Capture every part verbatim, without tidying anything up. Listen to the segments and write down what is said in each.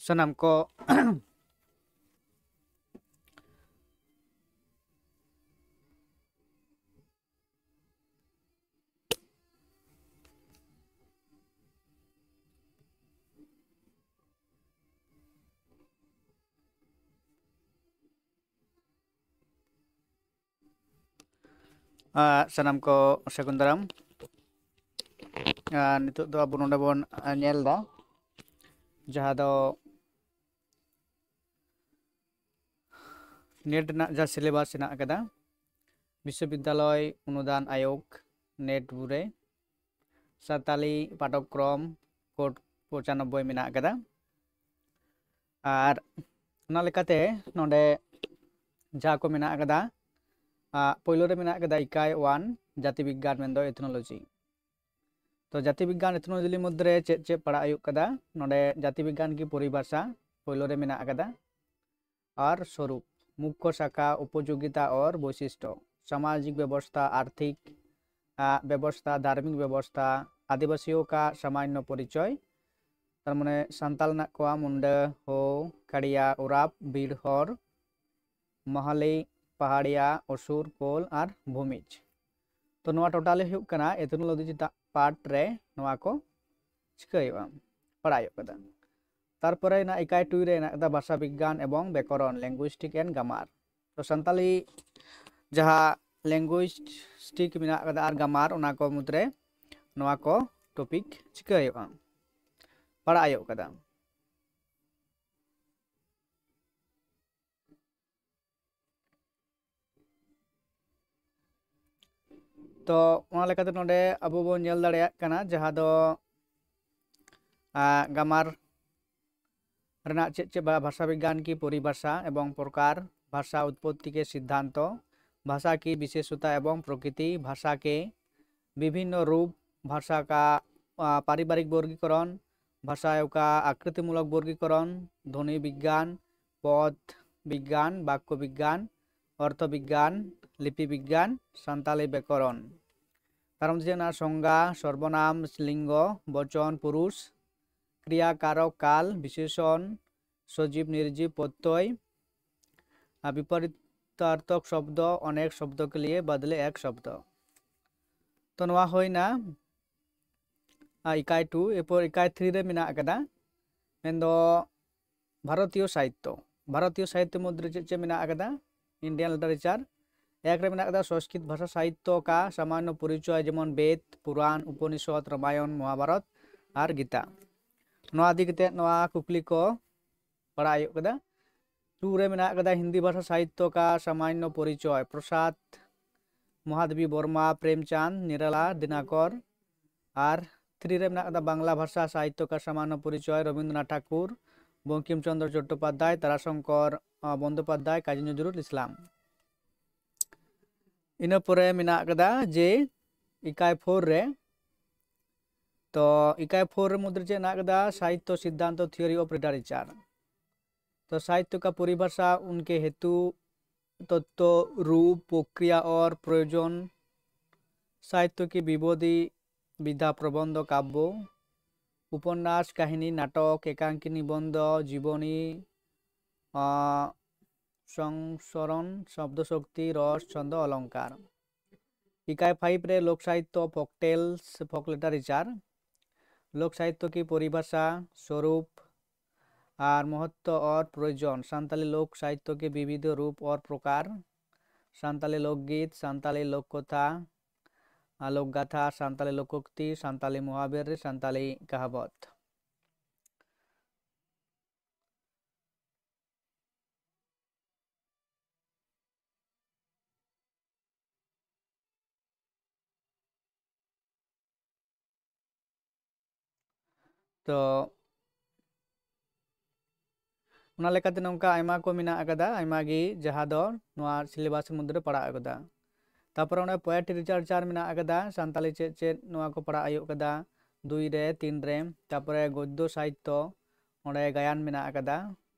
ᱥᱟᱱᱟᱢ ᱠᱚ ᱟᱨ ᱥᱟᱱᱟᱢ ᱠᱚ ᱥᱟᱹᱜᱩᱱ ᱫᱟᱨᱟᱢ᱾ ᱟᱨ ᱱᱤᱛᱚᱜ ᱫᱚ ᱟᱵᱚ ᱱᱚᱰᱮ ᱵᱚᱱ ᱧᱮᱞ ᱮᱫᱟ, ᱡᱟᱦᱟᱸ ᱫᱚ ᱱᱮᱴ ᱨᱮᱱᱟᱜ ᱡᱟᱦᱟᱸ ᱥᱤᱞᱮᱵᱟᱥ ᱦᱮᱱᱟᱜ ᱟᱠᱟᱫᱟ, ᱵᱤᱥᱥᱚᱵᱤᱫᱽᱫᱟᱞᱚᱭ ᱚᱱᱩᱫᱟᱱ ᱟᱭᱳᱜᱽ, ᱱᱮᱴ ᱵᱩᱨᱮ ᱥᱟᱱᱛᱟᱞᱤ ᱯᱟᱴᱷᱚᱠᱨᱚᱢ ᱠᱳᱰ ᱯᱚᱸᱪᱟᱱᱚᱵᱵᱳᱭ ᱢᱮᱱᱟᱜ ᱟᱠᱟᱫᱟ᱾ ᱟᱨ ᱚᱱᱟ ᱞᱮᱠᱟᱛᱮ ᱱᱚᱰᱮ ᱡᱟᱦᱟᱸ ᱠᱚ ᱢᱮᱱᱟᱜ ᱟᱠᱟᱫᱟ, ᱟᱜ, ᱯᱳᱭᱞᱳ ᱨᱮ ᱢᱮᱱᱟᱜ ᱟᱠᱟᱫᱟ ᱤᱠᱟᱭ ᱳᱣᱟᱱ, ᱡᱟᱹᱛᱤ ᱵᱤᱜᱽᱜᱟᱱ ᱢᱮᱱᱫᱚ ᱮᱛᱷᱱᱳᱞᱚᱡᱤ᱾ ᱛᱚ ᱡᱟᱹᱛᱤ ᱵᱤᱜᱽᱜᱟᱱ ᱮᱛᱷᱱᱳᱞᱚᱡᱤ ᱢᱚᱫᱽᱫᱷᱮ ᱨᱮ ᱪᱮᱫ ᱪᱮᱫ ᱯᱟᱲᱦᱟᱜ ᱦᱩᱭᱩᱜ ᱠᱟᱫᱟ? ᱱᱚᱰᱮ ᱡᱟᱹᱛᱤ ᱵᱤᱜᱽᱜᱟᱱ ᱠᱤ ᱯᱚᱨᱤᱵᱷᱟᱥᱟ ᱯᱳᱭᱞᱳ ᱨᱮ ᱢᱮᱱᱟᱜ ᱟᱠᱟᱫᱟ, ᱟᱨ ᱥᱚᱨᱩᱯ, ᱢᱩᱠᱠᱷᱚ ᱥᱟᱠᱷᱟ, ᱩᱯᱚᱡᱳᱜᱤᱛᱟ ᱚᱨ ᱵᱳᱭᱥᱤᱥᱴᱚ, ᱥᱟᱢᱟᱡᱤᱠ ᱵᱮᱵᱚᱥᱛᱷᱟ, ᱟᱨᱛᱷᱤᱠ, ᱟᱜ, ᱵᱮᱵᱚᱥᱛᱷᱟ, ᱫᱷᱟᱨᱢᱤᱠ ᱵᱮᱵᱚᱥᱛᱷᱟ, ᱟᱹᱫᱤᱵᱟᱹᱥᱤᱭᱚ ᱠᱟ ᱥᱟᱢᱟᱱᱱᱚ ᱯᱚᱨᱤᱪᱚᱭ, ᱛᱟᱨ ᱢᱟᱱᱮ ᱥᱟᱱᱛᱟᱞ ᱢᱮᱱᱟᱜ ᱠᱚᱣᱟ ᱢᱩᱱᱰᱟᱹ, ᱦᱳ, ᱠᱟᱲᱤᱭᱟ, ᱳᱨᱟᱯ, ᱵᱤᱲ ᱦᱚᱲ, ᱢᱟᱦᱟᱞᱤ, ᱯᱟᱦᱟᱲᱤᱭᱟ, ᱚᱥᱩᱨ, ᱠᱳᱞ ᱟᱨ ᱵᱷᱩᱢᱤᱡᱽ᱾ ᱛᱚ ᱱᱚᱣᱟ ᱴᱳᱴᱟᱞᱤ ᱦᱩᱭᱩᱜ ᱠᱟᱱᱟ ᱮᱛᱷᱱᱳᱞᱚᱡᱤ ᱪᱮᱛᱟᱱ ᱯᱟᱨᱴ ᱨᱮ ᱱᱚᱣᱟ ᱠᱚ ᱪᱤᱠᱟᱹ ᱦᱩᱭᱩᱜᱼᱟ, ᱯᱟᱲᱦᱟᱜ ᱦᱩᱭᱩᱜ ᱠᱟᱱᱟ᱾ ᱛᱟᱨᱯᱚᱨᱮ ᱦᱮᱱᱟᱜ ᱤᱠᱟᱭ ᱴᱩᱭ ᱨᱮ ᱦᱮᱱᱟᱜ ᱟᱠᱟᱫᱟ ᱵᱷᱟᱥᱟ ᱵᱤᱜᱽᱜᱟᱱ ᱮᱵᱚᱝ ᱵᱮᱠᱚᱨᱚᱱ, ᱞᱤᱝᱜᱩᱭᱤᱥᱴᱤᱠ ᱮᱱᱰ ᱜᱨᱟᱢᱟᱨ᱾ ᱛᱚ ᱥᱟᱱᱛᱟᱞᱤ ᱡᱟᱦᱟᱸ ᱞᱤᱝᱜᱩᱭᱤᱥᱴᱤᱠ ᱢᱮᱱᱟᱜ ᱟᱠᱟᱫᱟ ᱟᱨ ᱜᱨᱟᱢᱟᱨ, ᱚᱱᱟ ᱠᱚ ᱢᱩᱫᱽᱨᱮ ᱱᱚᱣᱟ ᱠᱚ ᱴᱚᱯᱤᱠ ᱪᱤᱠᱟᱹ ᱦᱩᱭᱩᱜᱼᱟ, ᱯᱟᱲᱦᱟᱜ ᱦᱩᱭᱩᱜ ᱠᱟᱱᱟ᱾ ᱛᱚ ᱚᱱᱟ ᱞᱮᱠᱟᱛᱮ ᱱᱚᱰᱮ ᱟᱵᱚ ᱵᱚᱱ ᱧᱮᱞ ᱫᱟᱲᱮᱭᱟᱜ ᱠᱟᱱᱟ ᱡᱟᱦᱟᱸ ᱫᱚ, ᱟ, ᱜᱨᱟᱢᱟᱨ ᱨᱮᱱᱟᱜ ᱪᱮᱫ ᱪᱮᱫ ᱵᱷᱟ-, ᱵᱷᱟᱥᱟ ᱵᱤᱜᱽᱜᱟᱱ ᱠᱤ ᱯᱚᱨᱤᱵᱷᱟᱥᱟ ᱮᱵᱚᱝ ᱯᱨᱚᱠᱟᱨ, ᱵᱷᱟᱥᱟ ᱩᱛᱯᱚᱛᱛᱤ ᱠᱮ ᱥᱤᱫᱽᱫᱷᱟᱱᱛᱚ, ᱵᱷᱟᱥᱟ ᱠᱤ ᱵᱤᱥᱮᱥᱚᱛᱟ ᱮᱵᱚᱝ ᱯᱨᱚᱠᱨᱤᱛᱤ, ᱵᱷᱟᱥᱟ ᱠᱮ ᱵᱤᱵᱷᱤᱱᱱᱚ ᱨᱩᱯ, ᱵᱷᱟᱥᱟ ᱠᱟ, ᱟ, ᱯᱟᱨᱤᱵᱟᱨᱤᱠ ᱵᱚᱨᱜᱤᱠᱚᱨᱚᱱ, ᱵᱷᱟᱥᱟ ᱠᱟ ᱟᱠᱨᱤᱛᱤᱢᱩᱞᱚᱠ ᱵᱚᱨᱜᱤᱠᱚᱨᱚᱱ, ᱫᱷᱚᱱᱤ ᱵᱤᱜᱽᱜᱟᱱ, ᱯᱚᱫ, ᱵᱤᱜᱽᱜᱟᱱ, ᱵᱟᱠᱠᱚ ᱵᱤᱜᱽᱜᱟᱱ, ᱚᱨᱛᱷᱚ ᱵᱤᱜᱽᱜᱟᱱ, ᱞᱤᱯᱤ ᱵᱤᱜᱽᱜᱟᱱ, ᱥᱟᱱᱛᱟᱞᱤ ᱵᱮᱠᱚᱨᱚᱱ᱾ ᱛᱟᱨ ᱢᱚᱫᱽᱫᱷᱮ ᱦᱩᱭᱩᱜ ᱠᱟᱱᱟ ᱥᱚᱝᱜᱟ, ᱥᱚᱨᱵᱚᱱᱟᱢ, ᱞᱤᱝᱜᱚ, ᱵᱚᱪᱚᱱ, ᱯᱩᱨᱩᱥ, ᱠᱨᱤᱭᱟ, ᱠᱟᱨᱚᱠ, ᱠᱟᱞ, ᱵᱤᱥᱮᱥᱚᱱ, ᱥᱚᱡᱤᱵ, ᱱᱤᱨᱡᱤᱵ, ᱯᱨᱚᱛᱭᱚᱭ, ᱟᱨ ᱵᱤᱯᱚᱨᱤᱛᱟᱨᱛᱷᱚᱠ ᱥᱚᱵᱫᱚ, ᱚᱱᱮᱠ ᱥᱚᱵᱫᱚ ᱠᱮ ᱞᱤᱭᱮ ᱵᱚᱫᱞᱮ ᱮᱠ ᱥᱚᱵᱫᱚ᱾ ᱛᱚ ᱱᱚᱣᱟ ᱦᱩᱭᱱᱟ, ᱟᱨ ᱤᱠᱟᱭ ᱴᱩ᱾ ᱮᱨᱯᱚᱨ ᱤᱠᱟᱭ ᱛᱷᱨᱤ ᱨᱮ ᱢᱮᱱᱟᱜ ᱟᱠᱟᱫᱟ, ᱢᱮᱱᱫᱚ ᱵᱷᱟᱨᱚᱛᱤᱭᱚ ᱥᱟᱦᱤᱛᱛᱚ᱾ ᱵᱷᱟᱨᱚᱛᱤᱭᱚ ᱥᱟᱦᱤᱛᱛᱚ ᱢᱩᱫᱽᱨᱮ ᱪᱮᱫ ᱪᱮᱫ ᱢᱮᱱᱟᱜ ᱟᱠᱟᱫᱟ? Indian literature᱾ ᱮᱠ ᱨᱮ ᱢᱮᱱᱟᱜ ᱟᱠᱟᱫᱟ ᱥᱚᱝᱥᱠᱨᱤᱛ ᱵᱷᱟᱥᱟ ᱥᱟᱦᱤᱛᱛᱚ ᱠᱟ ᱥᱟᱢᱟᱱᱱᱚ ᱯᱚᱨᱤᱪᱚᱭ, ᱡᱮᱢᱚᱱ ᱵᱮᱫ, ᱯᱩᱨᱟᱱ, ᱩᱯᱚᱱᱤᱥᱚᱫ, ᱨᱟᱢᱟᱭᱚᱱ, ᱢᱚᱦᱟᱵᱷᱟᱨᱚᱛ ᱟᱨ ᱜᱤᱛᱟ᱾ ᱱᱚᱣᱟ ᱤᱫᱤ ᱠᱟᱛᱮ ᱱᱚᱣᱟ ᱠᱩᱠᱞᱤ ᱠᱚ ᱯᱟᱲᱟᱜ ᱦᱩᱭᱩᱜ ᱠᱟᱫᱟ᱾ ᱴᱩ ᱨᱮ ᱢᱮᱱᱟᱜ ᱟᱠᱟᱫᱟ ᱦᱤᱱᱫᱤ ᱵᱷᱟᱥᱟ ᱥᱟᱦᱤᱛᱛᱚ ᱠᱟ ᱥᱟᱢᱟᱱᱱᱚ ᱯᱚᱨᱤᱪᱚᱭ, ᱯᱨᱚᱥᱟᱫ ᱢᱚᱦᱟᱫᱮᱵᱤ ᱵᱚᱨᱢᱟ, ᱯᱨᱮᱢᱪᱟᱸᱫᱽ, ᱱᱤᱨᱟᱞᱟ, ᱫᱤᱱᱟᱠᱚᱨ᱾ ᱟᱨ ᱛᱷᱨᱤ ᱨᱮ ᱢᱮᱱᱟᱜ ᱟᱠᱟᱫᱟ ᱵᱟᱝᱞᱟ ᱵᱷᱟᱥᱟ ᱥᱟᱦᱤᱛᱛᱚ ᱠᱟ ᱥᱟᱢᱟᱱᱱᱚ ᱯᱚᱨᱤᱪᱚᱭ, ᱨᱚᱵᱤᱱᱫᱨᱚᱱᱟᱛᱷ ᱴᱷᱟᱠᱩᱨ, ᱵᱚᱝᱠᱤᱢ ᱪᱚᱸᱫᱽᱨᱚ ᱪᱚᱴᱴᱳᱯᱟᱫᱽᱫᱷᱟᱭ, ᱛᱟᱨᱟᱥᱚᱝᱠᱚᱨ ᱵᱚᱱᱫᱳᱯᱟᱫᱽᱫᱷᱟᱭ, ᱠᱟᱡᱤ ᱱᱚᱡᱨᱩᱞ ᱤᱥᱞᱟᱢ᱾ ᱤᱱᱟᱹ ᱯᱚᱨᱮ ᱢᱮᱱᱟᱜ ᱟᱠᱟᱫᱟ ᱡᱮ ᱤᱠᱟᱭ ᱯᱷᱳᱨ ᱨᱮ, ᱛᱚ ᱤᱠᱟᱭ ᱯᱷᱳᱨ ᱨᱮ ᱢᱩᱫᱽᱨᱮ ᱪᱮᱫ ᱢᱮᱱᱟᱜ ᱟᱠᱟᱫᱟ? ᱥᱟᱦᱤᱛᱛᱚ ᱥᱤᱫᱽᱫᱷᱟᱱᱛᱚ, theory of literature᱾ ᱛᱚ ᱥᱟᱦᱤᱛᱛᱚ ᱠᱟ ᱯᱚᱨᱤᱵᱷᱟᱥᱟ, ᱩᱱᱠᱮ ᱦᱮᱛᱩ, ᱛᱚᱛᱛᱚ, ᱨᱩᱯ, ᱯᱨᱚᱠᱨᱤᱭᱟ ᱚᱨ ᱯᱨᱚᱭᱳᱡᱚᱱ᱾ ᱥᱟᱦᱤᱛᱛᱚ ᱠᱤ ᱵᱤᱵᱚᱫᱷᱤ ᱵᱤᱫᱷᱟ, ᱯᱨᱚᱵᱚᱱᱫᱷᱚ, ᱠᱟᱵᱽᱵᱚ, ᱩᱯᱚᱱᱱᱟᱥ, ᱠᱟᱹᱦᱱᱤ, ᱱᱟᱴᱚᱠ, ᱮᱠᱟᱝᱠᱤ, ᱱᱤᱵᱚᱱᱫᱷᱚ, ᱡᱤᱵᱚᱱᱤ, ᱟᱸ, ᱥᱚᱝᱥᱚᱨᱚᱱ, ᱥᱚᱵᱫᱚ ᱥᱚᱠᱛᱤ, ᱨᱚᱥ, ᱪᱷᱚᱱᱫᱚ, ᱚᱞᱚᱝᱠᱟᱨ᱾ ᱤᱠᱟᱭ ᱯᱷᱟᱭᱤᱵᱷ ᱨᱮ ᱞᱳᱠ ᱥᱟᱦᱤᱛᱛᱚ, ᱯᱷᱚᱠᱴᱮᱞ, ᱯᱷᱚᱠ ᱞᱤᱴᱟᱨᱮᱪᱟᱨ, ᱞᱳᱠ ᱥᱟᱦᱤᱛᱛᱚ ᱠᱤ ᱯᱚᱨᱤᱵᱷᱟᱥᱟ, ᱥᱚᱨᱩᱯ ᱟᱨ ᱢᱚᱦᱚᱛᱛᱚ ᱚᱨ ᱯᱨᱚᱭᱳᱡᱚᱱ, ᱥᱟᱱᱛᱟᱞᱤ ᱞᱳᱠ ᱥᱟᱦᱤᱛᱛᱚ ᱠᱤ ᱵᱤᱵᱤᱫᱷᱚ ᱨᱩᱯ ᱚᱨ ᱯᱨᱚᱠᱟᱨ, ᱥᱟᱱᱛᱟᱞᱤ ᱞᱳᱠᱜᱤᱛ, ᱥᱟᱱᱛᱟᱞᱤ ᱞᱳᱠ ᱠᱚᱛᱷᱟ, ᱟᱨ ᱞᱳᱠ ᱜᱟᱛᱷᱟ, ᱥᱟᱱᱛᱟᱞᱤ ᱞᱳᱠᱳᱠᱛᱤ, ᱥᱟᱱᱛᱟᱞᱤ ᱢᱚᱦᱟᱵᱮᱨ, ᱥᱟᱱᱛᱟᱞᱤ ᱠᱟᱦᱟᱵᱚᱛ᱾ ᱛᱚ ᱚᱱᱟ ᱞᱮᱠᱟᱛᱮ ᱱᱚᱝᱠᱟ ᱟᱭᱢᱟ ᱠᱚ ᱢᱮᱱᱟᱜ ᱟᱠᱟᱫᱟ, ᱟᱭᱢᱟ ᱜᱮ, ᱡᱟᱦᱟᱸ ᱫᱚ ᱱᱚᱣᱟ syllabus ᱢᱚᱫᱽᱫᱷᱮ ᱨᱮ ᱯᱟᱲᱟᱜ ᱟᱠᱟᱫᱟ᱾ ᱛᱟᱯᱚᱨᱮ ᱚᱸᱰᱮ poetry literature ᱢᱮᱱᱟᱜ ᱟᱠᱟᱫᱟ, ᱥᱟᱱᱛᱟᱞᱤ ᱪᱮᱫ ᱪᱮᱫ, ᱱᱚᱣᱟ ᱠᱚ ᱯᱟᱲᱦᱟᱜ ᱦᱩᱭᱩᱜ ᱠᱟᱫᱟ ᱫᱩᱭ ᱨᱮ, ᱛᱤᱱ ᱨᱮ᱾ ᱛᱟᱯᱚᱨᱮ ᱜᱚᱫᱽᱫᱚ ᱥᱟᱦᱤᱛᱛᱚ, ᱚᱸᱰᱮ ᱜᱟᱭᱟᱱ ᱢᱮᱱᱟᱜ ᱟᱠᱟᱫᱟ᱾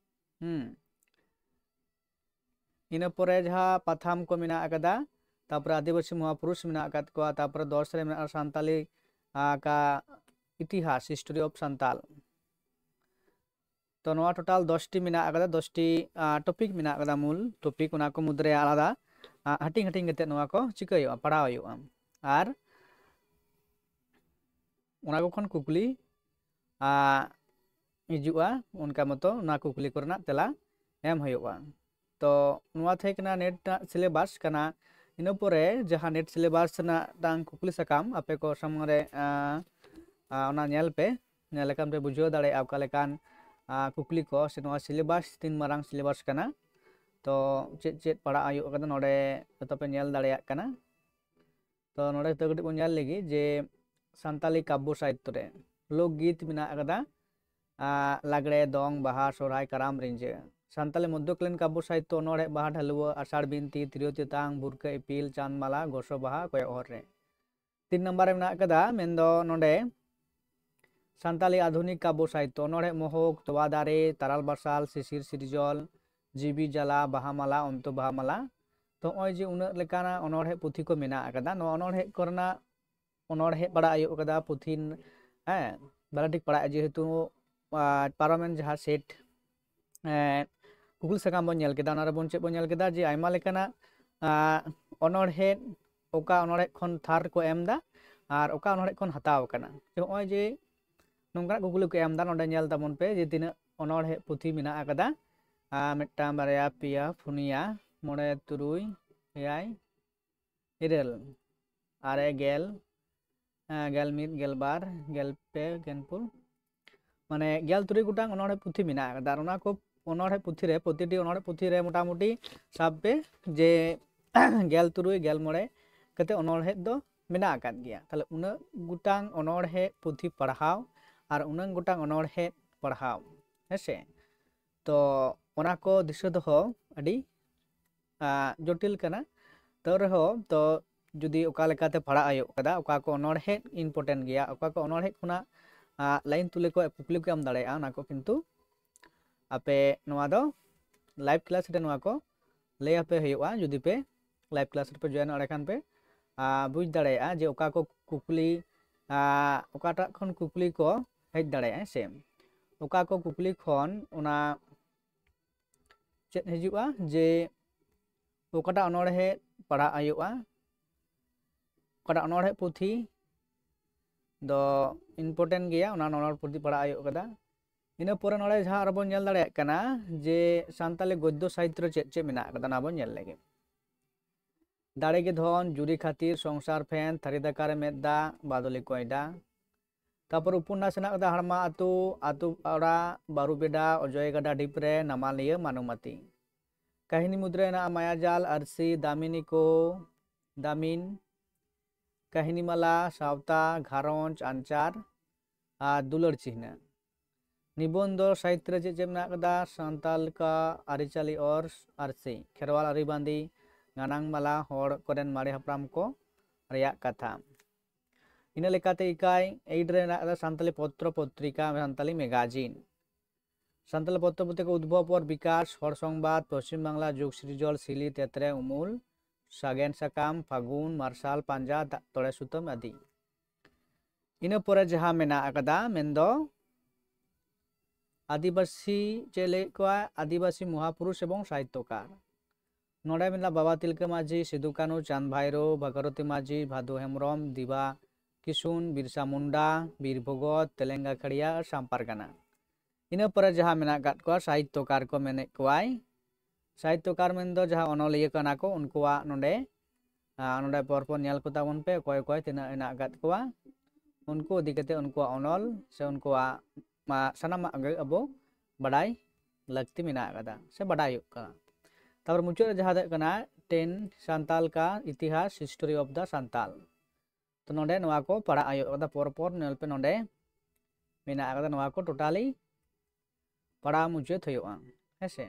ᱦᱩᱸ᱾ ᱤᱱᱟᱹ ᱯᱚᱨᱮ ᱡᱟᱦᱟᱸ ᱯᱟᱛᱷᱟᱢ ᱠᱚ ᱢᱮᱱᱟᱜ ᱟᱠᱟᱫᱟ, ᱛᱟᱯᱚᱨᱮ ᱟᱹᱫᱤᱵᱟᱹᱥᱤ ᱢᱚᱦᱟᱯᱩᱨᱩᱥ ᱢᱮᱱᱟᱜ ᱟᱠᱟᱫ ᱠᱚᱣᱟ, ᱛᱟᱯᱚᱨᱮ ᱫᱚᱥ ᱨᱮ ᱢᱮᱱᱟᱜᱼᱟ ᱥᱟᱱᱛᱟᱞᱤ, ᱟᱸ, ᱠᱟ ᱤᱛᱤᱦᱟᱥ, history of ᱥᱟᱱᱛᱟᱞ᱾ ᱛᱚ ᱱᱚᱣᱟ total ᱫᱚᱥ ᱴᱤ ᱢᱮᱱᱟᱜ ᱟᱠᱟᱫᱟ, ᱫᱚᱥ ᱴᱤ, ᱟᱸ, topic ᱢᱮᱱᱟᱜ ᱟᱠᱟᱫᱟ, ᱢᱩᱞ topic, ᱚᱱᱟ ᱠᱚ ᱢᱩᱫᱽᱨᱮ ᱟᱞᱟᱫᱟ, ᱟᱸ, ᱦᱟᱹᱴᱤᱧ ᱦᱟᱹᱴᱤᱧ ᱠᱟᱛᱮ ᱱᱚᱣᱟ ᱠᱚ ᱪᱤᱠᱟᱹ ᱦᱩᱭᱩᱜᱼᱟ, ᱯᱟᱲᱦᱟᱣ ᱦᱩᱭᱩᱜᱼᱟ᱾ ᱟᱨ ᱚᱱᱟ ᱠᱚ ᱠᱷᱚᱱ ᱠᱩᱠᱞᱤ, ᱟᱸ, ᱦᱤᱡᱩᱜᱼᱟ, ᱚᱱᱠᱟ ᱢᱚᱛᱚ ᱚᱱᱟ ᱠᱩᱠᱞᱤ ᱠᱚᱨᱮᱱᱟᱜ ᱛᱮᱞᱟ ᱮᱢ ᱦᱩᱭᱩᱜᱼᱟ᱾ ᱛᱚ ᱱᱚᱣᱟ ᱛᱟᱦᱮᱸ ᱠᱟᱱᱟ NET ᱨᱮᱱᱟᱜ syllabus ᱠᱟᱱᱟ᱾ ᱤᱱᱟᱹ ᱯᱚᱨᱮ ᱡᱟᱦᱟᱸ NET syllabus ᱨᱮᱱᱟᱜ ᱢᱤᱫᱴᱟᱝ ᱠᱩᱠᱞᱤ ᱥᱟᱠᱟᱢ ᱟᱯᱮ ᱠᱚ ᱥᱟᱢᱟᱝ ᱨᱮ, ᱟᱸ, ᱟᱸ, ᱚᱱᱟ ᱧᱮᱞ ᱯᱮ, ᱧᱮᱞ ᱞᱮᱠᱷᱟᱱ ᱯᱮ ᱵᱩᱡᱷᱟᱹᱣ ᱫᱟᱲᱮᱭᱟᱜᱼᱟ ᱚᱠᱟ ᱞᱮᱠᱟᱱ, ᱟᱸ, ᱠᱩᱠᱞᱤ ᱠᱚ, ᱥᱮ ᱱᱚᱣᱟ syllabus ᱛᱤᱱ ᱢᱟᱨᱟᱝ syllabus ᱠᱟᱱᱟ, ᱛᱚ ᱪᱮᱫ ᱪᱮᱫ ᱯᱟᱲᱦᱟᱜ ᱦᱩᱭᱩᱜ ᱠᱟᱱᱟ ᱱᱚᱰᱮ ᱡᱚᱛᱚ ᱯᱮ ᱧᱮᱞ ᱫᱟᱲᱮᱭᱟᱜ ᱠᱟᱱᱟ᱾ ᱛᱚ ᱱᱚᱰᱮ ᱡᱚᱛᱚ ᱠᱟᱹᱴᱤᱡ ᱵᱚᱱ ᱧᱮᱞ ᱞᱮᱜᱮ ᱡᱮ ᱥᱟᱱᱛᱟᱞᱤ ᱠᱟᱵᱽᱵᱚ ᱥᱟᱦᱤᱛᱛᱚ ᱨᱮ ᱞᱳᱠᱜᱤᱛ ᱢᱮᱱᱟᱜ ᱟᱠᱟᱫᱟ, ᱟᱸ, ᱞᱟᱜᱽᱲᱮ, ᱫᱚᱝ, ᱵᱟᱦᱟ, ᱥᱚᱨᱦᱟᱭ, ᱠᱟᱨᱟᱢ, ᱨᱤᱸᱡᱟᱹ᱾ ᱥᱟᱱᱛᱟᱞᱤ ᱢᱚᱫᱽᱫᱷᱚᱠᱟᱞᱤᱱ ᱠᱟᱵᱽᱵᱚ ᱥᱟᱦᱤᱛᱛᱚ ᱚᱱᱚᱬᱦᱮ, ᱵᱟᱦᱟ ᱰᱷᱟᱹᱞᱣᱟᱹ, ᱟᱥᱟᱲ ᱵᱤᱱᱛᱤ, ᱛᱤᱨᱭᱳ ᱛᱮᱛᱟᱝ, ᱵᱷᱩᱨᱠᱟᱹ ᱤᱯᱤᱞ, ᱪᱟᱸᱫᱽ ᱢᱟᱞᱟ, ᱜᱚᱥᱚ ᱵᱟᱦᱟ, ᱠᱚᱭᱚᱜ ᱦᱚᱨ ᱨᱮ᱾ ᱛᱤᱱ ᱱᱟᱢᱵᱟᱨ ᱨᱮ ᱢᱮᱱᱟᱜ ᱟᱠᱟᱫᱟ, ᱢᱮᱱᱫᱚ ᱱᱚᱰᱮ ᱥᱟᱱᱛᱟᱞᱤ ᱟᱫᱷᱩᱱᱤᱠ ᱠᱟᱵᱽᱵᱚ ᱥᱟᱦᱤᱛᱛᱚ, ᱚᱱᱚᱬᱦᱮ ᱢᱚᱦᱚᱠ, ᱛᱚᱣᱟ ᱫᱟᱨᱮ, ᱛᱟᱨᱟᱞ ᱵᱟᱥᱟᱞ, ᱥᱤᱥᱤᱨ ᱥᱤᱨᱡᱚᱞ, ᱡᱤᱣᱤ ᱡᱟᱞᱟ, ᱵᱟᱦᱟ ᱢᱟᱞᱟ, ᱚᱱᱛᱚ ᱵᱟᱦᱟ ᱢᱟᱞᱟ᱾ ᱛᱚ ᱱᱚᱜᱼᱚᱭ ᱡᱮ ᱩᱱᱟᱹᱜ ᱞᱮᱠᱟᱱᱟᱜ ᱚᱱᱚᱬᱦᱮ ᱯᱩᱛᱷᱤ ᱠᱚ ᱢᱮᱱᱟᱜ ᱟᱠᱟᱫᱟ, ᱱᱚᱣᱟ ᱚᱱᱚᱬᱦᱮ ᱠᱚᱨᱮᱱᱟᱜ ᱚᱱᱚᱬᱦᱮ ᱯᱟᱲᱦᱟᱜ ᱦᱩᱭᱩᱜ ᱠᱟᱫᱟ, ᱯᱩᱛᱷᱤ, ᱦᱮᱸ, ᱵᱷᱟᱞᱮ ᱴᱷᱤᱠ ᱯᱟᱲᱦᱟᱜ, ᱡᱮᱦᱮᱛᱩ, ᱟᱨ, ᱯᱟᱨᱚᱢᱮᱱ ᱡᱟᱦᱟᱸ set, ᱮᱸ, ᱠᱩᱠᱞᱤ ᱥᱟᱠᱟᱢ ᱵᱚᱱ ᱧᱮᱞ ᱠᱮᱫᱟ, ᱚᱱᱟ ᱨᱮᱵᱚᱱ ᱪᱮᱫ ᱵᱚᱱ ᱧᱮᱞ ᱠᱮᱫᱟ ᱡᱮ ᱟᱭᱢᱟ ᱞᱮᱠᱟᱱᱟᱜ, ᱟᱸ, ᱚᱱᱚᱬᱦᱮ, ᱚᱠᱟ ᱚᱱᱚᱬᱦᱮ ᱠᱷᱚᱱ ᱛᱷᱟᱨ ᱠᱚ ᱮᱢ ᱮᱫᱟ ᱟᱨ ᱚᱠᱟ ᱚᱱᱚᱬᱦᱮ ᱠᱷᱚᱱ ᱦᱟᱛᱟᱣ ᱟᱠᱟᱱᱟ᱾ ᱡᱮ ᱱᱚᱜᱼᱚᱭ ᱡᱮ ᱱᱚᱝᱠᱟᱱᱟᱜ ᱠᱩᱠᱞᱤ ᱠᱚ ᱮᱢ ᱮᱫᱟ, ᱱᱚᱰᱮ ᱧᱮᱞ ᱛᱟᱵᱚᱱ ᱯᱮ ᱡᱮ ᱛᱤᱱᱟᱹᱜ ᱚᱱᱚᱬᱦᱮ ᱯᱩᱛᱷᱤ ᱢᱮᱱᱟᱜ ᱟᱠᱟᱫᱟ, ᱟᱨ ᱢᱤᱫᱴᱟᱝ, ᱵᱟᱨᱭᱟ, ᱯᱮᱭᱟ, ᱯᱩᱱᱭᱟ, ᱢᱚᱬᱮ, ᱛᱩᱨᱩᱭ, ᱮᱭᱟᱭ, ᱤᱨᱟᱹᱞ, ᱟᱨᱮ, ᱜᱮᱞ, ᱦᱮᱸ, ᱜᱮᱞ ᱢᱤᱫ, ᱜᱮᱞ ᱵᱟᱨ, ᱜᱮᱞ ᱯᱮ, ᱜᱮᱞ ᱯᱩᱱ, ᱢᱟᱱᱮ ᱜᱮᱞ ᱛᱩᱨᱩᱭ ᱜᱚᱴᱟᱝ ᱚᱱᱚᱬᱦᱮ ᱯᱩᱛᱷᱤ ᱢᱮᱱᱟᱜ ᱟᱠᱟᱫᱟ᱾ ᱟᱨ ᱚᱱᱟ ᱠᱚ ᱚᱱᱚᱬᱦᱮ ᱯᱩᱛᱷᱤ ᱨᱮ, ᱯᱨᱚᱛᱤᱴᱤ ᱚᱱᱚᱬᱦᱮ ᱯᱩᱛᱷᱤ ᱨᱮ ᱢᱚᱴᱟᱢᱩᱴᱤ ᱥᱟᱵ ᱯᱮ ᱡᱮ ᱜᱮᱞ ᱛᱩᱨᱩᱭ, ᱜᱮᱞ ᱢᱚᱬᱮ ᱠᱟᱛᱮ ᱚᱱᱚᱬᱦᱮ ᱫᱚ ᱢᱮᱱᱟᱜ ᱟᱠᱟᱫ ᱜᱮᱭᱟ᱾ ᱛᱟᱦᱞᱮ ᱩᱱᱟᱹᱜ ᱜᱚᱴᱟᱝ ᱚᱱᱚᱬᱦᱮ ᱯᱩᱛᱷᱤ ᱯᱟᱲᱦᱟᱣ ᱟᱨ ᱩᱱᱟᱹᱜ ᱜᱚᱴᱟᱝ ᱚᱱᱚᱬᱦᱮ ᱯᱟᱲᱦᱟᱣ, ᱦᱮᱸ ᱥᱮ? ᱛᱚ ᱚᱱᱟ ᱠᱚ ᱫᱤᱥᱟᱹ ᱫᱚᱦᱚ ᱟᱹᱰᱤ, ᱟᱸ, ᱡᱚᱴᱤᱞ ᱠᱟᱱᱟ᱾ ᱛᱟᱹᱣ ᱨᱮᱦᱚᱸ ᱛᱚ ᱡᱩᱫᱤ ᱚᱠᱟ ᱞᱮᱠᱟᱛᱮ ᱯᱟᱲᱦᱟᱜ ᱦᱩᱭᱩᱜ ᱠᱟᱫᱟ, ᱚᱠᱟ ᱠᱚ ᱚᱱᱚᱬᱦᱮ important ᱜᱮᱭᱟ, ᱚᱠᱟ ᱠᱚ ᱚᱱᱚᱬᱦᱮ ᱠᱷᱚᱱᱟᱜ, ᱟᱸ, line ᱛᱩᱞᱟᱹ ᱠᱚ ᱠᱩᱠᱞᱤ ᱠᱚ ᱮᱢ ᱫᱟᱲᱮᱭᱟᱜᱼᱟ, ᱚᱱᱟ ᱠᱚ ᱠᱤᱱᱛᱩ ᱟᱯᱮ ᱱᱚᱣᱟ ᱫᱚ live class ᱨᱮ ᱱᱚᱣᱟ ᱠᱚ ᱞᱟᱹᱭ ᱟᱯᱮ ᱦᱩᱭᱩᱜᱼᱟ, ᱡᱩᱫᱤ ᱯᱮ live class ᱨᱮᱯᱮ join ᱚᱸᱰᱮ ᱠᱷᱟᱱ ᱯᱮ ᱟᱨ ᱵᱩᱡᱽ ᱫᱟᱲᱮᱭᱟᱜᱼᱟ ᱡᱮ ᱚᱠᱟ ᱠᱚ ᱠᱩᱠᱞᱤ, ᱟᱨ ᱚᱠᱟᱴᱟᱜ ᱠᱷᱚᱱ ᱠᱩᱠᱞᱤ ᱠᱚ ᱦᱮᱡ ᱫᱟᱲᱮᱭᱟᱜᱼᱟ, ᱦᱮᱸ ᱥᱮ᱾ ᱚᱠᱟ ᱠᱚ ᱠᱩᱠᱞᱤ ᱠᱷᱚᱱ ᱚᱱᱟ ᱪᱮᱫ ᱦᱤᱡᱩᱜᱼᱟ ᱡᱮ ᱚᱠᱟᱴᱟᱜ ᱚᱱᱚᱬᱦᱮ ᱯᱟᱲᱦᱟᱜ ᱦᱩᱭᱩᱜᱼᱟ, ᱚᱠᱟᱴᱟᱜ ᱚᱱᱚᱬᱦᱮ ᱯᱩᱛᱷᱤ ᱫᱚ important ᱜᱮᱭᱟ, ᱚᱱᱟ ᱚᱱᱚᱬᱦᱮ ᱯᱩᱛᱷᱤ ᱯᱟᱲᱦᱟᱜ ᱦᱩᱭᱩᱜ ᱠᱟᱫᱟ᱾ ᱤᱱᱟᱹ ᱯᱚᱨᱮ ᱱᱚᱰᱮ ᱡᱟᱦᱟᱸ ᱟᱨᱚ ᱵᱚᱱ ᱧᱮᱞ ᱫᱟᱲᱮᱭᱟᱜ ᱠᱟᱱᱟ ᱡᱮ ᱥᱟᱱᱛᱟᱞᱤ ᱜᱚᱫᱽᱫᱚ ᱥᱟᱦᱤᱛᱛᱚ ᱨᱮ ᱪᱮᱫ ᱪᱮᱫ ᱢᱮᱱᱟᱜ ᱟᱠᱟᱫᱟ, ᱚᱱᱟ ᱵᱚᱱ ᱧᱮᱞ ᱞᱮᱜᱮ᱾ ᱫᱟᱲᱮ ᱜᱮ ᱫᱷᱚᱱ, ᱡᱩᱨᱤ ᱠᱷᱟᱹᱛᱤᱨ, ᱥᱚᱝᱥᱟᱨ ᱯᱷᱮᱱ, ᱛᱷᱟᱹᱨᱤ ᱫᱟᱠᱟ ᱨᱮ ᱢᱮᱫ ᱫᱟᱜ, ᱵᱟᱫᱚᱞᱤ ᱠᱚᱭᱰᱟ᱾ ᱛᱟᱯᱚᱨ ᱩᱯᱚᱱᱱᱟᱥ ᱦᱮᱱᱟᱜ ᱟᱠᱟᱫᱟ ᱦᱟᱲᱢᱟ ᱟᱹᱛᱩ, ᱟᱹᱛᱩ ᱚᱲᱟᱜ, ᱵᱟᱹᱨᱩ ᱵᱮᱰᱟ, ᱚᱡᱚᱭ ᱜᱟᱰᱟ ᱰᱷᱤᱯ ᱨᱮ, ᱱᱟᱢᱟᱞᱤᱭᱟᱹ ᱢᱟᱱᱩᱢᱟᱹᱛᱤ᱾ ᱠᱟᱹᱦᱱᱤ ᱢᱩᱫᱽᱨᱮ ᱦᱮᱱᱟᱜᱼᱟ ᱢᱟᱭᱟᱡᱟᱞ, ᱟᱹᱨᱥᱤ, ᱫᱟᱢᱤᱱᱤ ᱠᱚ, ᱫᱟᱢᱤᱱ, ᱠᱟᱹᱦᱱᱤ ᱢᱟᱞᱟ, ᱥᱟᱶᱛᱟ, ᱜᱷᱟᱨᱚᱸᱡᱽ, ᱟᱧᱪᱟᱨ ᱟᱨ ᱫᱩᱞᱟᱹᱲ ᱪᱤᱱᱦᱟᱹ᱾ ᱱᱤᱵᱚᱱᱫᱚ ᱥᱟᱦᱤᱛ ᱨᱮ ᱪᱮᱫ ᱪᱮᱫ ᱢᱮᱱᱟᱜ ᱟᱠᱟᱫᱟ? ᱥᱟᱱᱛᱟᱞ ᱠᱟ ᱟᱹᱨᱤᱪᱟᱹᱞᱤ ᱚᱨ ᱟᱹᱨᱥᱤ, ᱠᱷᱮᱨᱣᱟᱞ ᱟᱹᱨᱤᱵᱟᱸᱫᱤ, ᱜᱟᱱᱟᱝ ᱢᱟᱞᱟ, ᱦᱚᱲ ᱠᱚᱨᱮᱱ ᱢᱟᱨᱮ ᱦᱟᱯᱲᱟᱢ ᱠᱚ ᱨᱮᱭᱟᱜ ᱠᱟᱛᱷᱟ᱾ ᱤᱱᱟᱹ ᱞᱮᱠᱟᱛᱮ ᱤᱠᱟᱭ eight ᱨᱮ ᱢᱮᱱᱟᱜ ᱟᱠᱟᱫᱟ ᱥᱟᱱᱛᱟᱞᱤ ᱯᱚᱛᱨᱚ ᱯᱚᱛᱨᱤᱠᱟ, ᱥᱟᱱᱛᱟᱞᱤ magazine᱾ ᱥᱟᱱᱛᱟᱞᱤ ᱯᱚᱛᱨᱚ ᱯᱚᱛᱨᱤᱠᱟ ᱩᱫᱽᱵᱷᱚᱵ ᱚᱨ ᱵᱤᱠᱟᱥ, ᱦᱚᱲ ᱥᱚᱝᱵᱟᱫ, ᱯᱚᱥᱪᱤᱢ ᱵᱟᱝᱞᱟ, ᱡᱩᱜᱽ ᱥᱤᱨᱡᱚᱞ, ᱥᱤᱞᱤ, ᱛᱮᱛᱨᱮ, ᱩᱢᱩᱞ, ᱥᱟᱜᱮᱱ ᱥᱟᱠᱟᱢ, ᱯᱷᱟᱹᱜᱩᱱ, ᱢᱟᱨᱥᱟᱞ ᱯᱟᱸᱡᱟ, ᱫᱟᱜ ᱛᱚᱲᱮ ᱥᱩᱛᱟᱹᱢ ᱟᱫᱤ᱾ ᱤᱱᱟᱹ ᱯᱚᱨᱮ ᱡᱟᱦᱟᱸ ᱢᱮᱱᱟᱜ ᱟᱠᱟᱫᱟ ᱢᱮᱱᱫᱚ ᱟᱹᱫᱤᱵᱟᱹᱥᱤ, ᱪᱮᱫ ᱞᱟᱹᱭᱮᱫ ᱠᱚᱣᱟ, ᱟᱹᱫᱤᱵᱟᱹᱥᱤ ᱢᱚᱦᱟᱯᱩᱨᱩᱥ ᱮᱵᱚᱝ ᱥᱟᱦᱤᱛᱛᱚᱠᱟᱨ᱾ ᱱᱚᱰᱮ ᱢᱮᱱᱟᱜ ᱵᱟᱵᱟ ᱛᱤᱞᱠᱟᱹ ᱢᱟᱹᱡᱷᱤ, ᱥᱤᱫᱩ ᱠᱟᱹᱱᱦᱩ, ᱪᱟᱸᱫᱽ ᱵᱷᱟᱭᱨᱳ, ᱵᱷᱟᱜᱚᱨᱚᱛᱤ ᱢᱟᱹᱡᱷᱤ, ᱵᱷᱟᱫᱩ ᱦᱮᱢᱵᱨᱚᱢ, ᱫᱤᱵᱟ ᱠᱤᱥᱩᱱ, ᱵᱤᱨᱥᱟ ᱢᱩᱱᱰᱟ, ᱵᱤᱨ ᱵᱷᱚᱜᱚᱛ, ᱛᱮᱞᱮᱝᱜᱟ ᱠᱷᱟᱲᱤᱭᱟ ᱟᱨ ᱥᱟᱢ ᱯᱟᱨᱜᱟᱱᱟ᱾ ᱤᱱᱟᱹ ᱯᱚᱨᱮ ᱡᱟᱦᱟᱸ ᱢᱮᱱᱟᱜ ᱟᱠᱟᱫ ᱠᱚᱣᱟ ᱥᱟᱦᱤᱛᱛᱚᱠᱟᱨ ᱠᱚ ᱢᱮᱱᱮᱫ ᱠᱚᱣᱟᱭ᱾ ᱥᱟᱦᱤᱛᱛᱚᱠᱟᱨ ᱢᱮᱱᱫᱚ ᱡᱟᱦᱟᱸ ᱚᱱᱚᱞᱤᱭᱟᱹ ᱠᱟᱱᱟ ᱠᱚ ᱩᱱᱠᱩᱣᱟᱜ ᱱᱚᱰᱮ, ᱟᱨ ᱱᱚᱰᱮ ᱯᱚᱨ ᱯᱚᱨ ᱧᱮᱞ ᱠᱚ ᱛᱟᱵᱚᱱ ᱯᱮ ᱚᱠᱚᱭ ᱚᱠᱚᱭ ᱛᱤᱱᱟᱹᱜ ᱦᱮᱱᱟᱜ ᱟᱠᱟᱫ ᱠᱚᱣᱟ᱾ ᱩᱱᱠᱩ ᱤᱫᱤ ᱠᱟᱛᱮ ᱩᱱᱠᱩᱣᱟᱜ ᱚᱱᱚᱞ ᱥᱮ ᱩᱱᱠᱩᱣᱟᱜ ᱢᱟ ᱥᱟᱱᱟᱢᱟᱜ ᱜᱮ ᱟᱵᱚ ᱵᱟᱰᱟᱭ ᱞᱟᱹᱠᱛᱤ ᱢᱮᱱᱟᱜ ᱟᱠᱟᱫᱟ ᱥᱮ ᱵᱟᱰᱟᱭ ᱦᱩᱭᱩᱜ ᱠᱟᱱᱟ᱾ ᱛᱟᱨᱯᱚᱨ ᱢᱩᱪᱟᱹᱫ ᱨᱮ ᱡᱟᱦᱟᱸ ᱫᱚ ᱦᱩᱭᱩᱜ ᱠᱟᱱᱟ ten ᱥᱟᱱᱛᱟᱞ ᱠᱟ ᱤᱛᱤᱦᱟᱥ, history of the ᱥᱟᱱᱛᱟᱞ᱾ ᱛᱚ ᱱᱚᱰᱮ ᱱᱚᱣᱟ ᱠᱚ ᱯᱟᱲᱦᱟᱜ ᱦᱩᱭᱩᱜ ᱠᱟᱫᱟ, ᱯᱚᱨ ᱯᱚᱨ ᱧᱮᱞ ᱯᱮ ᱱᱚᱰᱮ ᱢᱮᱱᱟᱜ ᱟᱠᱟᱫᱟ ᱱᱚᱣᱟ ᱠᱚ totally ᱯᱟᱲᱦᱟᱣ ᱢᱩᱪᱟᱹᱫ ᱦᱩᱭᱩᱜᱼᱟ, ᱦᱮᱸ ᱥᱮ᱾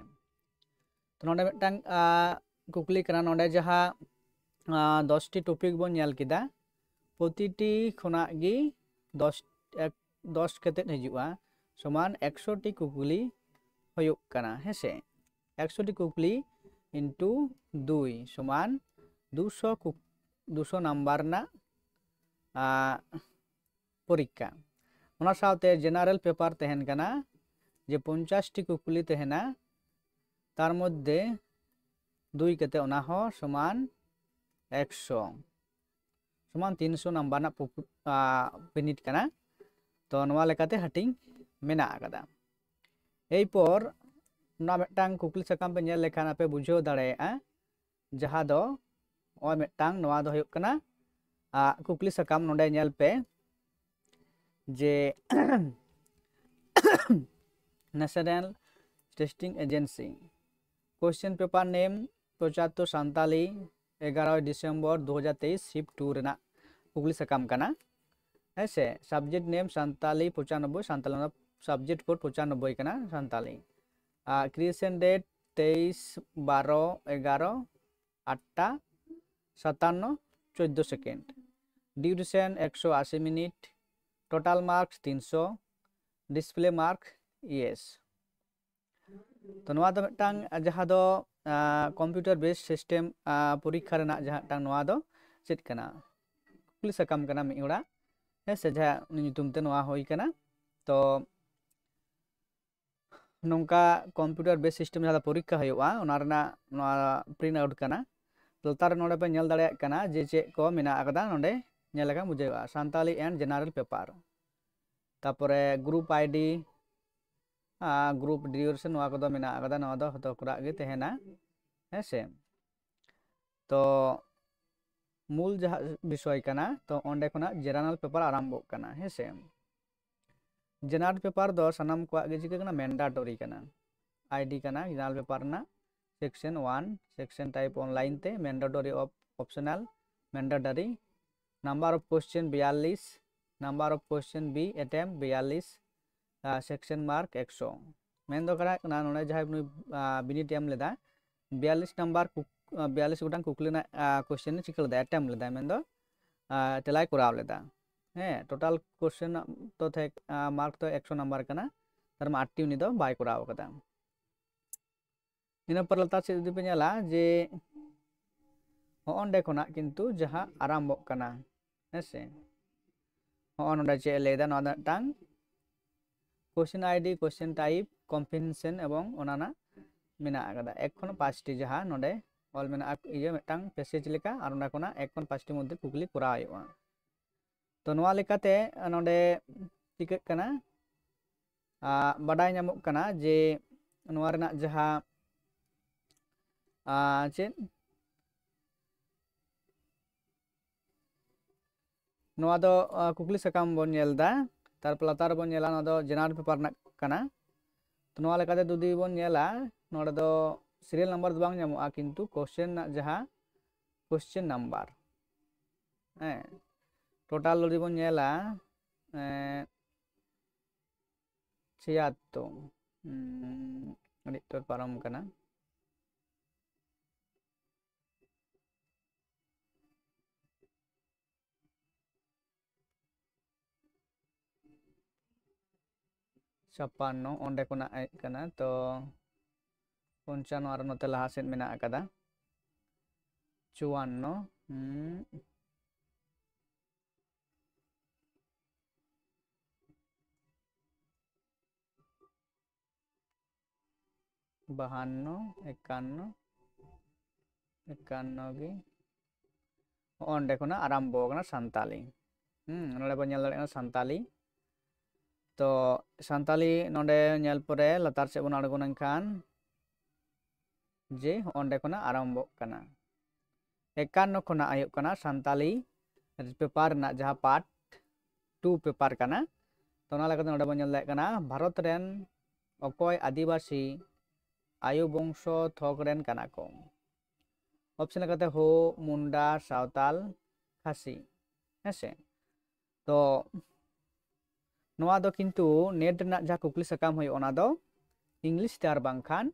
ᱛᱚ ᱱᱚᱰᱮ ᱢᱤᱫᱴᱟᱝ ᱠᱩᱠᱞᱤ ᱠᱟᱱᱟ, ᱱᱚᱰᱮ ᱡᱟᱦᱟᱸ ᱫᱚᱥᱴᱤ topic ᱵᱚᱱ ᱧᱮᱞ ᱠᱮᱫᱟ, ᱯᱨᱚᱛᱤᱴᱤ ᱠᱷᱚᱱᱟᱜ ᱜᱮ ᱫᱚᱥ ᱫᱚᱥ ᱠᱟᱛᱮᱫ ᱦᱤᱡᱩᱜᱼᱟ, ᱥᱚᱢᱟᱱ ᱮᱠᱥᱚ ᱴᱤ ᱠᱩᱠᱞᱤ ᱦᱩᱭᱩᱜ ᱠᱟᱱᱟ, ᱦᱮᱸ ᱥᱮ᱾ ᱮᱠᱥᱚ ᱴᱤ ᱠᱩᱠᱞᱤ into ᱫᱩᱭ ᱥᱚᱢᱟᱱ ᱫᱩᱥᱚ ᱠᱩᱠ-, ᱫᱩᱥᱚ ᱱᱟᱢᱵᱟᱨ ᱨᱮᱱᱟᱜ, ᱟ, ᱯᱚᱨᱤᱠᱠᱷᱟ᱾ ᱚᱱᱟ ᱥᱟᱶᱛᱮ general paper ᱛᱟᱦᱮᱱ ᱠᱟᱱᱟ ᱡᱮ ᱯᱚᱧᱪᱟᱥ ᱴᱤ ᱠᱩᱠᱞᱤ ᱛᱟᱦᱮᱱᱟ, ᱛᱟᱨ ᱢᱚᱫᱽᱫᱷᱮ ᱫᱩᱭ ᱠᱟᱛᱮ ᱚᱱᱟ ᱦᱚᱸ ᱥᱚᱢᱟᱱ ᱮᱠᱥᱚ, ᱥᱚᱢᱟᱱ ᱛᱤᱱᱥᱚ ᱱᱟᱢᱵᱟᱨ ᱨᱮᱱᱟᱜ ᱯᱩᱠ-, ᱟ, ᱵᱤᱱᱤᱰ ᱠᱟᱱᱟ᱾ ᱛᱚ ᱱᱚᱣᱟ ᱞᱮᱠᱟᱛᱮ ᱦᱟᱹᱴᱤᱧ ᱢᱮᱱᱟᱜ ᱟᱠᱟᱫᱟ᱾ ᱮᱨᱯᱚᱨ ᱚᱱᱟ ᱢᱤᱫᱴᱟᱝ ᱠᱩᱠᱞᱤ ᱥᱟᱠᱟᱢ ᱯᱮ ᱧᱮᱞ ᱞᱮᱠᱷᱟᱱ ᱟᱯᱮ ᱵᱩᱡᱷᱟᱹᱣ ᱫᱟᱲᱮᱭᱟᱜᱼᱟ, ᱡᱟᱦᱟᱸ ᱫᱚ ᱱᱚᱜᱼᱚᱭ ᱢᱤᱫᱴᱟᱝ, ᱱᱚᱣᱟ ᱫᱚ ᱦᱩᱭᱩᱜ ᱠᱟᱱᱟ, ᱟ, ᱠᱩᱠᱞᱤ ᱥᱟᱠᱟᱢ᱾ ᱱᱚᱰᱮ ᱧᱮᱞ ᱯᱮ ᱡᱮ National Testing Agency, question paper name ᱯᱚᱸᱪᱟᱛᱛᱳᱨ ᱥᱟᱱᱛᱟᱞᱤ, ᱮᱜᱟᱨᱳᱭ ᱰᱤᱥᱮᱢᱵᱚᱨ ᱫᱩ ᱦᱟᱡᱟᱨ ᱛᱮᱭᱤᱥ, shift two ᱨᱮᱱᱟᱜ ᱠᱩᱠᱞᱤ ᱥᱟᱠᱟᱢ ᱠᱟᱱᱟ᱾ ᱦᱮᱸ ᱥᱮ, subject name ᱥᱟᱱᱛᱟᱞᱤ ᱯᱚᱸᱪᱟᱱᱚᱵᱵᱳᱭ, ᱥᱟᱱᱛᱟᱞᱤ, ᱚᱱᱟ subject code ᱯᱚᱸᱪᱟᱱᱚᱵᱵᱳᱭ ᱠᱟᱱᱟ, ᱥᱟᱱᱛᱟᱞᱤ᱾ ᱟᱨ creation date ᱛᱮᱭᱤᱥ ᱵᱟᱨᱚ ᱮᱜᱟᱨᱚ, ᱟᱴᱴᱟ ᱥᱟᱛᱟᱱᱱᱚ ᱪᱳᱫᱽᱫᱳ second, duration ᱮᱠᱥᱚ ᱟᱥᱤ minute, total marks ᱛᱤᱱᱥᱚ, display mark yes᱾ ᱛᱚ ᱱᱚᱣᱟ ᱫᱚ ᱢᱤᱫᱴᱟᱝ, ᱟ, ᱡᱟᱦᱟᱸ ᱫᱚ, ᱟ, computer based system, ᱟ, ᱯᱚᱨᱤᱠᱠᱷᱟ ᱨᱮᱱᱟᱜ ᱡᱟᱦᱟᱸ ᱢᱤᱫᱴᱟᱝ ᱱᱚᱣᱟ ᱫᱚ ᱪᱮᱫ ᱠᱟᱱᱟ, ᱠᱩᱠᱞᱤ ᱥᱟᱠᱟᱢ ᱠᱟᱱᱟ ᱢᱤᱫ ᱦᱚᱲᱟᱜ, ᱦᱮᱸ ᱥᱮ, ᱡᱟᱦᱟᱸ ᱩᱱᱤ ᱧᱩᱛᱩᱢ ᱛᱮ ᱱᱚᱣᱟ ᱦᱩᱭ ᱠᱟᱱᱟ᱾ ᱛᱚ ᱱᱚᱝᱠᱟ computer based system ᱡᱟᱦᱟᱸ ᱫᱚ ᱯᱚᱨᱤᱠᱠᱷᱟ ᱦᱩᱭᱩᱜᱼᱟ, ᱚᱱᱟ ᱨᱮᱱᱟᱜ ᱱᱚᱣᱟ print out ᱠᱟᱱᱟ᱾ ᱞᱟᱛᱟᱨ ᱨᱮ ᱱᱚᱰᱮ ᱯᱮ ᱧᱮᱞ ᱫᱟᱲᱮᱭᱟᱜ ᱠᱟᱱᱟ ᱡᱮ ᱪᱮᱫ ᱠᱚ ᱢᱮᱱᱟᱜ ᱟᱠᱟᱫᱟ, ᱱᱚᱰᱮ ᱧᱮᱞ ᱞᱮᱠᱷᱟᱱ ᱵᱩᱡᱷᱟᱹᱜᱼᱟ, ᱥᱟᱱᱛᱟᱞᱤ and general paper, ᱛᱟᱯᱚᱨᱮ group ID, ᱟᱨ group duration, ᱱᱚᱣᱟ ᱠᱚᱫᱚ ᱢᱮᱱᱟᱜ ᱟᱠᱟᱫᱟ, ᱱᱚᱣᱟ ᱫᱚ ᱡᱚᱛᱚ ᱠᱚᱨᱟᱜ ᱜᱮ ᱛᱟᱦᱮᱱᱟ, ᱦᱮᱸ ᱥᱮ᱾ ᱛᱚ ᱢᱩᱞ ᱡᱟᱦᱟᱸ ᱵᱤᱥᱚᱭ ᱠᱟᱱᱟ, ᱛᱚ ᱚᱸᱰᱮ ᱠᱷᱚᱱᱟᱜ general paper ᱟᱨᱟᱢᱵᱷᱚᱜ ᱠᱟᱱᱟ, ᱦᱮᱸ ᱥᱮ᱾ General paper ᱫᱚ ᱥᱟᱱᱟᱢ ᱠᱚᱣᱟᱜ ᱜᱮ ᱪᱤᱠᱟᱹ ᱠᱟᱱᱟ, mandatory ᱠᱟᱱᱟ, ID ᱠᱟᱱᱟ general paper ᱨᱮᱱᱟᱜ, section one, section type online ᱛᱮ, mandatory of optional, mandatory, number of question ᱵᱤᱭᱟᱞᱞᱤᱥ, number of question B attempt ᱵᱤᱭᱟᱞᱞᱤᱥ, R section mark ᱮᱠᱥᱚ᱾ ᱢᱮᱱ ᱫᱚ ᱠᱟᱱᱟ, ᱠᱟᱱᱟ ᱱᱚᱰᱮ ᱡᱟᱦᱟᱸᱭ ᱱᱩᱭ, ᱟ, ᱵᱤᱱᱤᱰ ᱮᱢ ᱞᱮᱫᱟ, ᱵᱤᱭᱟᱞᱞᱤᱥ ᱱᱟᱢᱵᱟᱨ ᱠᱩᱠ-, ᱟ, ᱵᱤᱭᱟᱞᱞᱤᱥ ᱜᱚᱴᱟᱝ ᱠᱩᱠᱞᱤ ᱨᱮᱱᱟᱜ, ᱟ, question ᱮ ᱪᱤᱠᱟᱹ ᱞᱮᱫᱟ, attempt ᱞᱮᱫᱟᱭ, ᱢᱮᱱᱫᱚ, ᱟ, ᱛᱮᱞᱟᱭ ᱠᱚᱨᱟᱣ ᱞᱮᱫᱟ᱾ ᱦᱮᱸ, total question ᱫᱚ ᱛᱟᱦᱮᱸ, ᱟ, mark ᱫᱚ ᱮᱠᱥᱚ ᱱᱟᱢᱵᱟᱨ ᱠᱟᱱᱟ, ᱛᱟᱨ ᱢᱟᱱᱮ ᱟᱴᱴᱤ ᱩᱱᱤ ᱫᱚ ᱵᱟᱭ ᱠᱚᱨᱟᱣ ᱠᱟᱫᱟ᱾ ᱤᱱᱟᱹ ᱯᱚᱨ ᱞᱟᱛᱟᱨ ᱥᱮᱫ ᱡᱩᱫᱤ ᱯᱮ ᱧᱮᱞᱟ ᱡᱮ ᱦᱚᱸᱜᱼᱚ ᱱᱚᱸᱰᱮ ᱠᱷᱚᱱᱟᱜ ᱠᱤᱱᱛᱩ ᱡᱟᱦᱟᱸ ᱟᱨᱟᱢᱵᱷᱚᱜ ᱠᱟᱱᱟ, ᱦᱮᱸ ᱥᱮ, ᱦᱚᱸᱜᱼᱚ ᱱᱚᱸᱰᱮ ᱪᱮᱫ ᱮ ᱞᱟᱹᱭᱫᱟ, ᱱᱚᱣᱟ ᱫᱚ ᱢᱤᱫᱴᱟᱝ question ID, question type, comprehension ᱮᱵᱚᱝ ᱚᱱᱟ ᱨᱮᱱᱟᱜ ᱢᱮᱱᱟᱜ ᱟᱠᱟᱫᱟ᱾ ᱮᱠ ᱠᱷᱚᱱ ᱯᱟᱸᱪᱴᱤ ᱡᱟᱦᱟᱸ ᱱᱚᱸᱰᱮ ᱚᱞ ᱢᱮᱱᱟᱜᱼᱟ, ᱤᱭᱟᱹ ᱢᱤᱫᱴᱟᱝ ᱯᱮᱥᱮᱡᱽ ᱞᱮᱠᱟ, ᱟᱨ ᱚᱸᱰᱮ ᱠᱷᱚᱱᱟᱜ ᱮᱠ ᱠᱷᱚᱱ ᱯᱟᱸᱪᱴᱤ ᱢᱚᱫᱽᱫᱷᱮ ᱠᱩᱠᱞᱤ ᱠᱚᱨᱟᱣ ᱦᱩᱭᱩᱜᱼᱟ᱾ ᱛᱚ ᱱᱚᱣᱟ ᱞᱮᱠᱟᱛᱮ ᱱᱚᱸᱰᱮ ᱪᱤᱠᱟᱹᱜ ᱠᱟᱱᱟ, ᱟᱨ ᱵᱟᱰᱟᱭ ᱧᱟᱢᱚᱜ ᱠᱟᱱᱟ ᱡᱮ ᱱᱚᱣᱟ ᱨᱮᱱᱟᱜ ᱡᱟᱦᱟᱸ, ᱟᱨ ᱪᱮᱫ, ᱱᱚᱣᱟ ᱫᱚ, ᱟᱨ ᱠᱩᱠᱞᱤ ᱥᱟᱠᱟᱢ ᱵᱚᱱ ᱧᱮᱞ ᱮᱫᱟ, ᱛᱟᱨᱯᱚᱨ ᱞᱟᱛᱟᱨ ᱨᱮᱵᱚᱱ ᱧᱮᱞᱟ, ᱱᱚᱣᱟ ᱫᱚ general paper ᱨᱮᱱᱟᱜ ᱠᱟᱱᱟ᱾ ᱛᱚ ᱱᱚᱣᱟ ᱞᱮᱠᱟᱛᱮ ᱡᱩᱫᱤ ᱵᱚᱱ ᱧᱮᱞᱟ, ᱱᱚᱰᱮ ᱫᱚ serial number ᱫᱚ ᱵᱟᱝ ᱧᱟᱢᱚᱜᱼᱟ, ᱠᱤᱱᱛᱩ question ᱨᱮᱱᱟᱜ ᱡᱟᱦᱟᱸ question number, ᱦᱮᱸ, total ᱡᱩᱫᱤ ᱵᱚᱱ ᱧᱮᱞᱟ, ᱮᱸ, ᱪᱷᱤᱭᱟᱛᱛᱳᱨ, ᱩᱸ, ᱟᱹᱰᱤ ᱩᱛᱟᱹᱨ ᱯᱟᱨᱚᱢ ᱠᱟᱱᱟ᱾ ᱪᱷᱟᱯᱟᱱᱱᱚ ᱚᱸᱰᱮ ᱠᱷᱚᱱᱟᱜ ᱦᱮᱡ ᱠᱟᱱᱟ, ᱛᱚ ᱯᱚᱧᱪᱟᱱᱱᱚ ᱟᱨᱚ ᱱᱚᱛᱮ ᱞᱟᱦᱟ ᱥᱮᱫ ᱢᱮᱱᱟᱜ ᱟᱠᱟᱫᱟ᱾ ᱪᱩᱣᱟᱱᱱᱚ, ᱦᱩᱸ, ᱵᱟᱦᱟᱱᱱᱚ, ᱮᱠᱟᱱᱱᱚ, ᱮᱠᱟᱱᱱᱚ ᱜᱮ᱾ ᱚᱸᱰᱮ ᱠᱷᱚᱱᱟᱜ ᱟᱨᱟᱢᱵᱚ ᱟᱠᱟᱱᱟ ᱥᱟᱱᱛᱟᱞᱤ᱾ ᱦᱩᱸ, ᱱᱚᱰᱮ ᱵᱚᱱ ᱧᱮᱞ ᱫᱟᱲᱮᱭᱟᱜ ᱠᱟᱱᱟ ᱥᱟᱱᱛᱟᱞᱤ᱾ ᱛᱚ ᱥᱟᱱᱛᱟᱞᱤ ᱱᱚᱰᱮ ᱧᱮᱞ ᱯᱚᱨᱮ ᱞᱟᱛᱟᱨ ᱥᱮᱫ ᱵᱚᱱ ᱟᱬᱜᱚ ᱞᱮᱱᱠᱷᱟᱱ ᱡᱮ ᱚᱸᱰᱮ ᱠᱷᱚᱱᱟᱜ ᱟᱨᱟᱢᱵᱚᱜ ᱠᱟᱱᱟ᱾ ᱮᱠᱟᱱᱱᱚ ᱠᱷᱚᱱᱟᱜ ᱦᱩᱭᱩᱜ ᱠᱟᱱᱟ ᱥᱟᱱᱛᱟᱞᱤ paper ᱨᱮᱱᱟᱜ ᱡᱟᱦᱟᱸ part two paper ᱠᱟᱱᱟ᱾ ᱛᱚ ᱚᱱᱟ ᱞᱮᱠᱟᱛᱮ ᱱᱚᱰᱮ ᱵᱚᱱ ᱧᱮᱞ ᱫᱟᱲᱮᱭᱟᱜ ᱠᱟᱱᱟ, ᱵᱷᱟᱨᱚᱛ ᱨᱮᱱ ᱚᱠᱚᱭ ᱟᱹᱫᱤᱵᱟᱹᱥᱤ ᱟᱭᱳ ᱵᱚᱝᱥᱚ ᱛᱷᱚᱠ ᱨᱮᱱ ᱠᱟᱱᱟ ᱠᱚ? ᱚᱯᱥᱮᱱ ᱞᱮᱠᱟᱛᱮ ᱦᱳ, ᱢᱩᱱᱰᱟ, ᱥᱟᱶᱛᱟᱞ, ᱠᱷᱟᱥᱤ᱾ ᱦᱮᱸᱥᱮ? ᱛᱚ ᱱᱚᱣᱟ ᱫᱚ ᱠᱤᱱᱛᱩ NET ᱨᱮᱱᱟᱜ ᱡᱟᱦᱟᱸ ᱠᱩᱠᱞᱤ ᱥᱟᱠᱟᱢ ᱦᱩᱭᱩᱜ, ᱚᱱᱟ ᱫᱚ English ᱛᱮ ᱟᱨ ᱵᱟᱝᱠᱷᱟᱱ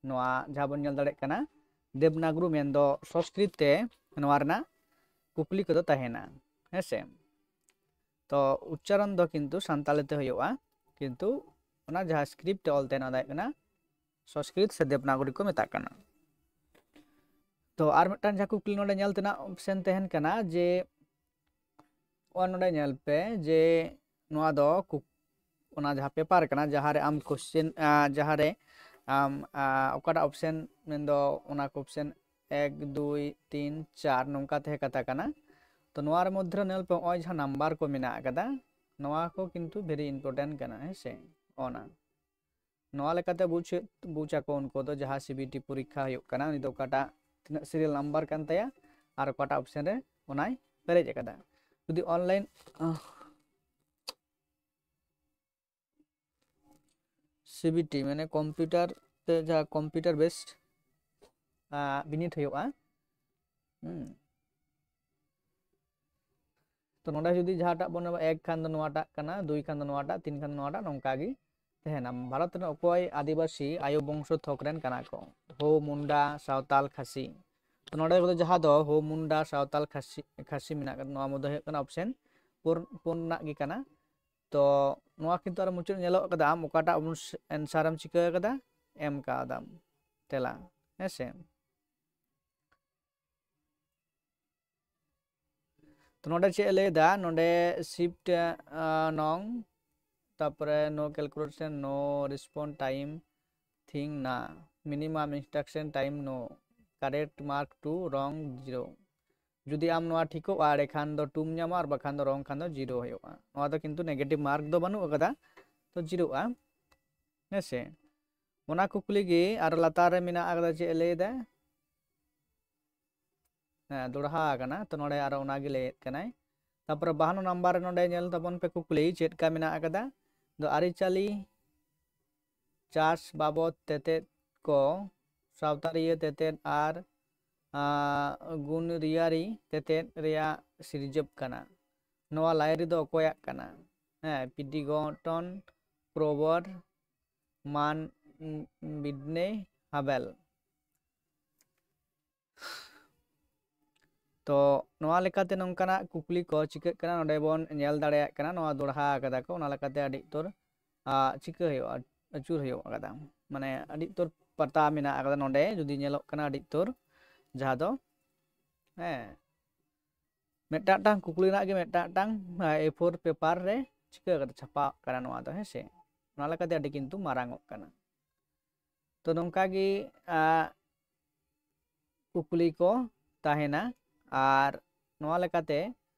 ᱱᱚᱣᱟ ᱡᱟᱦᱟᱸ ᱵᱚᱱ ᱧᱮᱞ ᱫᱟᱲᱮᱭᱟᱜ ᱠᱟᱱᱟ ᱫᱮᱵᱽᱱᱟᱜᱽᱨᱩ, ᱢᱮᱱᱫᱚ ᱥᱚᱸᱥᱠᱨᱤᱛ ᱛᱮ ᱱᱚᱣᱟ ᱨᱮᱱᱟᱜ ᱠᱩᱠᱞᱤ ᱠᱚᱫᱚ ᱛᱟᱦᱮᱱᱟ᱾ ᱦᱮᱸᱥᱮ? ᱛᱚ ᱩᱪᱪᱟᱨᱚᱱ ᱫᱚ ᱠᱤᱱᱛᱩ ᱥᱟᱱᱛᱟᱲᱤ ᱛᱮ ᱦᱩᱭᱩᱜᱼᱟ, ᱠᱤᱱᱛᱩ ᱚᱱᱟ ᱡᱟᱦᱟᱸ script ᱛᱮ ᱚᱞ ᱛᱟᱦᱮᱱᱟ, ᱚᱱᱟ ᱫᱚ ᱦᱩᱭᱩᱜ ᱠᱟᱱᱟ ᱥᱚᱝᱥᱠᱨᱤᱛ ᱥᱮ ᱫᱮᱵᱽᱱᱟᱜᱚᱨᱤ ᱠᱚ ᱢᱮᱛᱟᱜ ᱠᱟᱱᱟ᱾ ᱛᱚ ᱟᱨ ᱢᱤᱫᱴᱟᱝ ᱡᱟᱦᱟᱸ ᱠᱩᱠᱞᱤ ᱱᱚᱰᱮ ᱧᱮᱞ ᱛᱮᱱᱟᱜ ᱚᱯᱥᱮᱱ ᱛᱟᱦᱮᱱ ᱠᱟᱱᱟ ᱡᱮ, ᱚ, ᱱᱚᱰᱮ ᱧᱮᱞ ᱯᱮ ᱡᱮ ᱱᱚᱣᱟ ᱫᱚ ᱠᱩᱠ-, ᱚᱱᱟ ᱡᱟᱦᱟᱸ ᱯᱮᱯᱟᱨ ᱠᱟᱱᱟ, ᱡᱟᱦᱟᱸ ᱨᱮ ᱟᱢ ᱠᱳᱥᱪᱮᱱ, ᱟᱸ, ᱡᱟᱦᱟᱸ ᱨᱮ ᱟᱢ, ᱟᱸ, ᱚᱠᱟᱴᱟᱜ ᱚᱯᱥᱮᱱ, ᱢᱮᱱᱫᱚ ᱚᱱᱟ ᱠᱚ ᱚᱯᱥᱮᱱ ᱮᱠ, ᱫᱩᱭ, ᱛᱤᱱ, ᱪᱟᱨ ᱱᱚᱝᱠᱟ ᱛᱟᱦᱮᱸ ᱠᱟᱛᱷᱟ ᱠᱟᱱᱟ᱾ ᱛᱚ ᱱᱚᱣᱟ ᱨᱮ ᱢᱚᱫᱽᱫᱷᱮ ᱨᱮ ᱧᱮᱞ ᱯᱮ, ᱱᱚᱜᱼᱚᱭ ᱡᱟᱦᱟᱸ ᱱᱟᱢᱵᱟᱨ ᱠᱚ ᱢᱮᱱᱟᱜ ᱟᱠᱟᱫᱟ, ᱱᱚᱣᱟ ᱠᱚ ᱠᱤᱱᱛᱩ very important ᱠᱟᱱᱟ, ᱦᱮᱸ ᱥᱮ? ᱚᱱᱟ, ᱱᱚᱣᱟ ᱞᱮᱠᱟᱛᱮ ᱵᱩᱡᱽ ᱦᱩᱭᱩᱜ, ᱵᱩᱡᱽ ᱟᱠᱚ ᱩᱱᱠᱩ ᱫᱚ ᱡᱟᱦᱟᱸ ᱥᱤ ᱵᱤ ᱴᱤ ᱯᱚᱨᱤᱠᱠᱷᱟ ᱦᱩᱭᱩᱜ ᱠᱟᱱᱟ, ᱩᱱᱤ ᱫᱚ ᱚᱠᱟᱴᱟᱜ ᱛᱤᱱᱟᱹᱜ serial number ᱠᱟᱱ ᱛᱟᱭᱟ ᱟᱨ ᱚᱠᱟᱴᱟᱜ ᱚᱯᱥᱮᱱ ᱨᱮ ᱚᱱᱟᱭ ᱯᱮᱨᱮᱡ ᱟᱠᱟᱫᱟ᱾ ᱡᱩᱫᱤ online, ᱟᱦ, ᱥᱤ ᱵᱤ ᱴᱤ ᱢᱟᱱᱮ computer ᱛᱮ ᱡᱟᱦᱟᱸ computer based, ᱟᱸ, ᱵᱤᱱᱤᱰ ᱦᱩᱭᱩᱜᱼᱟ᱾ ᱦᱩᱸ᱾ ᱛᱚ ᱱᱚᱰᱮ ᱡᱩᱫᱤ ᱡᱟᱦᱟᱸᱴᱟᱜ ᱵᱚᱱ ᱮᱢᱟ, ᱮᱠ ᱠᱷᱟᱱ ᱫᱚ ᱱᱚᱣᱟᱴᱟᱜ ᱠᱟᱱᱟ, ᱫᱩᱭ ᱠᱷᱟᱱ ᱫᱚ ᱱᱚᱣᱟᱴᱟᱜ, ᱛᱤᱱ ᱠᱷᱟᱱ ᱫᱚ ᱱᱚᱣᱟᱴᱟᱜ, ᱱᱚᱝᱠᱟ ᱜᱮ ᱛᱟᱦᱮᱱᱟ᱾ ᱵᱷᱟᱨᱚᱛ ᱨᱮᱱ ᱚᱠᱚᱭ ᱟᱹᱫᱤᱵᱟᱹᱥᱤ ᱟᱭᱳ ᱵᱚᱝᱥᱚ ᱛᱷᱚᱠ ᱨᱮᱱ ᱠᱟᱱᱟ ᱠᱚ? ᱦᱳ, ᱢᱩᱱᱰᱟ, ᱥᱟᱶᱛᱟᱞ, ᱠᱷᱟᱥᱤ᱾ ᱛᱚ ᱱᱚᱰᱮ ᱫᱚ ᱡᱟᱦᱟᱸ ᱫᱚ ᱦᱳ, ᱢᱩᱱᱰᱟ, ᱥᱟᱶᱛᱟᱞ, ᱠᱷᱟᱥᱤ, ᱠᱷᱟᱥᱤ ᱢᱮᱱᱟᱜ ᱠᱟᱫᱟ, ᱱᱚᱣᱟ ᱢᱚᱫᱽᱫᱷᱮ ᱦᱩᱭᱩᱜ ᱠᱟᱱᱟ ᱚᱯᱥᱮᱱ ᱯᱩᱱ, ᱯᱩᱱ ᱨᱮᱱᱟᱜ ᱜᱮ ᱠᱟᱱᱟ᱾ ᱛᱚ ᱱᱚᱣᱟ ᱠᱤᱱᱛᱩ ᱟᱨ ᱢᱩᱪᱟᱹᱫ ᱧᱮᱞᱚᱜ ᱠᱟᱫᱟ, ᱟᱢ ᱚᱠᱟᱴᱟᱜ ᱮᱱᱥᱟᱨ ᱮᱢ ᱪᱤᱠᱟᱹ ᱠᱟᱫᱟ, ᱮᱢ ᱠᱟᱣᱫᱟᱢ ᱛᱮᱞᱟ, ᱦᱮᱸ ᱥᱮ? ᱛᱚ ᱱᱚᱰᱮ ᱪᱮᱫ ᱮ ᱞᱟᱹᱭ ᱮᱫᱟ, ᱱᱚᱰᱮ shift, ᱟᱸ, ᱱᱚᱝ, ᱛᱟᱯᱚᱨᱮ no calculation, no response time, thing ᱱᱟ, minimum instruction time no, correct mark two, wrong zero᱾ ᱡᱩᱫᱤ ᱟᱢ ᱱᱚᱣᱟ ᱴᱷᱤᱠᱚᱜᱼᱟ, ᱮᱸᱰᱮᱠᱷᱟᱱ ᱫᱚ two ᱧᱟᱢᱟ, ᱟᱨ ᱵᱟᱠᱷᱟᱱ ᱫᱚ wrong ᱠᱷᱟᱱ ᱫᱚ zero ᱦᱩᱭᱩᱜᱼᱟ᱾ ᱱᱚᱣᱟ ᱫᱚ ᱠᱤᱱᱛᱩ negative mark ᱫᱚ ᱵᱟᱹᱱᱩᱜ ᱟᱠᱟᱫᱟ, ᱛᱚ ᱡᱤᱨᱳᱜᱼᱟ, ᱦᱮᱸ ᱥᱮ? ᱚᱱᱟ ᱠᱩᱠᱞᱤ ᱜᱮ ᱟᱨ ᱞᱟᱛᱟᱨ ᱨᱮ ᱢᱮᱱᱟᱜ ᱟᱠᱟᱫᱟ, ᱪᱮᱫ ᱮ ᱞᱟᱹᱭ ᱮᱫᱟ? ᱦᱮᱸ, ᱫᱚᱲᱦᱟ ᱟᱠᱟᱱᱟ, ᱛᱚ ᱱᱚᱰᱮ ᱟᱨᱚ ᱚᱱᱟᱜᱮ ᱞᱟᱹᱭᱮᱫ ᱠᱟᱱᱟᱭ᱾ ᱛᱟᱯᱚᱨᱮ ᱵᱟᱦᱟᱱᱱᱚ ᱱᱟᱢᱵᱟᱨ ᱨᱮ ᱱᱚᱰᱮ ᱧᱮᱞ ᱛᱟᱵᱚᱱ ᱯᱮ, ᱠᱩᱠᱞᱤ ᱪᱮᱫ ᱞᱮᱠᱟ ᱢᱮᱱᱟᱜ ᱟᱠᱟᱫᱟ? ᱫᱚ ᱟᱹᱨᱤᱪᱟᱹᱞᱤ ᱪᱟᱥ ᱵᱟᱵᱚᱫ ᱛᱮᱛᱮᱫ ᱠᱚ ᱥᱟᱶᱛᱟᱨᱤᱭᱟᱹ ᱛᱮᱛᱮᱫ ᱟᱨ, ᱟᱸ, ᱜᱩᱱᱨᱤᱭᱟᱨᱤ ᱛᱮᱛᱮᱫ ᱨᱮᱭᱟᱜ ᱥᱤᱨᱡᱟᱹᱯ ᱠᱟᱱᱟ᱾ ᱱᱚᱣᱟ ᱞᱟᱭ ᱨᱮᱫᱚ ᱚᱠᱚᱭᱟᱜ ᱠᱟᱱᱟ? ᱦᱮᱸ, ᱯᱤᱰᱤᱜᱚᱴᱚᱱ, ᱯᱨᱚᱵᱚᱨ, ᱢᱟᱱ, ᱵᱤᱰᱱᱮ, ᱦᱟᱵᱮᱞ᱾ ᱛᱚ ᱱᱚᱣᱟ ᱞᱮᱠᱟᱛᱮ ᱱᱚᱝᱠᱟᱱᱟᱜ ᱠᱩᱠᱞᱤ ᱠᱚ ᱪᱤᱠᱟᱹᱜ ᱠᱟᱱᱟ, ᱱᱚᱰᱮ ᱵᱚᱱ ᱧᱮᱞ ᱫᱟᱲᱮᱭᱟᱜ ᱠᱟᱱᱟ, ᱱᱚᱣᱟ ᱫᱚᱲᱦᱟ ᱟᱠᱟᱫᱟ ᱠᱚ, ᱚᱱᱟ ᱞᱮᱠᱟᱛᱮ ᱟᱹᱰᱤ ᱩᱛᱟᱹᱨ, ᱟ, ᱪᱤᱠᱟᱹ ᱦᱩᱭᱩᱜᱼᱟ? ᱟᱹᱪᱩᱨ ᱦᱩᱭᱩᱜ ᱠᱟᱫᱟ᱾ ᱢᱟᱱᱮ ᱟᱹᱰᱤ ᱩᱛᱟᱹᱨ ᱯᱟᱛᱟ ᱢᱮᱱᱟᱜ ᱟᱠᱟᱫᱟ ᱱᱚᱰᱮ, ᱡᱩᱫᱤ ᱧᱮᱞᱚᱜ ᱠᱟᱱᱟ ᱟᱹᱰᱤ ᱩᱛᱟᱹᱨ, ᱡᱟᱦᱟᱸ ᱫᱚ, ᱦᱮᱸ, ᱢᱤᱫᱴᱟᱝ ᱢᱤᱫᱴᱟᱝ ᱠᱩᱠᱞᱤ ᱨᱮᱱᱟᱜ ᱜᱮ ᱢᱤᱫᱴᱟᱝ ᱢᱤᱫᱴᱟᱝ ᱮ ᱯᱷᱳᱨ ᱯᱮᱯᱟᱨ ᱨᱮ ᱪᱤᱠᱟᱹ ᱠᱟᱛᱮ ᱪᱷᱟᱯᱟᱜ ᱠᱟᱱᱟ ᱱᱚᱣᱟ ᱫᱚ, ᱦᱮᱸ ᱥᱮ? ᱚᱱᱟ ᱞᱮᱠᱟᱛᱮ ᱟᱹᱰᱤ ᱠᱤᱱᱛᱩ ᱢᱟᱨᱟᱝ ᱚᱜ ᱠᱟᱱᱟ᱾ ᱛᱚ ᱱᱚᱝᱠᱟ ᱜᱮ, ᱟ, ᱠᱩᱠᱞᱤ ᱠᱚ ᱛᱟᱦᱮᱱᱟ᱾ ᱟᱨ ᱱᱚᱣᱟ ᱞᱮᱠᱟᱛᱮ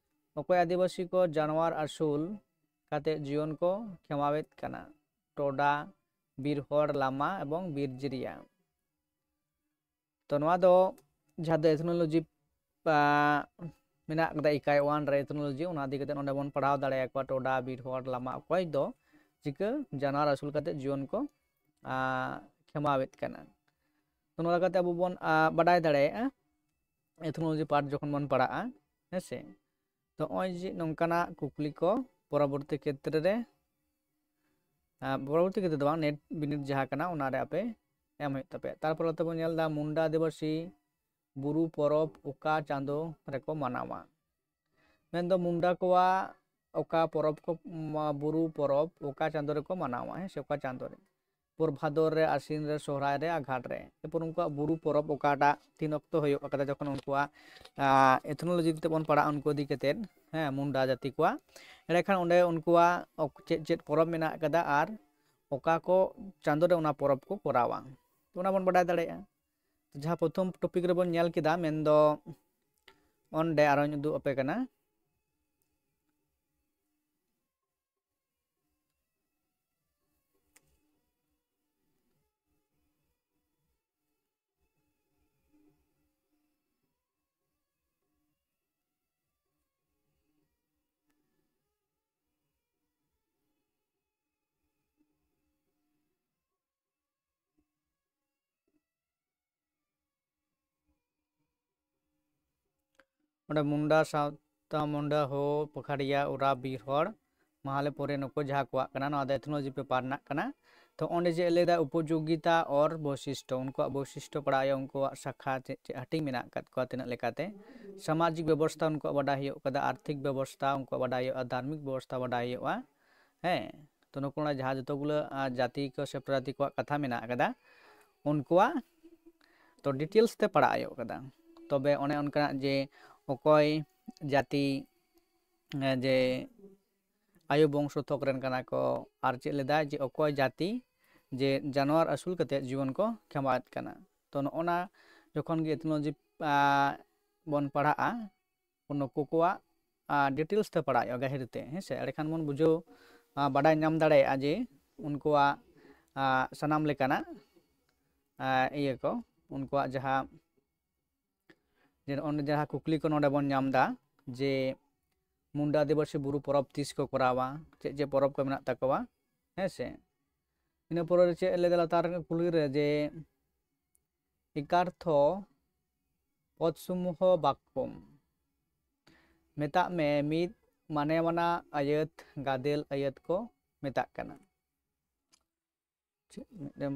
ᱚᱠᱚᱭ ᱟᱹᱫᱤᱵᱟᱹᱥᱤ ᱠᱚ ᱡᱟᱱᱣᱟᱨ ᱟᱹᱥᱩᱞ ᱠᱟᱛᱮ ᱡᱤᱭᱚᱱ ᱠᱚ ᱠᱷᱮᱢᱟᱣᱮᱫ ᱠᱟᱱᱟ? ᱴᱚᱰᱟ, ᱵᱤᱨ ᱦᱚᱲ, ᱞᱟᱢᱟ ᱮᱵᱚᱝ ᱵᱤᱨ ᱡᱤᱨᱤᱭᱟ᱾ ᱛᱚ ᱱᱚᱣᱟ ᱫᱚ ᱡᱟᱦᱟᱸ ᱫᱚ ᱮᱛᱷᱱᱳᱞᱚᱡᱤ, ᱟ, ᱢᱮᱱᱟᱜ ᱠᱟᱫᱟ ᱤᱠᱟᱭ ᱳᱣᱟᱱ ᱨᱮ ᱮᱛᱷᱱᱳᱞᱚᱡᱤ, ᱚᱱᱟ ᱤᱫᱤ ᱠᱟᱛᱮ ᱚᱸᱰᱮ ᱵᱚᱱ ᱯᱟᱲᱦᱟᱣ ᱫᱟᱲᱮᱭᱟᱠᱚᱣᱟ ᱴᱚᱰᱟ, ᱵᱤᱨ ᱦᱚᱲ, ᱞᱟᱢᱟ ᱚᱠᱚᱭ ᱫᱚ ᱪᱤᱠᱟᱹ ᱡᱟᱱᱣᱟᱨ ᱟᱹᱥᱩᱞ ᱠᱟᱛᱮ ᱡᱤᱭᱚᱱ ᱠᱚ, ᱟ, ᱠᱷᱮᱢᱟᱣᱮᱫ ᱠᱟᱱᱟ᱾ ᱛᱚ ᱱᱚᱣᱟ ᱞᱮᱠᱟᱛᱮ ᱟᱵᱚ ᱵᱚᱱ, ᱟ, ᱵᱟᱰᱟᱭ ᱫᱟᱲᱮᱭᱟᱜᱼᱟ ᱮᱛᱷᱱᱳᱞᱚᱡᱤ ᱯᱟᱨᱴ ᱡᱚᱠᱷᱚᱱ ᱵᱚᱱ ᱯᱟᱲᱦᱟᱜᱼᱟ, ᱦᱮᱸ ᱥᱮ? ᱛᱚ ᱱᱚᱜᱼᱚᱭ ᱡᱮ ᱱᱚᱝᱠᱟᱱᱟᱜ ᱠᱩᱠᱞᱤ ᱠᱚ ᱯᱚᱨᱚᱵᱚᱨᱛᱤ ᱠᱷᱮᱛᱨᱮ ᱨᱮ, ᱟ, ᱯᱚᱨᱚᱵᱚᱨᱛᱤ ᱠᱷᱮᱛᱨᱮ ᱫᱚ ᱵᱟᱝ, ᱱᱮᱴ ᱵᱤᱱᱤᱰ ᱡᱟᱦᱟᱸ ᱠᱟᱱᱟ ᱚᱱᱟᱨᱮ ᱟᱯᱮ ᱮᱢ ᱦᱩᱭᱩᱜ ᱛᱟᱯᱮᱭᱟ᱾ ᱛᱟᱨᱯᱚᱨᱮ ᱛᱮᱵᱚᱱ ᱧᱮᱞ ᱮᱫᱟ ᱢᱩᱱᱰᱟ ᱟᱹᱫᱤᱵᱟᱹᱥᱤ ᱵᱩᱨᱩ ᱯᱚᱨᱚᱵᱽ ᱚᱠᱟ ᱪᱟᱸᱫᱳ ᱨᱮᱠᱚ ᱢᱟᱱᱟᱣᱟ? ᱢᱮᱱᱫᱚ ᱢᱩᱱᱰᱟ ᱠᱚᱣᱟᱜ ᱚᱠᱟ ᱯᱚᱨᱚᱵᱽ ᱠᱚ, ᱢᱟ-, ᱵᱩᱨᱩ ᱯᱚᱨᱚᱵᱽ ᱚᱠᱟ ᱪᱟᱸᱫᱳ ᱨᱮᱠᱚ ᱢᱟᱱᱟᱣᱟ, ᱦᱮᱸ ᱥᱮ, ᱚᱠᱟ ᱪᱟᱸᱫᱳ ᱨᱮ? ᱯᱩᱨ ᱵᱷᱟᱫᱚᱨ ᱨᱮ, ᱟᱥᱤᱱ ᱨᱮ, ᱥᱚᱦᱨᱟᱭ ᱨᱮ, ᱟᱜᱷᱟᱴ ᱨᱮ᱾ ᱮᱨᱯᱚᱨ ᱩᱱᱠᱩᱣᱟᱜ ᱵᱩᱨᱩ ᱯᱚᱨᱚᱵᱽ ᱚᱠᱟᱴᱟᱜ ᱛᱤᱱ ᱚᱠᱛᱚ ᱦᱩᱭᱩᱜ ᱠᱟᱫᱟ, ᱡᱚᱠᱷᱚᱱ ᱩᱱᱠᱩᱣᱟᱜ, ᱟ, ᱮᱛᱷᱱᱳᱞᱚᱡᱤ ᱛᱮ ᱵᱚᱱ ᱯᱟᱲᱦᱟᱜᱼᱟ ᱩᱱᱠᱩ ᱤᱫᱤ ᱠᱟᱛᱮᱫ, ᱦᱮᱸ, ᱢᱩᱱᱰᱟ ᱡᱟᱹᱛᱤ ᱠᱚᱣᱟᱜ, ᱮᱸᱰᱮᱠᱷᱟᱱ ᱚᱸᱰᱮ ᱩᱱᱠᱩᱣᱟᱜ ᱚᱠ-, ᱪᱮᱫ ᱪᱮᱫ ᱯᱚᱨᱚᱵᱽ ᱢᱮᱱᱟᱜ ᱠᱟᱫᱟ ᱟᱨ ᱚᱠᱟ ᱠᱚ ᱪᱟᱸᱫᱳ ᱨᱮ ᱚᱱᱟ ᱯᱚᱨᱚᱵᱽ ᱠᱚ ᱠᱚᱨᱟᱣᱟ, ᱛᱚ ᱚᱱᱟ ᱵᱚᱱ ᱵᱟᱰᱟᱭ ᱫᱟᱲᱮᱭᱟᱜᱼᱟ᱾ ᱡᱟᱦᱟᱸ ᱯᱨᱚᱛᱷᱚᱢ ᱴᱚᱯᱤᱠ ᱨᱮᱵᱚᱱ ᱧᱮᱞ ᱠᱮᱫᱟ, ᱢᱮᱱᱫᱚ ᱚᱸᱰᱮ ᱟᱨᱚᱧ ᱩᱫᱩᱜ ᱟᱯᱮ ᱠᱟᱱᱟ᱾ ᱚᱸᱰᱮ ᱢᱩᱱᱰᱟ ᱥᱟᱶᱛᱟ, ᱢᱩᱱᱰᱟ ᱦᱳ, ᱯᱟᱠᱷᱟᱲᱤᱭᱟ, ᱳᱨᱟ, ᱵᱤᱨ ᱦᱚᱲ, ᱢᱟᱦᱟᱞᱮ ᱯᱚᱨᱮ ᱱᱩᱠᱩ ᱡᱟᱦᱟᱸ ᱠᱚᱣᱟᱜ ᱠᱟᱱᱟ, ᱱᱚᱣᱟ ᱫᱚ ᱮᱛᱷᱱᱳᱞᱚᱡᱤ ᱯᱮᱯᱟᱨ ᱨᱮᱱᱟᱜ ᱠᱟᱱᱟ᱾ ᱛᱚ ᱚᱸᱰᱮ ᱪᱮᱫ ᱞᱟᱹᱭᱫᱟ, ᱩᱯᱚᱡᱳᱜᱤᱛᱟ ᱚᱨ ᱵᱳᱭᱥᱤᱥᱴᱚ, ᱩᱱᱠᱩᱣᱟᱜ ᱵᱳᱭᱥᱤᱥᱴᱚ ᱯᱟᱲᱟᱜ ᱦᱩᱭᱩᱜᱼᱟ, ᱩᱱᱠᱩᱣᱟᱜ ᱥᱟᱠᱷᱟ ᱪᱮᱫ ᱪᱮᱫ ᱦᱟᱹᱴᱤᱧ ᱢᱮᱱᱟᱜ ᱟᱠᱟᱫ ᱠᱚᱣᱟ ᱛᱤᱱᱟᱹᱜ ᱞᱮᱠᱟᱛᱮ, ᱥᱟᱢᱟᱡᱤᱠ ᱵᱮᱵᱚᱥᱛᱷᱟ ᱩᱱᱠᱩᱣᱟᱜ ᱵᱟᱰᱟᱭ ᱦᱩᱭᱩᱜ ᱠᱟᱫᱟ, ᱟᱨᱛᱷᱤᱠ ᱵᱮᱵᱚᱥᱛᱷᱟ ᱩᱱᱠᱩᱣᱟᱜ ᱵᱟᱰᱟᱭ ᱦᱩᱭᱩᱜᱼᱟ, ᱫᱷᱟᱨᱢᱤᱠ ᱵᱮᱵᱚᱥᱛᱷᱟ ᱵᱟᱰᱟᱭ ᱦᱩᱭᱩᱜᱼᱟ, ᱦᱮᱸ᱾ ᱛᱚ ᱱᱩᱠᱩ ᱚᱱᱟ ᱡᱟᱦᱟᱸ ᱡᱚᱛᱚ ᱜᱩᱞᱟᱹ, ᱟᱸ, ᱡᱟᱹᱛᱤ ᱠᱚ ᱥᱮ ᱯᱨᱚᱡᱟᱛᱤ ᱠᱚᱣᱟᱜ ᱠᱟᱛᱷᱟ ᱢᱮᱱᱟᱜ ᱟᱠᱟᱫᱟ, ᱩᱱᱠᱩᱣᱟᱜ ᱛᱚ details ᱛᱮ ᱯᱟᱲᱦᱟᱜ ᱦᱩᱭᱩᱜ ᱠᱟᱫᱟ᱾ ᱛᱚᱵᱮ ᱚᱱᱮ ᱚᱱᱠᱟᱱᱟᱜ ᱡᱮ ᱚᱠᱚᱭ ᱡᱟᱹᱛᱤ, ᱮᱸ, ᱡᱮ ᱟᱭᱳ ᱵᱚᱝᱥᱚ ᱛᱷᱚᱠ ᱨᱮᱱ ᱠᱟᱱᱟ ᱠᱚ, ᱟᱨ ᱪᱮᱫ ᱞᱮᱫᱟᱭ ᱡᱮ ᱚᱠᱚᱭ ᱡᱟᱹᱛᱤ ᱡᱮ ᱡᱟᱱᱣᱟᱨ ᱟᱹᱥᱩᱞ ᱠᱟᱛᱮ ᱡᱤᱵᱚᱱ ᱠᱚ ᱠᱷᱮᱢᱟᱣᱮᱫ ᱠᱟᱱᱟ᱾ ᱛᱚ ᱱᱚᱜᱼᱚ ᱱᱟ ᱡᱚᱠᱷᱚᱱ ᱜᱮ ethnology, ᱟᱸ, ᱵᱚᱱ ᱯᱟᱲᱦᱟᱜᱼᱟ, ᱱᱩᱠᱩ ᱠᱚᱣᱟᱜ, ᱟᱸ, details ᱛᱮ ᱯᱟᱲᱦᱟᱜ ᱦᱩᱭᱩᱜᱼᱟ ᱜᱟᱹᱦᱤᱨ ᱛᱮ, ᱦᱮᱸ ᱥᱮ? ᱮᱸᱰᱮᱠᱷᱟᱱ ᱵᱚᱱ ᱵᱩᱡᱷᱟᱹᱣ, ᱟᱸ, ᱵᱟᱰᱟᱭ ᱧᱟᱢ ᱫᱟᱲᱮᱭᱟᱜᱼᱟ ᱡᱮ ᱩᱱᱠᱩᱣᱟᱜ, ᱟᱸ, ᱥᱟᱱᱟᱢ ᱞᱮᱠᱟᱱᱟᱜ, ᱟᱸ, ᱤᱭᱟᱹ ᱠᱚ, ᱩᱱᱠᱩᱣᱟᱜ ᱡᱟᱦᱟᱸ, ᱡᱮ ᱱᱚᱜᱼᱚᱭ ᱡᱟᱦᱟᱸ ᱠᱩᱠᱞᱤ ᱠᱚ ᱱᱚᱰᱮ ᱵᱚᱱ ᱧᱟᱢ ᱮᱫᱟ ᱡᱮ ᱢᱩᱱᱰᱟ ᱟᱹᱫᱤᱵᱟᱹᱥᱤ ᱵᱩᱨᱩ ᱯᱚᱨᱚᱵᱽ ᱛᱤᱥ ᱠᱚ ᱠᱚᱨᱟᱣᱟ, ᱪᱮᱫ ᱪᱮᱫ ᱯᱚᱨᱚᱵᱽ ᱠᱚ ᱢᱮᱱᱟᱜ ᱛᱟᱠᱚᱣᱟ, ᱦᱮᱸ ᱥᱮ? ᱤᱱᱟᱹ ᱯᱚᱨᱮ ᱨᱮ ᱪᱮᱫ ᱞᱟᱹᱭ ᱮᱫᱟ ᱞᱟᱛᱟᱨ ᱠᱩᱠᱞᱤ ᱨᱮ ᱡᱮ ᱮᱠᱟᱨᱛᱷᱚ ᱯᱚᱫ ᱥᱩᱢᱩᱦᱚ ᱵᱟᱠᱠᱚᱢ᱾ ᱢᱮᱛᱟᱜ ᱢᱮ ᱢᱤᱫ ᱢᱟᱱᱮᱣᱟᱱᱟᱜ ᱟᱹᱭᱟᱹᱛ, ᱜᱟᱫᱮᱞ ᱟᱹᱭᱟᱹᱛ ᱠᱚ ᱢᱮᱛᱟᱜ ᱠᱟᱱᱟ᱾ ᱪᱮᱫ ᱢᱤᱫᱴᱮᱱ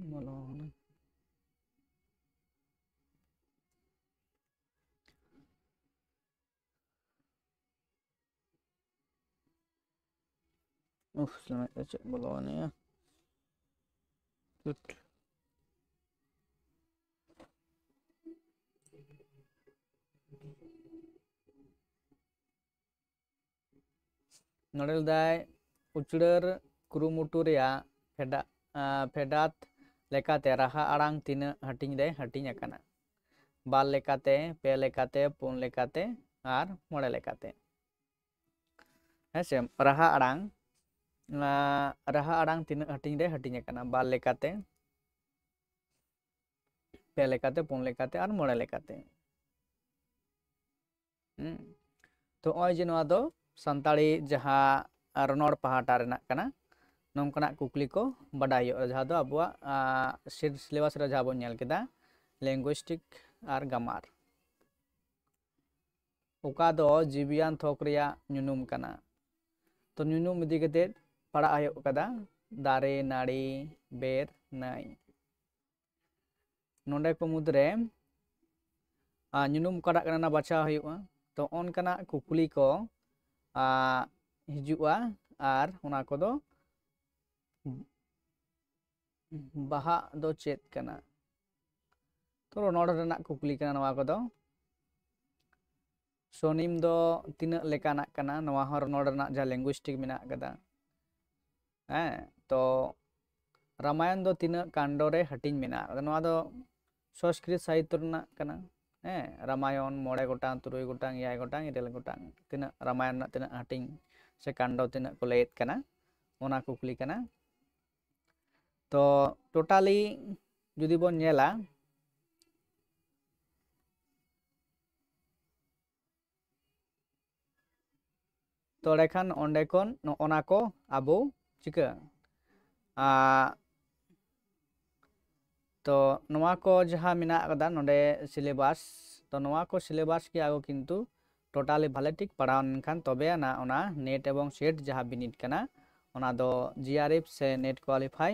ᱵᱚᱞᱚ ᱟᱠᱟᱱᱟ? ᱩᱯᱷ, ᱢᱤᱫᱴᱮᱱ ᱪᱮᱫ ᱵᱚᱞᱚ ᱟᱠᱟᱱᱟ? ᱪᱩᱴ᱾ ᱱᱚᱰᱮ ᱞᱟᱹᱭᱫᱟᱭ, ᱩᱪᱲᱟᱹᱨ ᱠᱩᱨᱩᱢᱩᱴᱩ ᱨᱮᱭᱟᱜ ᱯᱷᱮᱰᱟ-, ᱟᱸ, ᱯᱷᱮᱰᱟᱛ ᱞᱮᱠᱟᱛᱮ ᱨᱟᱦᱟ ᱟᱲᱟᱝ ᱛᱤᱱᱟᱹᱜ ᱦᱟᱹᱴᱤᱧ ᱨᱮ ᱦᱟᱹᱴᱤᱧ ᱟᱠᱟᱱᱟ? ᱵᱟᱨ ᱞᱮᱠᱟᱛᱮ, ᱯᱮ ᱞᱮᱠᱟᱛᱮ, ᱯᱩᱱ ᱞᱮᱠᱟᱛᱮ ᱟᱨ ᱢᱚᱬᱮ ᱞᱮᱠᱟᱛᱮ᱾ ᱦᱮᱸ ᱥᱮ, ᱨᱟᱦᱟ ᱟᱲᱟᱝ, ᱟᱸ, ᱨᱟᱦᱟ ᱟᱲᱟᱝ ᱛᱤᱱᱟᱹᱜ ᱦᱟᱹᱴᱤᱧ ᱨᱮ ᱦᱟᱹᱴᱤᱧ ᱟᱠᱟᱱᱟ? ᱵᱟᱨ ᱞᱮᱠᱟᱛᱮ, ᱯᱮ ᱞᱮᱠᱟᱛᱮ, ᱯᱩᱱ ᱞᱮᱠᱟᱛᱮ ᱟᱨ ᱢᱚᱬᱮ ᱞᱮᱠᱟᱛᱮ᱾ ᱦᱩᱸ᱾ ᱛᱚ ᱱᱚᱜᱼᱚᱭ ᱡᱮ ᱱᱚᱣᱟ ᱫᱚ ᱥᱟᱱᱛᱟᱲᱤ ᱡᱟᱦᱟᱸ ᱨᱚᱱᱚᱲ ᱯᱟᱦᱴᱟ ᱨᱮᱱᱟᱜ ᱠᱟᱱᱟ, ᱱᱚᱝᱠᱟᱱᱟᱜ ᱠᱩᱠᱞᱤ ᱠᱚ ᱵᱟᱰᱟᱭ ᱦᱩᱭᱩᱜᱼᱟ, ᱡᱟᱦᱟᱸ ᱫᱚ ᱟᱵᱚᱣᱟᱜ, ᱟᱸ, seat syllabus ᱨᱮ ᱡᱟᱦᱟᱸ ᱵᱚᱱ ᱧᱮᱞ ᱠᱮᱫᱟ, linguistic ᱟᱨ grammar᱾ ᱚᱠᱟ ᱫᱚ ᱡᱤᱣᱤᱭᱟᱱ ᱛᱷᱚᱠ ᱨᱮᱭᱟᱜ ᱧᱩᱱᱩᱢ ᱠᱟᱱᱟ? ᱛᱚ ᱧᱩᱱᱩᱢ ᱤᱫᱤ ᱠᱟᱛᱮ ᱯᱟᱲᱦᱟᱜ ᱦᱩᱭᱩᱜ ᱠᱟᱫᱟ, ᱫᱟᱨᱮ, ᱱᱟᱹᱲᱤ, ᱵᱮᱨ, ᱱᱟᱹᱭ᱾ ᱱᱚᱰᱮ ᱠᱚ ᱢᱩᱫᱽᱨᱮ, ᱟᱸ, ᱧᱩᱱᱩᱢ ᱚᱠᱟᱴᱟᱜ ᱠᱟᱱᱟ, ᱚᱱᱟ ᱵᱟᱪᱷᱟᱣ ᱦᱩᱭᱩᱜᱼᱟ᱾ ᱛᱚ ᱚᱱᱠᱟᱱᱟᱜ ᱠᱩᱠᱞᱤ ᱠᱚ, ᱟᱸ, ᱦᱤᱡᱩᱜᱼᱟ ᱟᱨ ᱚᱱᱟ ᱠᱚᱫᱚ ᱵᱟᱦᱟᱜ ᱫᱚ ᱪᱮᱫ ᱠᱟᱱᱟ? ᱛᱚ ᱨᱚᱱᱚᱲ ᱨᱮᱱᱟᱜ ᱠᱩᱠᱞᱤ ᱠᱟᱱᱟ ᱱᱚᱣᱟ ᱠᱚᱫᱚ᱾ ᱥᱚᱱᱤᱢ ᱫᱚ ᱛᱤᱱᱟᱹᱜ ᱞᱮᱠᱟᱱᱟᱜ ᱠᱟᱱᱟ? ᱱᱚᱣᱟ ᱦᱚᱸ ᱨᱚᱱᱚᱲ ᱨᱮᱱᱟᱜ ᱡᱟᱦᱟᱸ ᱞᱤᱝᱜᱩᱭᱤᱥᱴᱤᱠ ᱢᱮᱱᱟᱜ ᱟᱠᱟᱫᱟ᱾ ᱦᱮᱸ, ᱛᱚ ᱨᱟᱢᱟᱭᱚᱱ ᱫᱚ ᱛᱤᱱᱟᱹᱜ ᱠᱟᱱᱰᱚ ᱨᱮ ᱦᱟᱹᱴᱤᱧ ᱢᱮᱱᱟᱜ ᱟᱠᱟᱫᱟ? ᱱᱚᱣᱟ ᱫᱚ ᱥᱚᱸᱥᱠᱨᱤᱛ ᱥᱟᱦᱤᱛᱛᱚ ᱨᱮᱱᱟᱜ ᱠᱟᱱᱟ᱾ ᱦᱮᱸ, ᱨᱟᱢᱟᱭᱚᱱ ᱢᱚᱬᱮ ᱜᱚᱴᱟᱝ, ᱛᱩᱨᱩᱭ ᱜᱚᱴᱟᱝ, ᱮᱭᱟᱭ ᱜᱚᱴᱟᱝ, ᱤᱨᱟᱹᱞ ᱜᱚᱴᱟᱝ, ᱛᱤᱱᱟᱹᱜ ᱨᱟᱢᱟᱭᱚᱱ ᱨᱮᱱᱟᱜ ᱛᱤᱱᱟᱹᱜ ᱦᱟᱹᱴᱤᱧ ᱥᱮ ᱠᱟᱱᱰᱚ ᱛᱤᱱᱟᱹᱜ ᱠᱚ ᱞᱟᱹᱭᱮᱫ ᱠᱟᱱᱟ, ᱚᱱᱟ ᱠᱩᱠᱞᱤ ᱠᱟᱱᱟ᱾ ᱛᱚ ᱴᱳᱴᱟᱞᱤ ᱡᱩᱫᱤ ᱵᱚᱱ ᱧᱮᱞᱟ, ᱛᱚ ᱮᱸᱰᱮᱠᱷᱟᱱ ᱚᱸᱰᱮ ᱠᱷᱚᱱ ᱱᱚᱜᱼᱚ ᱱᱟ ᱠᱚ ᱟᱵᱚ ᱪᱤᱠᱟᱹ, ᱟᱸ, ᱛᱚ ᱱᱚᱣᱟ ᱠᱚ ᱡᱟᱦᱟᱸ ᱢᱮᱱᱟᱜ ᱟᱠᱟᱫᱟ ᱱᱚᱰᱮ ᱥᱤᱞᱮᱵᱟᱥ, ᱛᱚ ᱱᱚᱣᱟ ᱠᱚ ᱥᱤᱞᱮᱵᱟᱥ ᱜᱮ ᱟᱵᱚ ᱠᱤᱱᱛᱩ ᱴᱳᱴᱟᱞᱤ ᱵᱷᱟᱞᱮ ᱴᱷᱤᱠ ᱯᱟᱲᱦᱟᱣ ᱞᱮᱱᱠᱷᱟᱱ ᱛᱚᱵᱮ ᱟᱱᱟ ᱚᱱᱟ ᱱᱮᱴ ᱮᱵᱚᱝ ᱥᱮᱴ ᱡᱟᱦᱟᱸ ᱵᱤᱱᱤᱰ ᱠᱟᱱᱟ, ᱚᱱᱟ ᱫᱚ ᱡᱤ ᱟᱨ ᱮᱯᱷ ᱥᱮ ᱱᱮᱴ ᱠᱳᱣᱟᱞᱤᱯᱷᱟᱭ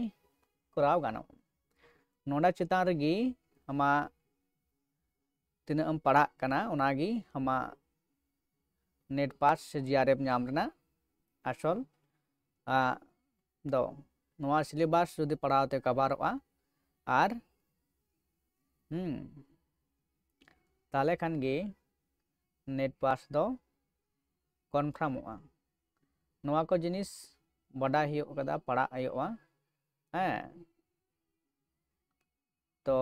ᱠᱚᱨᱟᱣ ᱜᱟᱱᱚᱜᱼᱟ᱾ ᱱᱚᱰᱮ ᱪᱮᱛᱟᱱ ᱨᱮᱜᱮ ᱟᱢᱟᱜ ᱛᱤᱱᱟᱹᱜ ᱮᱢ ᱯᱟᱲᱦᱟᱜ ᱠᱟᱱᱟ, ᱚᱱᱟᱜᱮ ᱟᱢᱟᱜ ᱱᱮᱴ ᱯᱟᱥ ᱥᱮ ᱡᱤ ᱟᱨ ᱮᱯᱷ ᱧᱟᱢ ᱨᱮᱱᱟᱜ ᱟᱥᱚᱞ, ᱟ, ᱫᱚ᱾ ᱱᱚᱣᱟ ᱥᱤᱞᱮᱵᱟᱥ ᱡᱩᱫᱤ ᱯᱟᱲᱦᱟᱣ ᱛᱮ ᱠᱟᱵᱷᱟᱨᱚᱜᱼᱟ, ᱟᱨ, ᱦᱩᱸ, ᱛᱟᱦᱞᱮ ᱠᱷᱟᱱ ᱜᱮ ᱱᱮᱴ ᱯᱟᱥ ᱫᱚ ᱠᱚᱱᱯᱷᱟᱨᱢᱚᱜᱼᱟ᱾ ᱱᱚᱣᱟ ᱠᱚ ᱡᱤᱱᱤᱥ ᱵᱟᱰᱟᱭ ᱦᱩᱭᱩᱜ ᱠᱟᱫᱟ, ᱯᱟᱲᱦᱟᱜ ᱦᱩᱭᱩᱜᱼᱟ᱾ ᱦᱮᱸ, ᱛᱚ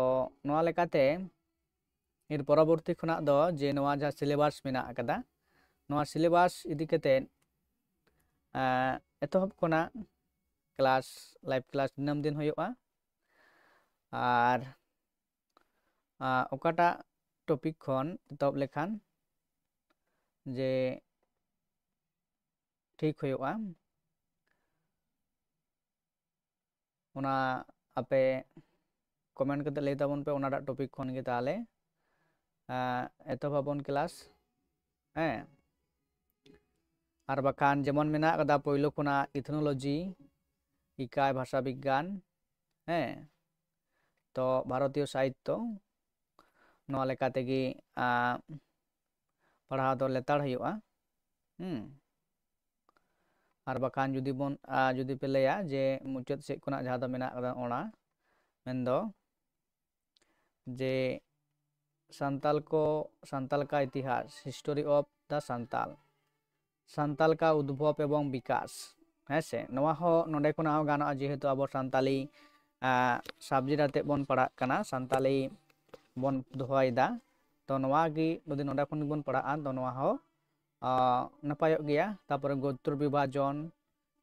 ᱱᱚᱣᱟ ᱞᱮᱠᱟᱛᱮ ᱮᱨ ᱯᱚᱨᱚᱵᱚᱨᱛᱤ ᱠᱷᱚᱱᱟᱜ ᱫᱚ ᱡᱮ ᱱᱚᱣᱟ ᱡᱟᱦᱟᱸ ᱥᱤᱞᱮᱵᱟᱥ ᱢᱮᱱᱟᱜ ᱟᱠᱟᱫᱟ, ᱱᱚᱣᱟ ᱥᱤᱞᱮᱵᱟᱥ ᱤᱫᱤ ᱠᱟᱛᱮ, ᱮᱸ, ᱮᱛᱚᱦᱚᱵ ᱠᱷᱚᱱᱟᱜ ᱠᱞᱟᱥ, ᱞᱟᱭᱤᱵᱷ ᱠᱞᱟᱥ ᱫᱤᱱᱟᱹᱢ ᱫᱤᱱ ᱦᱩᱭᱩᱜᱼᱟ᱾ ᱟᱨ, ᱟᱸ, ᱚᱠᱟᱴᱟᱜ ᱴᱚᱯᱤᱠ ᱠᱷᱚᱱ ᱮᱛᱚᱦᱚᱵ ᱞᱮᱠᱷᱟᱱ ᱡᱮ ᱴᱷᱤᱠ ᱦᱩᱭᱩᱜᱼᱟ, ᱚᱱᱟ ᱟᱯᱮ ᱠᱚᱢᱮᱱᱴ ᱠᱟᱛᱮ ᱞᱟᱹᱭ ᱛᱟᱵᱚᱱ ᱯᱮ, ᱚᱱᱟᱴᱟᱜ ᱴᱚᱯᱤᱠ ᱠᱷᱚᱱ ᱜᱮ ᱛᱟᱦᱚᱞᱮ, ᱟᱸ, ᱮᱛᱚᱦᱚᱵ ᱟᱵᱚᱱ ᱠᱞᱟᱥ᱾ ᱦᱮᱸ, ᱟᱨ ᱵᱟᱠᱷᱟᱱ ᱡᱮᱢᱚᱱ ᱢᱮᱱᱟᱜ ᱠᱟᱫᱟ ᱯᱳᱭᱞᱳ ᱠᱷᱚᱱᱟᱜ ᱤᱛᱷᱱᱳᱞᱚᱡᱤ, ᱤᱠᱟᱭ ᱵᱷᱟᱥᱟ ᱵᱤᱜᱽᱜᱟᱱ, ᱦᱮᱸ, ᱛᱚ ᱵᱷᱟᱨᱚᱛᱤᱭᱚ ᱥᱟᱦᱤᱛᱛᱚ, ᱱᱚᱣᱟ ᱞᱮᱠᱟ ᱛᱮᱜᱮ, ᱟᱸ, ᱯᱟᱲᱦᱟᱣ ᱫᱚ ᱞᱮᱛᱟᱲ ᱦᱩᱭᱩᱜᱼᱟ᱾ ᱦᱩᱸ᱾ ᱟᱨ ᱵᱟᱠᱷᱟᱱ ᱡᱩᱫᱤ ᱵᱚᱱ ᱟᱨ ᱡᱩᱫᱤ ᱯᱮ ᱞᱟᱹᱭᱟ ᱡᱮ ᱢᱩᱪᱟᱹᱫ ᱥᱮᱫ ᱠᱷᱚᱱᱟᱜ ᱡᱟᱦᱟᱸ ᱫᱚ ᱢᱮᱱᱟᱜ ᱟᱠᱟᱫᱟ ᱚᱱᱟ, ᱢᱮᱱᱫᱚ ᱡᱮ ᱥᱟᱱᱛᱟᱞ ᱠᱚ, ᱥᱟᱱᱛᱟᱞ ᱠᱟ ᱤᱛᱤᱦᱟᱥ, History of the Santal, Santal ᱠᱟ ᱩᱫᱽᱵᱷᱚᱵ ᱮᱵᱚᱝ ᱵᱤᱠᱟᱥ, ᱦᱮᱸ ᱥᱮ? ᱱᱚᱣᱟ ᱦᱚᱸ ᱱᱚᱰᱮ ᱠᱷᱚᱱᱟᱜ ᱦᱚᱸ ᱜᱟᱱᱚᱜᱼᱟ, ᱡᱮᱦᱮᱛᱩ ᱟᱵᱚ ᱥᱟᱱᱛᱟᱞᱤ ᱥᱟᱵᱡᱮᱠᱴ ᱟᱛᱮᱫ ᱵᱚᱱ ᱯᱟᱲᱦᱟᱜ ᱠᱟᱱᱟ, ᱥᱟᱱᱛᱟᱞᱤ ᱵᱚᱱ ᱫᱚᱦᱚᱭᱮᱫᱟ᱾ ᱛᱚ ᱱᱚᱣᱟ ᱜᱮ ᱡᱩᱫᱤ ᱱᱚᱰᱮ ᱠᱷᱚᱱ ᱜᱮᱵᱚᱱ ᱯᱟᱲᱦᱟᱜᱼᱟ, ᱛᱚ ᱱᱚᱣᱟ ᱦᱚᱸ ᱱᱟᱯᱟᱭᱚᱜ ᱜᱮᱭᱟ᱾ ᱛᱟᱨᱯᱚᱨᱮ ᱜᱳᱛᱨᱚ ᱵᱤᱵᱷᱟᱡᱚᱱ,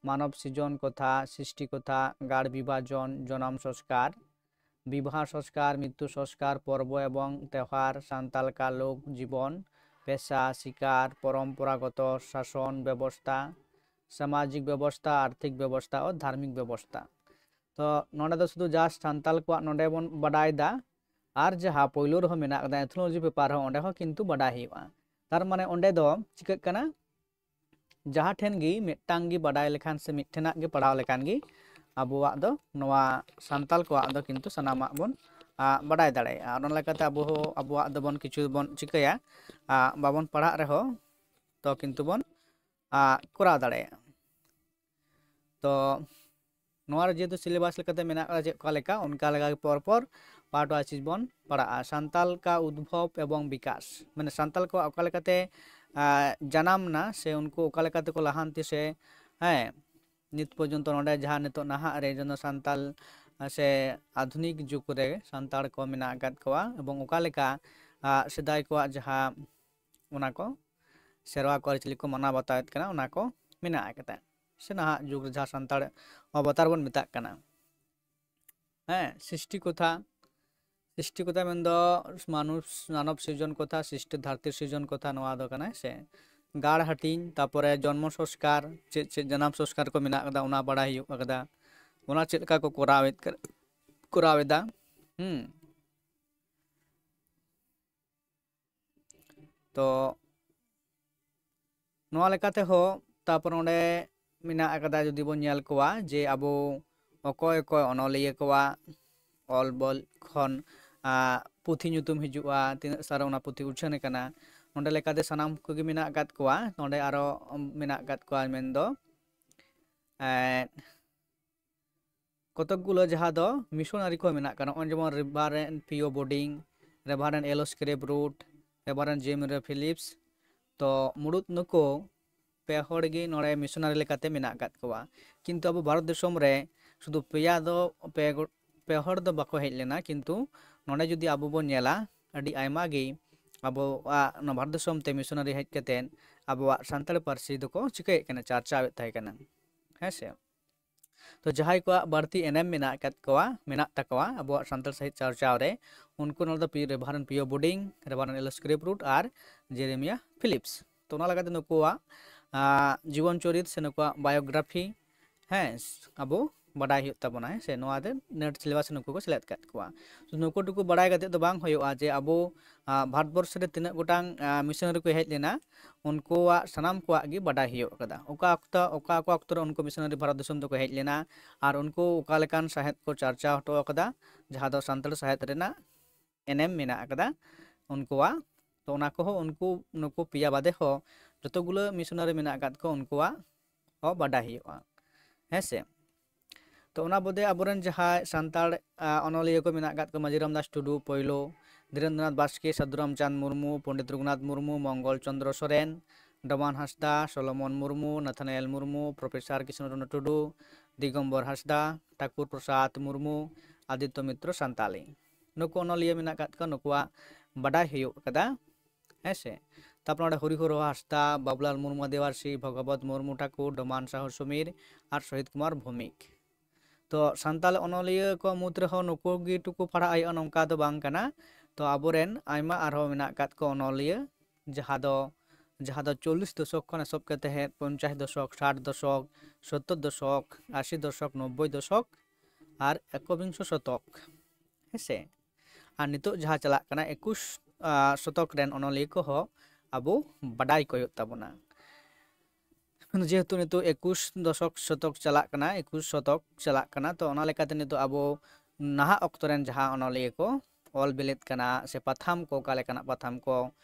ᱢᱟᱱᱚᱵ ᱥᱤᱡᱚᱱ ᱠᱚᱛᱷᱟ, ᱥᱨᱤᱥᱴᱤ ᱠᱚᱛᱷᱟ, ᱜᱟᱲ ᱵᱤᱵᱷᱟᱡᱚᱱ, ᱡᱚᱱᱚᱢ ᱥᱚᱥᱠᱟᱨ, ᱵᱤᱵᱟᱦ ᱥᱚᱥᱠᱟᱨ, ᱢᱨᱤᱛᱭᱩ ᱥᱚᱥᱠᱟᱨ, ᱯᱚᱨᱵᱚ ᱮᱵᱚᱝ ᱛᱮᱣᱦᱟᱨ, ᱥᱟᱱᱛᱟᱞ ᱠᱟ ᱞᱳᱠ ᱡᱤᱵᱚᱱ, ᱯᱮᱥᱟ, ᱥᱤᱠᱟᱨ, ᱯᱚᱨᱚᱢᱯᱚᱨᱟᱜᱚᱛᱚ ᱥᱟᱥᱚᱱ ᱵᱮᱵᱚᱥᱛᱟ, ᱥᱟᱢᱟᱡᱤᱠ ᱵᱮᱵᱚᱥᱛᱟ, ᱟᱨᱛᱷᱤᱠ ᱵᱮᱵᱚᱥᱛᱟ ᱳ ᱫᱷᱟᱨᱢᱤᱠ ᱵᱮᱵᱚᱥᱛᱟ᱾ ᱛᱚ ᱱᱚᱰᱮ ᱫᱚ ᱥᱩᱫᱷᱩ just ᱥᱟᱱᱛᱟᱞ ᱠᱚᱣᱟᱜ ᱱᱚᱰᱮ ᱵᱚᱱ ᱵᱟᱰᱟᱭ ᱮᱫᱟ, ᱟᱨ ᱡᱟᱦᱟᱸ ᱯᱳᱭᱞᱳ ᱨᱮᱦᱚᱸ ᱢᱮᱱᱟᱜ ᱟᱠᱟᱫᱟ ᱮᱛᱷᱱᱳᱞᱚᱡᱤ ᱯᱮᱯᱟᱨ ᱦᱚᱸ, ᱚᱸᱰᱮ ᱦᱚᱸ ᱠᱤᱱᱛᱩ ᱵᱟᱰᱟᱭ ᱦᱩᱭᱩᱜᱼᱟ᱾ ᱛᱟᱨ ᱢᱟᱱᱮ ᱚᱸᱰᱮ ᱫᱚ ᱪᱤᱠᱟᱹᱜ ᱠᱟᱱᱟ, ᱡᱟᱦᱟᱸ ᱴᱷᱮᱱ ᱜᱮ ᱢᱤᱫᱴᱟᱝ ᱜᱮ ᱵᱟᱰᱟᱭ ᱞᱮᱠᱷᱟᱱ ᱥᱮ ᱢᱤᱫ ᱴᱷᱮᱱᱟᱜ ᱜᱮ ᱯᱟᱲᱦᱟᱣ ᱞᱮᱠᱷᱟᱱ ᱜᱮ ᱟᱵᱚᱣᱟᱜ ᱫᱚ ᱱᱚᱣᱟ ᱥᱟᱱᱛᱟᱞ ᱠᱚᱣᱟᱜ ᱫᱚ ᱠᱤᱱᱛᱩ ᱥᱟᱱᱟᱢᱟᱜ ᱵᱚᱱ ᱵᱟᱰᱟᱭ ᱫᱟᱲᱮᱭᱟᱜᱼᱟ᱾ ᱚᱱᱟ ᱞᱮᱠᱟᱛᱮ ᱟᱵᱚ ᱦᱚᱸ ᱟᱵᱚᱣᱟᱜ ᱫᱚᱵᱚᱱ ᱠᱤᱪᱷᱩ ᱵᱚᱱ ᱪᱤᱠᱟᱹᱭᱟ, ᱵᱟᱵᱚᱱ ᱯᱟᱲᱦᱟᱜ ᱨᱮᱦᱚᱸ ᱛᱚ ᱠᱤᱱᱛᱩ ᱵᱚᱱ ᱠᱚᱨᱟᱣ ᱫᱟᱲᱮᱭᱟᱜᱼᱟ᱾ ᱛᱚ ᱱᱚᱣᱟ ᱨᱮ ᱡᱮᱦᱮᱛᱩ ᱥᱤᱞᱮᱵᱟᱥ ᱞᱮᱠᱟᱛᱮ ᱢᱮᱱᱟᱜ ᱟᱠᱟᱫᱟ ᱪᱮᱫ ᱚᱠᱟ ᱞᱮᱠᱟ, ᱚᱱᱠᱟ ᱞᱮᱠᱟ ᱜᱮ ᱯᱚᱨ ᱯᱚᱨ ᱯᱟᱨᱴ ᱣᱟᱭᱤᱡ ᱵᱚᱱ ᱯᱟᱲᱦᱟᱜᱼᱟ᱾ ᱥᱟᱱᱛᱟᱞ ᱠᱟ ᱩᱫᱽᱵᱷᱚᱵ ᱮᱵᱚᱝ ᱵᱤᱠᱟᱥ, ᱢᱟᱱᱮ ᱥᱟᱱᱛᱟᱞ ᱠᱚᱣᱟᱜ ᱚᱠᱟ ᱞᱮᱠᱟᱛᱮ ᱡᱟᱱᱟᱢ ᱮᱱᱟ ᱥᱮ ᱩᱱᱠᱩ ᱚᱠᱟ ᱞᱮᱠᱟ ᱛᱮᱠᱚ ᱞᱟᱦᱟᱱᱛᱤ ᱥᱮ, ᱦᱮᱸ, ᱱᱤᱛ ᱯᱚᱨᱡᱚᱱᱛᱚ ᱱᱚᱰᱮ ᱡᱟᱦᱟᱸ ᱱᱤᱛᱚᱜ ᱱᱟᱦᱟᱜ ᱨᱮ ᱡᱮᱱᱚ ᱥᱟᱱᱛᱟᱞ ᱥᱮ ᱟᱫᱷᱩᱱᱤᱠ ᱡᱩᱜᱽ ᱨᱮ ᱥᱟᱱᱛᱟᱲ ᱠᱚ ᱢᱮᱱᱟᱜ ᱟᱠᱟᱫ ᱠᱚᱣᱟ ᱮᱵᱚᱝ ᱚᱠᱟ ᱞᱮᱠᱟ ᱥᱮᱫᱟᱭ ᱠᱚᱣᱟᱜ ᱡᱟᱦᱟᱸ ᱚᱱᱟ ᱠᱚ ᱥᱮᱨᱣᱟ ᱠᱚ ᱟᱹᱨᱤᱪᱟᱹᱞᱤ ᱠᱚ ᱢᱟᱱᱟᱣ ᱵᱟᱛᱟᱣᱮᱫ ᱠᱟᱱᱟ, ᱚᱱᱟ ᱠᱚ ᱢᱮᱱᱟᱜ ᱟᱠᱟᱫᱟ᱾ ᱥᱮ ᱱᱟᱦᱟᱜ ᱡᱩᱜᱽ ᱨᱮ ᱡᱟᱦᱟᱸ ᱥᱟᱱᱛᱟᱲ ᱚᱵᱚᱛᱟᱨ ᱵᱚᱱ ᱢᱮᱛᱟᱜ ᱠᱟᱱᱟ, ᱦᱮᱸ, ᱥᱨᱤᱥᱴᱤ ᱠᱚᱛᱷᱟ, ᱥᱨᱤᱥᱴᱤ ᱠᱚᱛᱷᱟ ᱢᱮᱱᱫᱚ ᱢᱟᱱᱩᱥ ᱢᱟᱱᱚᱵ ᱥᱤᱨᱡᱚᱱ ᱠᱚᱛᱷᱟ, ᱥᱨᱤᱥᱴᱤ ᱫᱷᱟᱹᱨᱛᱤ ᱥᱤᱨᱡᱚᱱ ᱠᱚᱛᱷᱟ, ᱱᱚᱣᱟ ᱫᱚ ᱠᱟᱱᱟ ᱥᱮ ᱜᱟᱲ ᱦᱟᱹᱴᱤᱧ, ᱛᱟᱯᱚᱨᱮ ᱡᱚᱱᱢᱚ ᱥᱚᱥᱠᱟᱨ, ᱪᱮᱫ ᱪᱮᱫ ᱡᱟᱱᱟᱢ ᱥᱚᱥᱠᱟᱨ ᱠᱚ ᱢᱮᱱᱟᱜ ᱟᱠᱟᱫᱟ, ᱚᱱᱟ ᱵᱟᱲᱟᱭ ᱦᱩᱭᱩᱜ ᱟᱠᱟᱫᱟ, ᱚᱱᱟ ᱪᱮᱫ ᱞᱮᱠᱟ ᱠᱚ ᱠᱚᱨᱟᱣᱮᱫ ᱠᱚᱨᱟᱣ ᱮᱫᱟ᱾ ᱦᱩᱸ᱾ ᱛᱚ ᱱᱚᱣᱟ ᱞᱮᱠᱟ ᱛᱮᱦᱚᱸ ᱛᱟᱨᱯᱚᱨ ᱚᱸᱰᱮ ᱢᱮᱱᱟᱜ ᱟᱠᱟᱫᱟ, ᱡᱩᱫᱤ ᱵᱚᱱ ᱧᱮᱞ ᱠᱚᱣᱟ ᱡᱮ ᱟᱵᱚ ᱚᱠᱚᱭ ᱚᱠᱚᱭ ᱚᱱᱚᱞᱤᱭᱟᱹ ᱠᱚᱣᱟᱜ ᱚᱞ ᱵᱚᱞ ᱠᱷᱚᱱ ᱯᱩᱛᱷᱤ ᱧᱩᱛᱩᱢ ᱦᱤᱡᱩᱜᱼᱟ, ᱛᱤᱱᱟᱹᱜ ᱥᱟᱞ ᱨᱮ ᱚᱱᱟ ᱯᱩᱛᱷᱤ ᱩᱪᱷᱟᱹᱱ ᱟᱠᱟᱱᱟ, ᱱᱚᱰᱮ ᱞᱮᱠᱟᱛᱮ ᱥᱟᱱᱟᱢ ᱠᱚᱜᱮ ᱢᱮᱱᱟᱜ ᱟᱠᱟᱫ ᱠᱚᱣᱟ᱾ ᱱᱚᱰᱮ ᱟᱨᱚ ᱢᱮᱱᱟᱜ ᱟᱠᱟᱫ ᱠᱚᱣᱟ ᱢᱮᱱᱫᱚ ᱮᱸ, ᱠᱚᱛᱚᱠ ᱜᱩᱞᱟᱹ ᱡᱟᱦᱟᱸ ᱫᱚ ᱢᱤᱥᱚᱱᱟᱨᱤ ᱠᱚ ᱢᱮᱱᱟᱜ ᱠᱚᱣᱟ, ᱱᱚᱜᱼᱚᱭ ᱡᱮᱢᱚᱱ ᱨᱮᱵᱷᱟᱨᱮᱱᱰ ᱯᱤ ᱳ ᱵᱳᱰᱤᱝ, ᱨᱮᱵᱷᱟᱨᱮᱱᱰ ᱮᱞ ᱳ ᱥᱠᱨᱮᱯ ᱨᱩᱴ, ᱨᱮᱵᱷᱟᱨᱮᱱᱰ ᱡᱮᱢ ᱨᱮ ᱯᱷᱤᱞᱤᱯᱥ᱾ ᱛᱚ ᱢᱩᱲᱩᱫ ᱱᱩᱠᱩ ᱯᱮ ᱦᱚᱲ ᱜᱮ ᱱᱚᱰᱮ ᱢᱤᱥᱚᱱᱟᱨᱤ ᱞᱮᱠᱟᱛᱮ ᱢᱮᱱᱟᱜ ᱟᱠᱟᱫ ᱠᱚᱣᱟ᱾ ᱠᱤᱱᱛᱩ ᱟᱵᱚ ᱵᱷᱟᱨᱚᱛ ᱫᱤᱥᱚᱢ ᱨᱮ ᱥᱩᱫᱷᱩ ᱯᱮᱭᱟ ᱫᱚ, ᱯᱮ ᱜᱚ-, ᱯᱮ ᱦᱚᱲ ᱫᱚ ᱵᱟᱠᱚ ᱦᱮᱡ ᱞᱮᱱᱟ, ᱠᱤᱱᱛᱩ ᱱᱚᱰᱮ ᱡᱩᱫᱤ ᱟᱵᱚ ᱵᱚᱱ ᱧᱮᱞᱟ, ᱟᱹᱰᱤ ᱟᱭᱢᱟ ᱜᱮ ᱟᱵᱚᱣᱟᱜ ᱱᱚᱣᱟ ᱵᱷᱟᱨᱚᱛ ᱫᱤᱥᱚᱢ ᱛᱮ ᱢᱤᱥᱚᱱᱟᱨᱤ ᱦᱮᱡ ᱠᱟᱛᱮᱫ ᱟᱵᱚᱣᱟᱜ ᱥᱟᱱᱛᱟᱲ ᱯᱟᱹᱨᱥᱤ ᱫᱚᱠᱚ ᱪᱤᱠᱟᱹᱭᱮᱫ ᱠᱟᱱᱟ, ᱪᱟᱨᱪᱟᱣᱮᱫ ᱛᱟᱦᱮᱸ ᱠᱟᱱᱟ᱾ ᱦᱮᱸ ᱥᱮ? ᱛᱚ ᱡᱟᱦᱟᱸᱭ ᱠᱚᱣᱟᱜ ᱵᱟᱹᱲᱛᱤ ᱮᱱᱮᱢ ᱢᱮᱱᱟᱜ ᱟᱠᱟᱫ ᱠᱚᱣᱟ, ᱢᱮᱱᱟᱜ ᱛᱟᱠᱚᱣᱟ ᱟᱵᱚᱣᱟᱜ ᱥᱟᱱᱛᱟᱲ ᱥᱟᱹᱦᱤᱛ ᱪᱟᱨᱪᱟᱣ ᱨᱮ, ᱩᱱᱠᱩ ᱱᱚᱰᱮ ᱫᱚ ᱯᱤ-, ᱨᱮᱵᱷᱟᱨᱮᱱᱰ ᱯᱤ ᱳ ᱵᱳᱰᱤᱝ, ᱨᱮᱵᱷᱟᱨᱮᱱᱰ ᱮᱞ ᱥᱠᱨᱤᱯ ᱨᱩᱴ ᱟᱨ ᱡᱮᱨᱮᱢᱤᱭᱟ ᱯᱷᱤᱞᱤᱯᱥ᱾ ᱛᱚ ᱚᱱᱟ ᱞᱮᱠᱟᱛᱮ ᱱᱩᱠᱩᱣᱟᱜ, ᱟᱸ, ᱡᱤᱵᱚᱱ ᱪᱚᱨᱤᱛ ᱥᱮ ᱱᱩᱠᱩᱣᱟᱜ ᱵᱟᱭᱳᱜᱨᱟᱯᱷᱤ, ᱦᱮᱸ, ᱟᱵᱚ ᱵᱟᱰᱟᱭ ᱦᱩᱭᱩᱜ ᱛᱟᱵᱚᱱᱟ, ᱦᱮᱸ ᱥᱮ? ᱱᱚᱣᱟ ᱫᱚ ᱱᱮᱴ ᱥᱤᱞᱮᱵᱟᱥ ᱨᱮ ᱱᱩᱠᱩ ᱠᱚ ᱥᱮᱞᱮᱫ ᱟᱠᱟᱫ ᱠᱚᱣᱟ᱾ ᱛᱚ ᱱᱩᱠᱩ ᱴᱩᱠᱩ ᱵᱟᱰᱟᱭ ᱠᱟᱛᱮ ᱫᱚ ᱵᱟᱝ ᱦᱩᱭᱩᱜᱼᱟ ᱡᱮ ᱟᱵᱚ, ᱟᱸ, ᱵᱷᱟᱨᱚᱛᱵᱚᱨᱥᱚ ᱨᱮ ᱛᱤᱱᱟᱹᱜ ᱜᱚᱴᱟᱝ, ᱟᱸ, ᱢᱤᱥᱚᱱᱟᱨᱤ ᱠᱚ ᱦᱮᱡ ᱞᱮᱱᱟ, ᱩᱱᱠᱩᱣᱟᱜ ᱥᱟᱱᱟᱢ ᱠᱚᱣᱟᱜ ᱜᱮ ᱵᱟᱰᱟᱭ ᱦᱩᱭᱩᱜ ᱠᱟᱫᱟ᱾ ᱚᱠᱟ ᱚᱠᱛᱚ, ᱚᱠᱟ ᱚᱠᱟ ᱚᱠᱛᱚ ᱨᱮ ᱩᱱᱠᱩ ᱢᱤᱥᱚᱱᱟᱨᱤ ᱵᱷᱟᱨᱚᱛ ᱫᱤᱥᱚᱢ ᱫᱚᱠᱚ ᱦᱮᱡ ᱞᱮᱱᱟ ᱟᱨ ᱩᱱᱠᱩ ᱚᱠᱟ ᱞᱮᱠᱟᱱ ᱥᱟᱶᱦᱮᱫ ᱠᱚ ᱪᱟᱨᱪᱟᱣ ᱦᱚᱴᱚ ᱟᱠᱟᱫᱟ, ᱡᱟᱦᱟᱸ ᱫᱚ ᱥᱟᱱᱛᱟᱲ ᱥᱟᱶᱦᱮᱫ ᱨᱮᱱᱟᱜ ᱮᱱᱮᱢ ᱢᱮᱱᱟᱜ ᱟᱠᱟᱫᱟ ᱩᱱᱠᱩᱣᱟᱜ᱾ ᱛᱚ ᱚᱱᱟ ᱠᱚᱦᱚᱸ ᱩᱱᱠᱩ, ᱱᱩᱠᱩ ᱯᱮᱭᱟ ᱵᱟᱫᱮ ᱦᱚᱸ ᱡᱚᱛᱚ ᱜᱩᱞᱟᱹ ᱢᱤᱥᱚᱱᱟᱨᱤ ᱢᱮᱱᱟᱜ ᱟᱠᱟᱫ ᱠᱚ, ᱩᱱᱠᱩᱣᱟᱜ ᱦᱚᱸ ᱵᱟᱰᱟᱭ ᱦᱩᱭᱩᱜᱼᱟ, ᱦᱮᱸ ᱥᱮ? ᱛᱚ ᱚᱱᱟ ᱵᱟᱫᱮ ᱟᱵᱚᱨᱮᱱ ᱡᱟᱦᱟᱸᱭ ᱥᱟᱱᱛᱟᱲ, ᱟ, ᱚᱱᱚᱞᱤᱭᱟᱹ ᱠᱚ ᱢᱮᱱᱟᱜ ᱟᱠᱟᱫ ᱠᱚᱣᱟ, ᱢᱟᱹᱡᱷᱤ ᱨᱟᱢᱫᱟᱥ ᱴᱩᱰᱩ ᱯᱳᱭᱞᱳ, ᱫᱷᱤᱨᱮᱱᱫᱨᱚᱱᱟᱛᱷ ᱵᱟᱥᱠᱮ, ᱥᱟᱹᱫᱷᱩ ᱨᱟᱢᱪᱟᱸᱫᱽ ᱢᱩᱨᱢᱩ, ᱯᱚᱱᱰᱤᱛ ᱨᱚᱜᱷᱩᱱᱟᱛᱷ ᱢᱩᱨᱢᱩ, ᱢᱚᱝᱜᱚᱞ ᱪᱚᱸᱫᱽᱨᱚ ᱥᱚᱨᱮᱱ, ᱰᱚᱢᱟᱱ ᱦᱟᱸᱥᱫᱟ, ᱥᱚᱞᱚᱢᱚᱱ ᱢᱩᱨᱢᱩ, ᱱᱟᱛᱷᱟᱱᱟᱭᱮᱞ ᱢᱩᱨᱢᱩ, ᱯᱨᱚᱯᱷᱮᱥᱚᱨ ᱠᱨᱤᱥᱱᱚ ᱨᱚᱛᱱᱚ ᱴᱩᱰᱩ, ᱫᱤᱜᱚᱢᱵᱚᱨ ᱦᱟᱸᱥᱫᱟ, ᱴᱷᱟᱠᱩᱨ ᱯᱨᱚᱥᱟᱫᱽ ᱢᱩᱨᱢᱩ, ᱟᱫᱤᱛᱛᱚ ᱢᱤᱛᱨᱚ ᱥᱟᱱᱛᱟᱞᱤ᱾ ᱱᱩᱠᱩ ᱚᱱᱚᱞᱤᱭᱟᱹ ᱢᱮᱱᱟᱜ ᱟᱠᱟᱫ ᱠᱚᱣᱟ, ᱱᱩᱠᱩᱣᱟᱜ ᱵᱟᱰᱟᱭ ᱦᱩᱭᱩᱜ ᱠᱟᱫᱟ, ᱦᱮᱸ ᱥᱮ? ᱛᱟᱨᱯᱚᱨ ᱱᱚᱰᱮ ᱦᱚᱨᱤᱦᱚᱨ ᱦᱟᱸᱥᱫᱟ, ᱵᱟᱵᱩᱞᱟᱞ ᱢᱩᱨᱢᱩ ᱟᱹᱫᱤᱵᱟᱹᱥᱤ, ᱵᱷᱚᱜᱚᱵᱚᱛ ᱢᱩᱨᱢᱩ ᱴᱷᱟᱠᱩᱨ, ᱰᱚᱢᱟᱱ ᱥᱟᱦᱩ ᱥᱚᱢᱤᱨ ᱟᱨ ᱥᱚᱦᱤᱛ ᱠᱩᱢᱟᱨ ᱵᱷᱳᱣᱢᱤᱠ᱾ ᱛᱚ ᱥᱟᱱᱛᱟᱲ ᱚᱱᱚᱞᱤᱭᱟᱹ ᱠᱚ ᱢᱩᱫᱽ ᱨᱮᱦᱚᱸ ᱱᱩᱠᱩ ᱜᱮ ᱴᱩᱠᱩ ᱯᱟᱲᱦᱟᱜ ᱦᱩᱭᱩᱜᱼᱟ, ᱱᱚᱝᱠᱟ ᱫᱚ ᱵᱟᱝ ᱠᱟᱱᱟ᱾ ᱛᱚ ᱟᱵᱚᱨᱮᱱ ᱟᱭᱢᱟ ᱟᱨᱦᱚᱸ ᱢᱮᱱᱟᱜ ᱟᱠᱟᱫ ᱠᱚ ᱚᱱᱚᱞᱤᱭᱟᱹ, ᱡᱟᱦᱟᱸ ᱫᱚ, ᱡᱟᱦᱟᱸ ᱫᱚ ᱪᱚᱞᱞᱤᱥ ᱫᱚᱥᱚᱠ ᱠᱷᱚᱱ ᱮᱛᱚᱦᱚᱵ ᱠᱟᱛᱮ ᱯᱚᱧᱪᱟᱥ ᱫᱚᱥᱚᱠ, ᱥᱟᱴ ᱫᱚᱥᱚᱠ, ᱥᱳᱛᱛᱳᱨ ᱫᱚᱥᱚᱠ, ᱟᱥᱤ ᱫᱚᱥᱚᱠ, ᱱᱚᱵᱵᱳᱭ ᱫᱚᱥᱚᱠ ᱟᱨ ᱮᱠᱚᱵᱤᱝᱥᱚ ᱥᱚᱛᱚᱠ, ᱦᱮᱸ ᱥᱮ? ᱟᱨ ᱱᱤᱛᱚᱜ ᱡᱟᱦᱟᱸ ᱪᱟᱞᱟᱜ ᱠᱟᱱᱟ ᱮᱠᱩᱥ, ᱟ, ᱥᱚᱛᱚᱠ ᱨᱮᱱ ᱚᱱᱚᱞᱤᱭᱟᱹ ᱠᱚᱦᱚᱸ ᱟᱵᱚ ᱵᱟᱰᱟᱭ ᱠᱚ ᱦᱩᱭᱩᱜ ᱛᱟᱵᱚᱱᱟ᱾ ᱡᱮᱦᱮᱛᱩ ᱱᱤᱛᱚᱜ ᱮᱠᱩᱥ ᱫᱚᱥᱚᱠ ᱥᱚᱛᱚᱠ ᱪᱟᱞᱟᱜ ᱠᱟᱱᱟ, ᱮᱠᱩᱥ ᱥᱚᱛᱚᱠ ᱪᱟᱞᱟᱜ ᱠᱟᱱᱟ, ᱛᱚ ᱚᱱᱟ ᱞᱮᱠᱟᱛᱮ ᱱᱤᱛᱚᱜ ᱟᱵᱚ ᱱᱟᱦᱟᱜ ᱚᱠᱛᱚ ᱨᱮᱱ ᱡᱟᱦᱟᱸ ᱚᱱᱚᱞᱤᱭᱟᱹ ᱠᱚ ᱚᱞ ᱵᱤᱞᱤᱫ ᱠᱟᱱᱟ ᱥᱮ ᱯᱟᱛᱷᱟᱢ ᱠᱚ, ᱚᱠᱟ ᱞᱮᱠᱟᱱᱟᱜ ᱯᱟᱛᱷᱟᱢ ᱠᱚ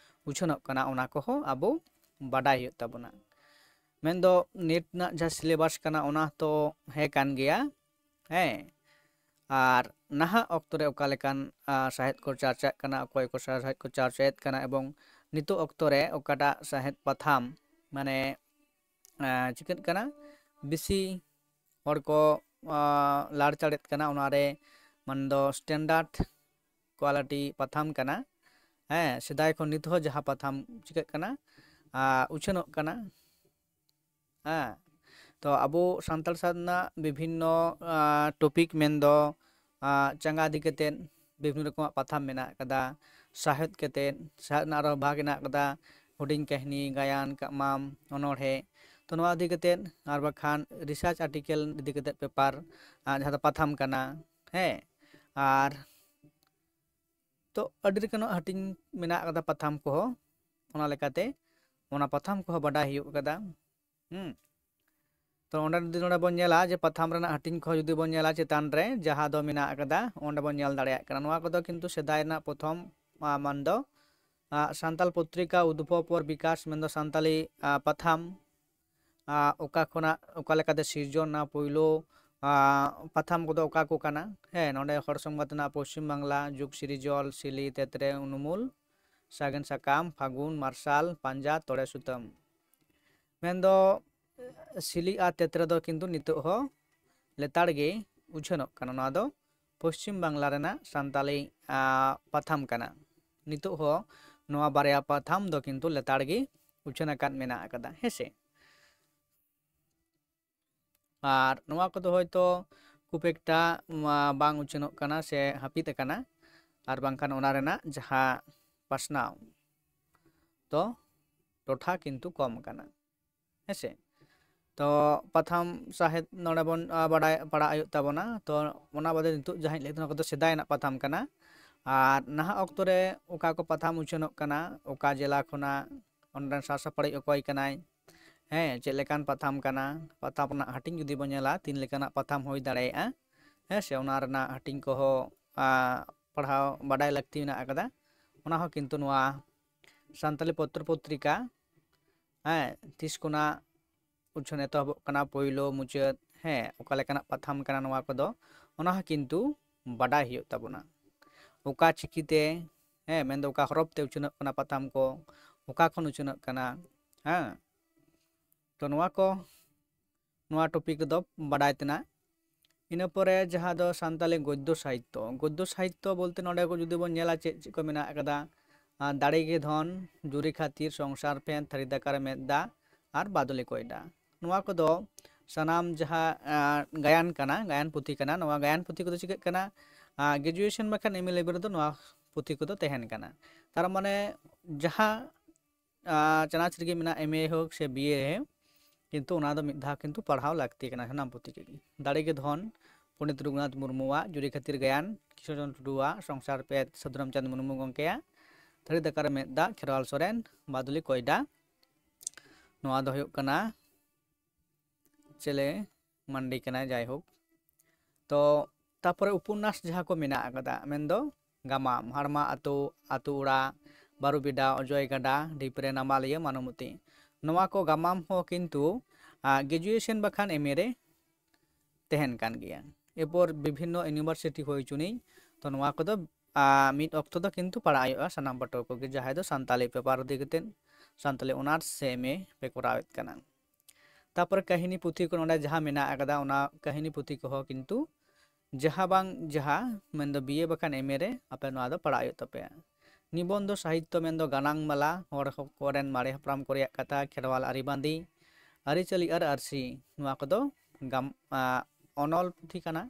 ᱩᱪᱷᱟᱹᱱᱚᱜ ᱠᱟᱱᱟ, ᱚᱱᱟ ᱠᱚᱦᱚᱸ ᱟᱵᱚ ᱵᱟᱰᱟᱭ ᱦᱩᱭᱩᱜ ᱛᱟᱵᱚᱱᱟ᱾ ᱢᱮᱱᱫᱚ ᱱᱮᱴ ᱨᱮᱱᱟᱜ ᱡᱟᱦᱟᱸ ᱥᱤᱞᱮᱵᱟᱥ ᱠᱟᱱᱟ, ᱚᱱᱟ ᱛᱚ ᱦᱮᱸ ᱠᱟᱱ ᱜᱮᱭᱟ, ᱦᱮᱸ᱾ ᱟᱨ ᱱᱟᱦᱟᱜ ᱚᱠᱛᱚ ᱨᱮ ᱚᱠᱟ ᱞᱮᱠᱟᱱ, ᱟ, ᱥᱟᱶᱦᱮᱫ ᱠᱚ ᱪᱟᱨᱪᱟᱜ ᱠᱟᱱᱟ, ᱚᱠᱚᱭ ᱠᱚ ᱥᱟᱶᱦᱮᱫ ᱠᱚ ᱪᱟᱨᱪᱟᱭᱮᱫ ᱠᱟᱱᱟ, ᱮᱵᱚᱝ ᱱᱤᱛᱚᱜ ᱚᱠᱛᱚ ᱨᱮ ᱚᱠᱟᱴᱟᱜ ᱥᱟᱶᱦᱮᱫ ᱯᱟᱛᱷᱟᱢ, ᱢᱟᱱᱮ, ᱟ, ᱪᱤᱠᱟᱹᱜ ᱠᱟᱱᱟ, ᱵᱮᱥᱤ ᱦᱚᱲ ᱠᱚ, ᱟ, ᱞᱟᱲᱪᱟᱲᱮᱫ ᱠᱟᱱᱟ, ᱚᱱᱟᱨᱮ ᱢᱟᱱᱮ ᱫᱚ standard quality ᱯᱟᱛᱷᱟᱢ ᱠᱟᱱᱟ᱾ ᱦᱮᱸ, ᱥᱮᱫᱟᱭ ᱠᱷᱚᱱ ᱱᱤᱛ ᱦᱚᱸ ᱡᱟᱦᱟᱸ ᱯᱟᱛᱷᱟᱢ ᱪᱤᱠᱟᱹᱜ ᱠᱟᱱᱟ, ᱟ, ᱩᱪᱷᱟᱹᱱᱚᱜ ᱠᱟᱱᱟ᱾ ᱦᱮᱸ, ᱛᱚ ᱟᱵᱚ ᱥᱟᱱᱛᱟᱲ ᱥᱟᱶᱛᱟ ᱨᱮᱱᱟᱜ ᱵᱤᱵᱷᱤᱱᱱᱚ, ᱟ, topic ᱢᱮᱱᱫᱚ, ᱟ, ᱪᱟᱸᱜᱟ ᱤᱫᱤ ᱠᱟᱛᱮᱫ ᱵᱤᱵᱷᱤᱱᱱᱚ ᱨᱚᱠᱚᱢᱟᱜ ᱯᱟᱛᱷᱟᱢ ᱢᱮᱱᱟᱜ ᱟᱠᱟᱫᱟ᱾ ᱥᱟᱶᱦᱮᱫ ᱠᱟᱛᱮᱫ, ᱥᱟᱶᱦᱮᱫ ᱨᱮᱱᱟᱜ ᱟᱨᱦᱚᱸ ᱵᱷᱟᱜᱽ ᱦᱮᱱᱟᱜ ᱟᱠᱟᱫᱟ, ᱦᱩᱰᱤᱧ ᱠᱟᱹᱦᱱᱤ, ᱜᱟᱭᱟᱱ, ᱠᱟᱜᱢᱟᱢ, ᱚᱱᱚᱬᱦᱮ᱾ ᱛᱚ ᱱᱚᱣᱟ ᱤᱫᱤ ᱠᱟᱛᱮᱫ ᱟᱨ ᱵᱟᱠᱷᱟᱱ research article ᱤᱫᱤ ᱠᱟᱛᱮᱫ ᱯᱮᱯᱟᱨ, ᱟ, ᱡᱟᱦᱟᱸ ᱫᱚ ᱯᱟᱛᱷᱟᱢ ᱠᱟᱱᱟ, ᱦᱮᱸ᱾ ᱟᱨ ᱛᱚ ᱟᱹᱰᱤ ᱞᱮᱠᱟᱱᱟᱜ ᱦᱟᱹᱴᱤᱧ ᱢᱮᱱᱟᱜ ᱟᱠᱟᱫᱟ ᱯᱟᱛᱷᱟᱢ ᱠᱚᱦᱚᱸ, ᱚᱱᱟ ᱞᱮᱠᱟᱛᱮ ᱚᱱᱟ ᱯᱟᱛᱷᱟᱢ ᱠᱚᱦᱚᱸ ᱵᱟᱰᱟᱭ ᱦᱩᱭᱩᱜ ᱟᱠᱟᱫᱟ᱾ ᱦᱩᱸ᱾ ᱛᱚ ᱚᱸᱰᱮ ᱡᱩᱫᱤ ᱱᱚᱰᱮ ᱵᱚᱱ ᱧᱮᱞᱟ ᱡᱮ ᱯᱟᱛᱷᱟᱢ ᱨᱮᱱᱟᱜ ᱦᱟᱹᱴᱤᱧ ᱠᱚᱦᱚᱸ ᱡᱩᱫᱤ ᱵᱚᱱ ᱧᱮᱞᱟ ᱪᱮᱛᱟᱱ ᱨᱮ ᱡᱟᱦᱟᱸ ᱫᱚ ᱢᱮᱱᱟᱜ ᱟᱠᱟᱫᱟ, ᱚᱸᱰᱮ ᱵᱚᱱ ᱧᱮᱞ ᱫᱟᱲᱮᱭᱟᱜ ᱠᱟᱱᱟ᱾ ᱱᱚᱣᱟ ᱠᱚᱫᱚ ᱠᱤᱱᱛᱩ ᱥᱮᱫᱟᱭ ᱨᱮᱱᱟᱜ ᱯᱨᱚᱛᱷᱚᱢ, ᱟ, ᱢᱟᱱ ᱫᱚ, ᱟ, ᱥᱟᱱᱛᱟᱞ ᱯᱚᱛᱨᱤᱠᱟ ᱩᱫᱽᱵᱷᱚᱵ ᱚᱨ ᱵᱤᱠᱟᱥ ᱢᱮᱱᱫᱚ ᱥᱟᱱᱛᱟᱞᱤ, ᱟ, ᱯᱟᱛᱷᱟᱢ, ᱟ, ᱚᱠᱟ ᱠᱷᱚᱱᱟᱜ ᱚᱠᱟ ᱞᱮᱠᱟᱛᱮ ᱥᱤᱨᱡᱚᱱ ᱱᱟ ᱯᱳᱭᱞᱳ, ᱟ, ᱯᱟᱛᱷᱟᱢ ᱠᱚᱫᱚ ᱚᱠᱟ ᱠᱚ ᱠᱟᱱᱟ? ᱦᱮᱸ, ᱱᱚᱰᱮ ᱦᱚᱲ ᱥᱚᱝᱵᱟᱫ ᱨᱮᱱᱟᱜ ᱯᱚᱥᱪᱤᱢ ᱵᱟᱝᱞᱟ, ᱡᱩᱜᱽ ᱥᱤᱨᱡᱚᱞ, ᱥᱤᱞᱤ, ᱛᱮᱛᱨᱮ, ᱩᱱᱩᱢᱩᱞ, ᱥᱟᱜᱮᱱ ᱥᱟᱠᱟᱢ, ᱯᱷᱟᱹᱜᱩᱱ, ᱢᱟᱨᱥᱟᱞ, ᱯᱟᱸᱡᱟ, ᱛᱚᱲᱮ ᱥᱩᱛᱟᱹᱢ᱾ ᱢᱮᱱᱫᱚ ᱥᱤᱞᱤ ᱟᱨ ᱛᱮᱛᱨᱮ ᱫᱚ ᱠᱤᱱᱛᱩ ᱱᱤᱛᱚᱜ ᱦᱚᱸ ᱞᱮᱛᱟᱲ ᱜᱮ ᱩᱪᱷᱟᱹᱱᱚᱜ ᱠᱟᱱᱟ᱾ ᱱᱚᱣᱟ ᱫᱚ ᱯᱚᱥᱪᱤᱢ ᱵᱟᱝᱞᱟ ᱨᱮᱱᱟᱜ ᱥᱟᱱᱛᱟᱞᱤ, ᱟ, ᱯᱟᱛᱷᱟᱢ ᱠᱟᱱᱟ᱾ ᱱᱤᱛᱚᱜ ᱦᱚᱸ ᱱᱚᱣᱟ ᱵᱟᱨᱭᱟ ᱯᱟᱛᱷᱟᱢ ᱫᱚ ᱠᱤᱱᱛᱩ ᱞᱮᱛᱟᱲ ᱜᱮ ᱩᱪᱷᱟᱹᱱ ᱟᱠᱟᱫ ᱢᱮᱱᱟᱜ ᱟᱠᱟᱫᱟ, ᱦᱮᱸ ᱥᱮ᱾ ᱟᱨ ᱱᱚᱣᱟ ᱠᱚᱫᱚ ᱦᱚᱭᱛᱳ ᱠᱷᱩᱵ ᱮᱠᱴᱟ, ᱟ, ᱵᱟᱝ ᱩᱪᱷᱟᱹᱱᱚᱜ ᱠᱟᱱᱟ ᱥᱮ ᱦᱟᱹᱯᱤᱫ ᱟᱠᱟᱱᱟ, ᱟᱨ ᱵᱟᱝᱠᱷᱟᱱ ᱚᱱᱟ ᱨᱮᱱᱟᱜ ᱡᱟᱦᱟᱸ ᱯᱟᱥᱱᱟᱣ ᱫᱚ ᱴᱚᱴᱷᱟ ᱠᱤᱱᱛᱩ ᱠᱚᱢ ᱟᱠᱟᱱᱟ, ᱦᱮᱸ ᱥᱮ᱾ ᱛᱚ ᱯᱟᱛᱷᱟᱢ ᱥᱟᱶᱦᱮᱫ ᱱᱚᱰᱮ ᱵᱚᱱ, ᱟ, ᱵᱟᱰᱟᱭ ᱯᱟᱲᱟᱜ ᱦᱩᱭᱩᱜ ᱛᱟᱵᱚᱱᱟ᱾ ᱛᱚ ᱚᱱᱟ ᱵᱟᱫᱮ ᱱᱤᱛᱚᱜ ᱡᱟᱦᱟᱸᱧ ᱞᱟᱹᱭ ᱮᱫᱟ, ᱱᱚᱣᱟ ᱠᱚᱫᱚ ᱥᱮᱫᱟᱭ ᱨᱮᱱᱟᱜ ᱯᱟᱛᱷᱟᱢ ᱠᱟᱱᱟ᱾ ᱟᱨ ᱱᱟᱦᱟᱜ ᱚᱠᱛᱚ ᱨᱮ ᱚᱠᱟ ᱠᱚ ᱯᱟᱛᱷᱟᱢ ᱩᱪᱷᱟᱹᱱᱚᱜ ᱠᱟᱱᱟ, ᱚᱠᱟ ᱡᱮᱞᱟ ᱠᱷᱚᱱᱟᱜ, ᱚᱸᱰᱮ ᱨᱮᱱ ᱥᱟᱥᱟᱯᱲᱟᱣᱤᱡ ᱚᱠᱚᱭ ᱠᱟᱱᱟᱭ, ᱦᱮᱸ, ᱪᱮᱫ ᱞᱮᱠᱟᱱ ᱯᱟᱛᱷᱟᱢ ᱠᱟᱱᱟ, ᱯᱟᱛᱷᱟᱢ ᱨᱮᱱᱟᱜ ᱦᱟᱹᱴᱤᱧ ᱡᱩᱫᱤ ᱵᱚᱱ ᱧᱮᱞᱟ, ᱛᱤᱱ ᱞᱮᱠᱟᱱᱟᱜ ᱯᱟᱛᱷᱟᱢ ᱦᱩᱭ ᱫᱟᱲᱮᱭᱟᱜᱼᱟ, ᱦᱮᱸ ᱥᱮ, ᱚᱱᱟ ᱨᱮᱱᱟᱜ ᱦᱟᱹᱴᱤᱧ ᱠᱚᱦᱚᱸ, ᱟ, ᱯᱟᱲᱦᱟᱣ ᱵᱟᱰᱟᱭ ᱞᱟᱹᱠᱛᱤ ᱢᱮᱱᱟᱜ ᱟᱠᱟᱫᱟ᱾ ᱚᱱᱟ ᱦᱚᱸ ᱠᱤᱱᱛᱩ ᱱᱚᱣᱟ ᱥᱟᱱᱛᱟᱞᱤ ᱯᱚᱛᱨᱚ ᱯᱚᱛᱨᱤᱠᱟ, ᱦᱮᱸ, ᱛᱤᱥ ᱠᱷᱚᱱᱟᱜ ᱩᱪᱷᱟᱹᱱ ᱮᱛᱚᱦᱚᱵᱚᱜ ᱠᱟᱱᱟ, ᱯᱳᱭᱞᱳ ᱢᱩᱪᱟᱹᱫ, ᱦᱮᱸ, ᱚᱠᱟ ᱞᱮᱠᱟᱱᱟᱜ ᱯᱟᱛᱷᱟᱢ ᱠᱟᱱᱟ, ᱱᱚᱣᱟ ᱠᱚᱫᱚ, ᱚᱱᱟ ᱦᱚᱸ ᱠᱤᱱᱛᱩ ᱵᱟᱰᱟᱭ ᱦᱩᱭᱩᱜ ᱛᱟᱵᱚᱱᱟ᱾ ᱚᱠᱟ ᱪᱤᱠᱤᱛᱮ, ᱦᱮᱸ, ᱢᱮᱱᱫᱚ ᱚᱠᱟ ᱦᱚᱨᱚᱯ ᱛᱮ ᱩᱪᱷᱟᱹᱱᱚᱜ ᱠᱟᱱᱟ ᱯᱟᱛᱷᱟᱢ ᱠᱚ, ᱚᱠᱟ ᱠᱷᱚᱱ ᱩᱪᱷᱟᱹᱱᱚᱜ ᱠᱟᱱᱟ, ᱦᱮᱸ᱾ ᱛᱚ ᱱᱚᱣᱟ ᱠᱚ, ᱱᱚᱣᱟ ᱴᱚᱯᱤᱠ ᱨᱮᱫᱚ ᱵᱟᱰᱟᱭ ᱛᱮᱱᱟᱜ᱾ ᱤᱱᱟᱹ ᱯᱚᱨᱮ ᱡᱟᱦᱟᱸ ᱫᱚ ᱥᱟᱱᱛᱟᱞᱤ ᱜᱚᱫᱽᱫᱚ ᱥᱟᱦᱤᱛᱛᱚ, ᱜᱚᱫᱽᱫᱚ ᱥᱟᱦᱤᱛᱛᱚ ᱵᱚᱞᱛᱮ ᱱᱚᱰᱮ ᱠᱚ ᱡᱩᱫᱤ ᱵᱚᱱ ᱧᱮᱞᱟ ᱪᱮᱫ ᱪᱮᱫ ᱠᱚ ᱢᱮᱱᱟᱜ ᱟᱠᱟᱫᱟ, ᱟᱨ ᱫᱟᱲᱮ ᱜᱮ ᱫᱷᱚᱱ, ᱡᱩᱨᱤ ᱠᱷᱟᱹᱛᱤᱨ, ᱥᱚᱝᱥᱟᱨ ᱯᱷᱮᱫ, ᱛᱷᱟᱹᱨᱤ ᱫᱟᱠᱟ ᱨᱮ ᱢᱮᱫ ᱫᱟᱜ, ᱟᱨ ᱵᱟᱫᱚᱞᱤ ᱠᱚᱭᱰᱟ᱾ ᱱᱚᱣᱟ ᱠᱚᱫᱚ ᱥᱟᱱᱟᱢ ᱡᱟᱦᱟᱸ, ᱟᱸ, ᱜᱟᱭᱟᱱ ᱠᱟᱱᱟ, ᱜᱟᱭᱟᱱ ᱯᱩᱛᱷᱤ ᱠᱟᱱᱟ, ᱱᱚᱣᱟ ᱜᱟᱭᱟᱱ ᱯᱩᱛᱷᱤ ᱠᱚᱫᱚ ᱪᱤᱠᱟᱹᱜ ᱠᱟᱱᱟ, ᱟᱸ, ᱜᱨᱮᱡᱩᱭᱮᱥᱚᱱ ᱵᱟᱠᱷᱟᱱ ᱮᱢ ᱮ ᱞᱮᱵᱮᱞ ᱨᱮᱫᱚ ᱱᱚᱣᱟ ᱯᱩᱛᱷᱤ ᱠᱚᱫᱚ ᱛᱟᱦᱮᱱ ᱠᱟᱱᱟ᱾ ᱛᱟᱨ ᱢᱟᱱᱮ ᱡᱟᱦᱟᱸ, ᱟᱸ, ᱪᱟᱱᱟᱪ ᱨᱮᱜᱮ ᱢᱮᱱᱟᱜ ᱮᱢ ᱮ ᱦᱳᱠ ᱥᱮ ᱵᱤ ᱮ, ᱠᱤᱱᱛᱩ ᱚᱱᱟ ᱫᱚ ᱢᱤᱫ ᱫᱷᱟᱣ ᱠᱤᱱᱛᱩ ᱯᱟᱲᱦᱟᱣ ᱞᱟᱹᱠᱛᱤ ᱠᱟᱱᱟ ᱥᱟᱱᱟᱢ ᱯᱩᱛᱷᱤ ᱜᱮ᱾ ᱫᱟᱲᱮ ᱜᱮ ᱫᱷᱚᱱ, ᱯᱚᱱᱰᱤᱛ ᱨᱚᱜᱷᱩᱱᱟᱛᱷ ᱢᱩᱨᱢᱩᱣᱟᱜ ᱡᱩᱨᱤ ᱠᱷᱟᱹᱛᱤᱨ ᱜᱟᱭᱟᱱ, ᱠᱤᱥᱳᱨ ᱪᱚᱸᱫᱽᱨᱚ ᱴᱩᱰᱩᱣᱟᱜ ᱥᱚᱝᱥᱟᱨ ᱯᱷᱮᱫ, ᱥᱟᱹᱫᱷᱩ ᱨᱟᱢᱪᱟᱸᱫᱽ ᱢᱩᱨᱢᱩ ᱜᱚᱢᱠᱮᱭᱟᱜ ᱛᱷᱟᱹᱨᱤ ᱫᱟᱠᱟ ᱨᱮ ᱢᱮᱫ ᱫᱟᱜ, ᱠᱷᱮᱨᱣᱟᱞ ᱥᱚᱨᱮᱱ, ᱵᱟᱫᱩᱞᱤ ᱠᱚᱭᱰᱟ᱾ ᱱᱚᱣᱟ ᱫᱚ ᱦᱩᱭᱩᱜ ᱠᱟᱱᱟ ᱪᱮᱞᱮ ᱢᱟᱱᱰᱤ ᱠᱟᱱᱟᱭ, ᱡᱟᱭᱦᱳᱠ᱾ ᱛᱚ ᱛᱟᱯᱚᱨᱮ ᱩᱯᱚᱱᱱᱟᱥ ᱡᱟᱦᱟᱸ ᱠᱚ ᱢᱮᱱᱟᱜ ᱟᱠᱟᱫᱟ, ᱢᱮᱱᱫᱚ ᱜᱟᱢᱟᱢ, ᱦᱟᱲᱢᱟ ᱟᱛᱳ, ᱟᱛᱳ ᱚᱲᱟᱜ, ᱵᱟᱹᱨᱩ ᱵᱮᱰᱟ, ᱚᱡᱚᱭ ᱜᱟᱰᱟ ᱰᱷᱤᱯ ᱨᱮ, ᱱᱟᱢᱟᱞᱤᱭᱟᱹ ᱢᱟᱱᱚᱢᱚᱛᱤ, ᱱᱚᱣᱟ ᱠᱚ ᱜᱟᱢᱟᱢ ᱦᱚᱸ ᱠᱤᱱᱛᱩ, ᱟᱸ, ᱜᱨᱮᱡᱩᱭᱮᱥᱚᱱ ᱵᱟᱠᱷᱟᱱ ᱮᱢ ᱮ ᱨᱮ ᱛᱟᱦᱮᱱ ᱠᱟᱱ ᱜᱮᱭᱟ᱾ ᱮᱨᱯᱚᱨ ᱵᱤᱵᱷᱤᱱᱱᱚ ᱤᱭᱩᱱᱤᱵᱷᱟᱨᱥᱤᱴᱤ ᱦᱩᱭ ᱦᱚᱪᱚᱱᱤᱡ, ᱛᱚ ᱱᱚᱣᱟ ᱠᱚᱫᱚ, ᱟᱸ, ᱢᱤᱫ ᱚᱠᱛᱚ ᱫᱚ ᱠᱤᱱᱛᱩ ᱯᱟᱲᱦᱟᱜ ᱦᱩᱭᱩᱜᱼᱟ ᱥᱟᱱᱟᱢ ᱯᱟᱹᱴᱷᱩᱣᱟᱹ ᱠᱚᱜᱮ, ᱡᱟᱦᱟᱸᱭ ᱫᱚ ᱥᱟᱱᱛᱟᱞᱤ ᱯᱮᱯᱟᱨ ᱤᱫᱤ ᱠᱟᱛᱮᱫ ᱥᱟᱱᱛᱟᱞᱤ ᱚᱱᱟᱨᱥ ᱥᱮ ᱮᱢ ᱮ ᱯᱮ ᱠᱚᱨᱟᱣᱮᱫ ᱠᱟᱱᱟ᱾ ᱛᱟᱯᱚᱨᱮ ᱠᱟᱹᱦᱱᱤ ᱯᱩᱛᱷᱤ ᱠᱚ ᱱᱚᱰᱮ ᱡᱟᱦᱟᱸ ᱢᱮᱱᱟᱜ ᱟᱠᱟᱫᱟ, ᱚᱱᱟ ᱠᱟᱹᱦᱱᱤ ᱯᱩᱛᱷᱤ ᱠᱚᱦᱚᱸ ᱠᱤᱱᱛᱩ ᱡᱟᱦᱟᱸ ᱵᱟᱝ ᱡᱟᱦᱟᱸ, ᱢᱮᱱᱫᱚ ᱵᱤ ᱮ ᱵᱟᱠᱷᱟᱱ ᱮᱢ ᱮ ᱨᱮ ᱟᱯᱮ ᱱᱚᱣᱟ ᱫᱚ ᱯᱟᱲᱦᱟᱜ ᱦᱩᱭᱩᱜ ᱛᱟᱯᱮᱭᱟ᱾ ᱱᱤᱵᱚᱱᱫᱚ ᱥᱟᱦᱤᱛᱛᱚ ᱢᱮᱱᱫᱚ ᱜᱟᱞᱟᱝ ᱢᱟᱞᱟ, ᱦᱚᱲ ᱦᱚ-, ᱠᱚᱨᱮᱱ ᱢᱟᱨᱮ ᱦᱟᱯᱲᱟᱢ ᱠᱚ ᱨᱮᱭᱟᱜ ᱠᱟᱛᱷᱟ, ᱠᱷᱮᱨᱣᱟᱞ ᱟᱹᱨᱤᱵᱟᱸᱫᱤ, ᱟᱹᱨᱤᱪᱟᱹᱞᱤ ᱟᱨ ᱟᱹᱨᱥᱤ, ᱱᱚᱣᱟ ᱠᱚᱫᱚ ᱜᱟᱢ-, ᱟ, ᱚᱱᱚᱞ ᱯᱩᱛᱷᱤ ᱠᱟᱱᱟ,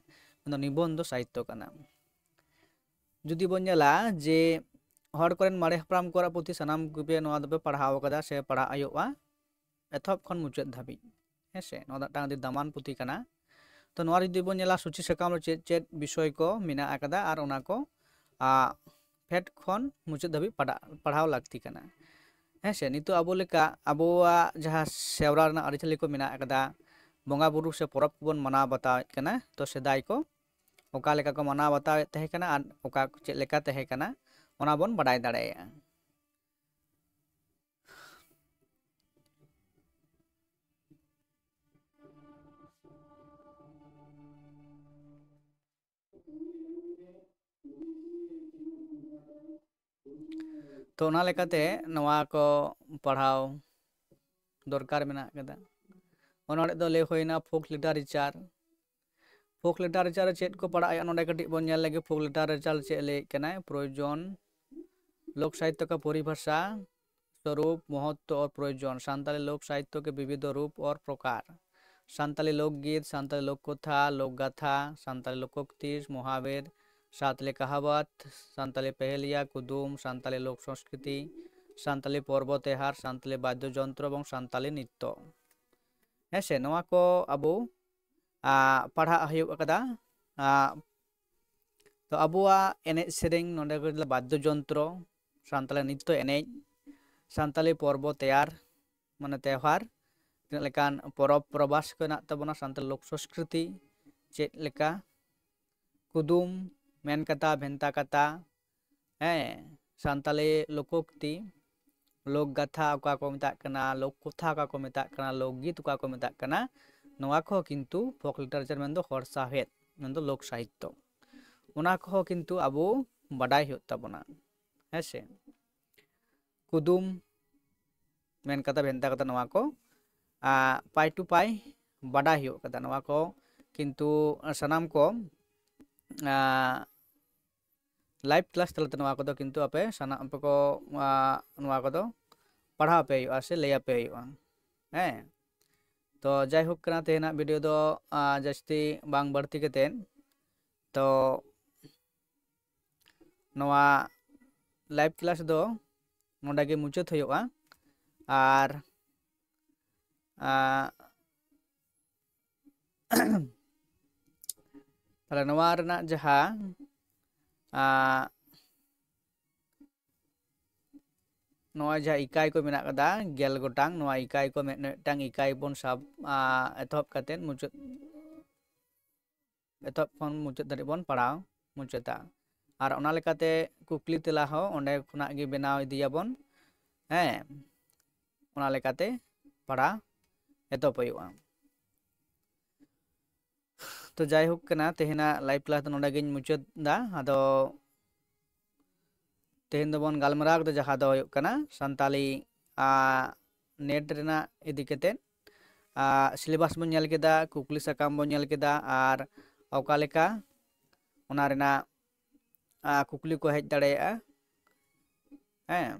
ᱢᱮᱱᱫᱚ ᱱᱤᱵᱚᱱᱫᱚ ᱥᱟᱦᱤᱛᱛᱚ ᱠᱟᱱᱟ᱾ ᱡᱩᱫᱤ ᱵᱚᱱ ᱧᱮᱞᱟ ᱡᱮ ᱦᱚᱲ ᱠᱚᱨᱮᱱ ᱢᱟᱨᱮ ᱦᱟᱯᱲᱟᱢ ᱠᱚᱣᱟᱜ ᱯᱩᱛᱷᱤ ᱥᱟᱱᱟᱢ ᱜᱮᱯᱮ ᱱᱚᱣᱟ ᱫᱚᱯᱮ ᱯᱟᱲᱦᱟᱣ ᱟᱠᱟᱫᱟ ᱥᱮ ᱯᱟᱲᱦᱟᱜ ᱦᱩᱭᱩᱜᱼᱟ, ᱮᱛᱚᱦᱚᱵ ᱠᱷᱚᱱ ᱢᱩᱪᱟᱹᱫ ᱫᱷᱟᱹᱵᱤᱡ᱾ ᱦᱮᱸ ᱥᱮ, ᱱᱚᱣᱟ ᱫᱚ ᱢᱤᱫᱴᱟᱝ ᱟᱹᱰᱤ ᱫᱟᱢᱟᱱ ᱯᱩᱛᱷᱤ ᱠᱟᱱᱟ᱾ ᱛᱚ ᱱᱚᱣᱟ ᱡᱩᱫᱤ ᱵᱚᱱ ᱧᱮᱞᱟ ᱥᱩᱪᱤ ᱥᱟᱠᱟᱢ ᱨᱮ ᱪᱮᱫ ᱪᱮᱫ ᱵᱤᱥᱚᱭ ᱠᱚ ᱢᱮᱱᱟᱜ ᱟᱠᱟᱫᱟ ᱟᱨ ᱚᱱᱟ ᱠᱚ, ᱟ, ᱯᱷᱮᱰ ᱠᱷᱚᱱ ᱢᱩᱪᱟᱹᱫ ᱫᱷᱟᱹᱵᱤᱡ ᱯᱟᱲᱦᱟᱜ, ᱯᱟᱲᱦᱟᱣ ᱞᱟᱹᱠᱛᱤ ᱠᱟᱱᱟ᱾ ᱦᱮᱸ ᱥᱮ, ᱱᱤᱛᱚᱜ ᱟᱵᱚ ᱞᱮᱠᱟ ᱟᱵᱚᱣᱟᱜ ᱡᱟᱦᱟᱸ ᱥᱮᱨᱣᱟ ᱨᱮᱱᱟᱜ ᱟᱹᱨᱤᱪᱟᱹᱞᱤ ᱠᱚ ᱢᱮᱱᱟᱜ ᱟᱠᱟᱫᱟ, ᱵᱚᱸᱜᱟ ᱵᱩᱨᱩ ᱥᱮ ᱯᱚᱨᱚᱵᱽ ᱠᱚᱵᱚᱱ ᱢᱟᱱᱟᱣ ᱵᱟᱛᱟᱣᱮᱫ ᱠᱟᱱᱟ, ᱛᱚ ᱥᱮᱫᱟᱭ ᱠᱚ ᱚᱠᱟ ᱞᱮᱠᱟ ᱠᱚ ᱢᱟᱱᱟᱣ ᱵᱟᱛᱟᱣᱮᱫ ᱛᱟᱦᱮᱸ ᱠᱟᱱᱟ ᱟᱨ ᱚᱠᱟ ᱪᱮᱫ ᱞᱮᱠᱟ ᱛᱟᱦᱮᱸ ᱠᱟᱱᱟ, ᱚᱱᱟ ᱵᱚᱱ ᱵᱟᱰᱟᱭ ᱫᱟᱲᱮᱭᱟᱜᱼᱟ᱾ ᱛᱚ ᱚᱱᱟ ᱞᱮᱠᱟᱛᱮ ᱱᱚᱣᱟ ᱠᱚ ᱯᱟᱲᱦᱟᱣ ᱫᱚᱨᱠᱟᱨ ᱢᱮᱱᱟᱜ ᱠᱟᱫᱟ᱾ ᱚᱱᱚᱲᱦᱮ ᱫᱚ ᱞᱟᱹᱭ ᱦᱩᱭᱱᱟ folk literature᱾ Folk literature ᱨᱮ ᱪᱮᱫ ᱠᱚ ᱯᱟᱲᱟᱜ ᱦᱩᱭᱩᱜᱼᱟ, ᱱᱚᱰᱮ ᱠᱟᱹᱴᱤᱡ ᱵᱚᱱ ᱧᱮᱞ ᱞᱮᱜᱮ᱾ folk literature ᱪᱮᱫ ᱞᱟᱹᱭᱮᱫ ᱠᱟᱱᱟᱭ? ᱯᱨᱚᱭᱳᱡᱚᱱ, ᱞᱳᱠ ᱥᱟᱦᱤᱛᱛᱚ ᱠᱟ ᱯᱚᱨᱤᱵᱷᱟᱥᱟ, ᱥᱚᱨᱩᱯ, ᱢᱚᱦᱚᱛᱛᱚ ᱚᱨ ᱯᱨᱚᱭᱳᱡᱚᱱ, ᱥᱟᱱᱛᱟᱞᱤ ᱞᱳᱠ ᱥᱟᱦᱤᱛᱛᱚ ᱠᱮ ᱵᱤᱵᱤᱫᱷᱚ ᱨᱩᱯ ᱚᱨ ᱯᱨᱚᱠᱟᱨ, ᱥᱟᱱᱛᱟᱞᱤ ᱞᱳᱠᱜᱤᱛ, ᱥᱟᱱᱛᱟᱞᱤ ᱞᱳᱠ ᱠᱚᱛᱷᱟ, ᱞᱳᱠ ᱜᱟᱛᱷᱟ, ᱥᱟᱱᱛᱟᱞᱤ ᱞᱳᱠᱳᱠᱛᱤ, ᱢᱚᱦᱟᱵᱮᱨ, ᱥᱟᱱᱛᱟᱞᱤ ᱠᱟᱦᱟᱣᱟᱛ, ᱥᱟᱱᱛᱟᱞᱤ ᱯᱮᱦᱮᱞᱤᱭᱟ, ᱠᱩᱫᱩᱢ, ᱥᱟᱱᱛᱟᱞᱤ ᱞᱳᱠ ᱥᱚᱝᱥᱠᱨᱤᱛᱤ, ᱥᱟᱱᱛᱟᱞᱤ ᱯᱚᱨᱵᱚ ᱛᱮᱦᱟᱨ, ᱥᱟᱱᱛᱟᱞᱤ ᱵᱟᱫᱽᱫᱚ ᱡᱚᱱᱛᱨᱚ ᱮᱵᱚᱝ ᱥᱟᱱᱛᱟᱞᱤ ᱱᱤᱛᱛᱚ᱾ ᱦᱮᱸ ᱥᱮ, ᱱᱚᱣᱟ ᱠᱚ ᱟᱵᱚ, ᱟ, ᱯᱟᱲᱦᱟᱜ ᱦᱩᱭᱩᱜ ᱠᱟᱫᱟ᱾ ᱟ, ᱛᱚ ᱟᱵᱚᱣᱟᱜ ᱮᱱᱮᱡ ᱥᱮᱨᱮᱧ, ᱱᱚᱰᱮ ᱠᱚ ᱵᱟᱫᱽᱫᱚ ᱡᱚᱱᱛᱨᱚ, ᱥᱟᱱᱛᱟᱞᱤ ᱱᱤᱛᱛᱚ ᱮᱱᱮᱡ, ᱥᱟᱱᱛᱟᱞᱤ ᱯᱚᱨᱵᱚ ᱛᱮᱭᱟᱨ, ᱢᱟᱱᱮ ᱛᱮᱣᱦᱟᱨ, ᱛᱤᱱᱟᱹᱜ ᱞᱮᱠᱟᱱ ᱯᱚᱨᱚᱵᱽ ᱯᱚᱨᱵᱟᱥ ᱠᱚ ᱦᱮᱱᱟᱜ ᱛᱟᱵᱚᱱᱟ, ᱥᱟᱱᱛᱟᱞᱤ ᱞᱳᱠ ᱥᱚᱝᱥᱠᱨᱤᱛᱤ ᱪᱮᱫ ᱞᱮᱠᱟ, ᱠᱩᱫᱩᱢ, ᱢᱮᱱ ᱠᱟᱛᱷᱟ, ᱵᱷᱮᱱᱛᱟ ᱠᱟᱛᱷᱟ, ᱦᱮᱸ, ᱥᱟᱱᱛᱟᱞᱤ ᱞᱳᱠᱳᱠᱛᱤ, ᱞᱳᱠ ᱜᱟᱛᱷᱟ ᱚᱠᱟ ᱠᱚ ᱢᱮᱛᱟᱜ ᱠᱟᱱᱟ, ᱞᱳᱠ ᱠᱚᱛᱷᱟ ᱚᱠᱟ ᱠᱚ ᱢᱮᱛᱟᱜ ᱠᱟᱱᱟ, ᱞᱳᱠᱜᱤᱛ ᱚᱠᱟ ᱠᱚ ᱢᱮᱛᱟᱜ ᱠᱟᱱᱟ, ᱱᱚᱣᱟ ᱠᱚᱦᱚᱸ ᱠᱤᱱᱛᱩ folk literature ᱢᱮᱱᱫᱚ ᱦᱚᱲ ᱥᱟᱶᱦᱮᱫ, ᱢᱮᱱᱫᱚ ᱞᱳᱠ ᱥᱟᱦᱤᱛᱛᱚ, ᱚᱱᱟ ᱠᱚᱦᱚᱸ ᱠᱤᱱᱛᱩ ᱟᱵᱚ ᱵᱟᱰᱟᱭ ᱦᱩᱭᱩᱜ ᱛᱟᱵᱚᱱᱟ᱾ ᱦᱮᱸ ᱥᱮ, ᱠᱩᱫᱩᱢ, ᱢᱮᱱ ᱠᱟᱛᱷᱟ, ᱵᱷᱮᱱᱛᱟ ᱠᱟᱛᱷᱟ, ᱱᱚᱣᱟ ᱠᱚ, ᱟ, ᱯᱟᱭ ᱴᱩ ᱯᱟᱭ ᱵᱟᱰᱟᱭ ᱦᱩᱭᱩᱜ ᱠᱟᱫᱟ᱾ ᱱᱚᱣᱟ ᱠᱚ ᱠᱤᱱᱛᱩ ᱥᱟᱱᱟᱢ ᱠᱚ, ᱟ, live class ᱛᱟᱞᱟᱛᱮ ᱱᱚᱣᱟ ᱠᱚᱫᱚ ᱠᱤᱱᱛᱩ ᱟᱯᱮ ᱥᱟᱱᱟᱢ ᱟᱯᱮ ᱠᱚ, ᱟ, ᱱᱚᱣᱟ ᱠᱚᱫᱚ ᱯᱟᱲᱦᱟᱣ ᱟᱯᱮ ᱦᱩᱭᱩᱜᱼᱟ ᱥᱮ ᱞᱟᱹᱭ ᱟᱯᱮ ᱦᱩᱭᱩᱜᱼᱟ᱾ ᱦᱮᱸ, ᱛᱚ ᱡᱟᱭᱦᱳᱠ ᱠᱟᱱᱟ, ᱛᱮᱦᱮᱧᱟᱜ video ᱫᱚ, ᱟ, ᱡᱟᱹᱥᱛᱤ ᱵᱟᱝ ᱵᱟᱹᱲᱛᱤ ᱠᱟᱛᱮᱫ, ᱛᱚ ᱱᱚᱣᱟ live class ᱫᱚ ᱱᱚᱰᱮ ᱜᱮ ᱢᱩᱪᱟᱹᱫ ᱦᱩᱭᱩᱜᱼᱟ᱾ ᱟᱨ, ᱟ, ᱛᱟᱦᱞᱮ ᱱᱚᱣᱟ ᱨᱮᱱᱟᱜ ᱡᱟᱦᱟᱸ, ᱟ, ᱱᱚᱣᱟ ᱡᱟᱦᱟᱸ ᱤᱠᱟᱭ ᱠᱚ ᱢᱮᱱᱟᱜ ᱠᱟᱫᱟ, ᱜᱮᱞ ᱜᱚᱴᱟᱝ, ᱱᱚᱣᱟ ᱤᱠᱟᱭ ᱠᱚ ᱢᱤᱫ, ᱢᱤᱫᱴᱟᱝ ᱤᱠᱟᱭ ᱵᱚᱱ ᱥᱟᱵ, ᱟ, ᱮᱛᱚᱦᱚᱵ ᱠᱟᱛᱮᱫ ᱢᱩᱪᱟᱹᱫ, ᱮᱛᱚᱦᱚᱵ ᱠᱷᱚᱱ ᱢᱩᱪᱟᱹᱫ ᱫᱷᱟᱹᱨᱤᱡ ᱵᱚᱱ ᱯᱟᱲᱦᱟᱣ ᱢᱩᱪᱟᱹᱫᱟ᱾ ᱟᱨ ᱚᱱᱟ ᱞᱮᱠᱟᱛᱮ ᱠᱩᱠᱞᱤ ᱛᱮᱞᱟ ᱦᱚᱸ ᱚᱸᱰᱮ ᱠᱷᱚᱱᱟᱜ ᱜᱮ ᱵᱮᱱᱟᱣ ᱤᱫᱤᱭᱟᱵᱚᱱ᱾ ᱦᱮᱸ, ᱚᱱᱟ ᱞᱮᱠᱟᱛᱮ ᱯᱟᱲᱦᱟᱣ ᱮᱛᱚᱦᱚᱵ ᱦᱩᱭᱩᱜᱼᱟ᱾ ᱛᱚ ᱡᱟᱭᱦᱳᱠ ᱠᱟᱱᱟ, ᱛᱮᱦᱮᱧᱟᱜ live class ᱫᱚ ᱱᱚᱰᱮ ᱜᱤᱧ ᱢᱩᱪᱟᱹᱫ ᱫᱟ᱾ ᱟᱫᱚ ᱛᱮᱦᱮᱧ ᱫᱚᱵᱚᱱ ᱜᱟᱞᱢᱟᱨᱟᱣ ᱠᱮᱫᱟ, ᱡᱟᱦᱟᱸ ᱫᱚ ᱦᱩᱭᱩᱜ ᱠᱟᱱᱟ ᱥᱟᱱᱛᱟᱞᱤ ᱱᱮᱴ ᱨᱮᱱᱟᱜ ᱤᱫᱤ ᱠᱟᱛᱮᱫ᱾ ᱥᱤᱞᱮᱵᱟᱥ ᱵᱚᱱ ᱧᱮᱞ ᱠᱮᱫᱟ, ᱠᱩᱠᱞᱤ ᱥᱟᱠᱟᱢ ᱵᱚᱱ ᱧᱮᱞ ᱠᱮᱫᱟ, ᱟᱨ ᱚᱠᱟ ᱞᱮᱠᱟ ᱚᱱᱟ ᱨᱮᱱᱟᱜ ᱠᱩᱠᱞᱤ ᱠᱚ ᱦᱮᱡ ᱫᱟᱲᱮᱭᱟᱜᱼᱟ᱾ ᱦᱮᱸ,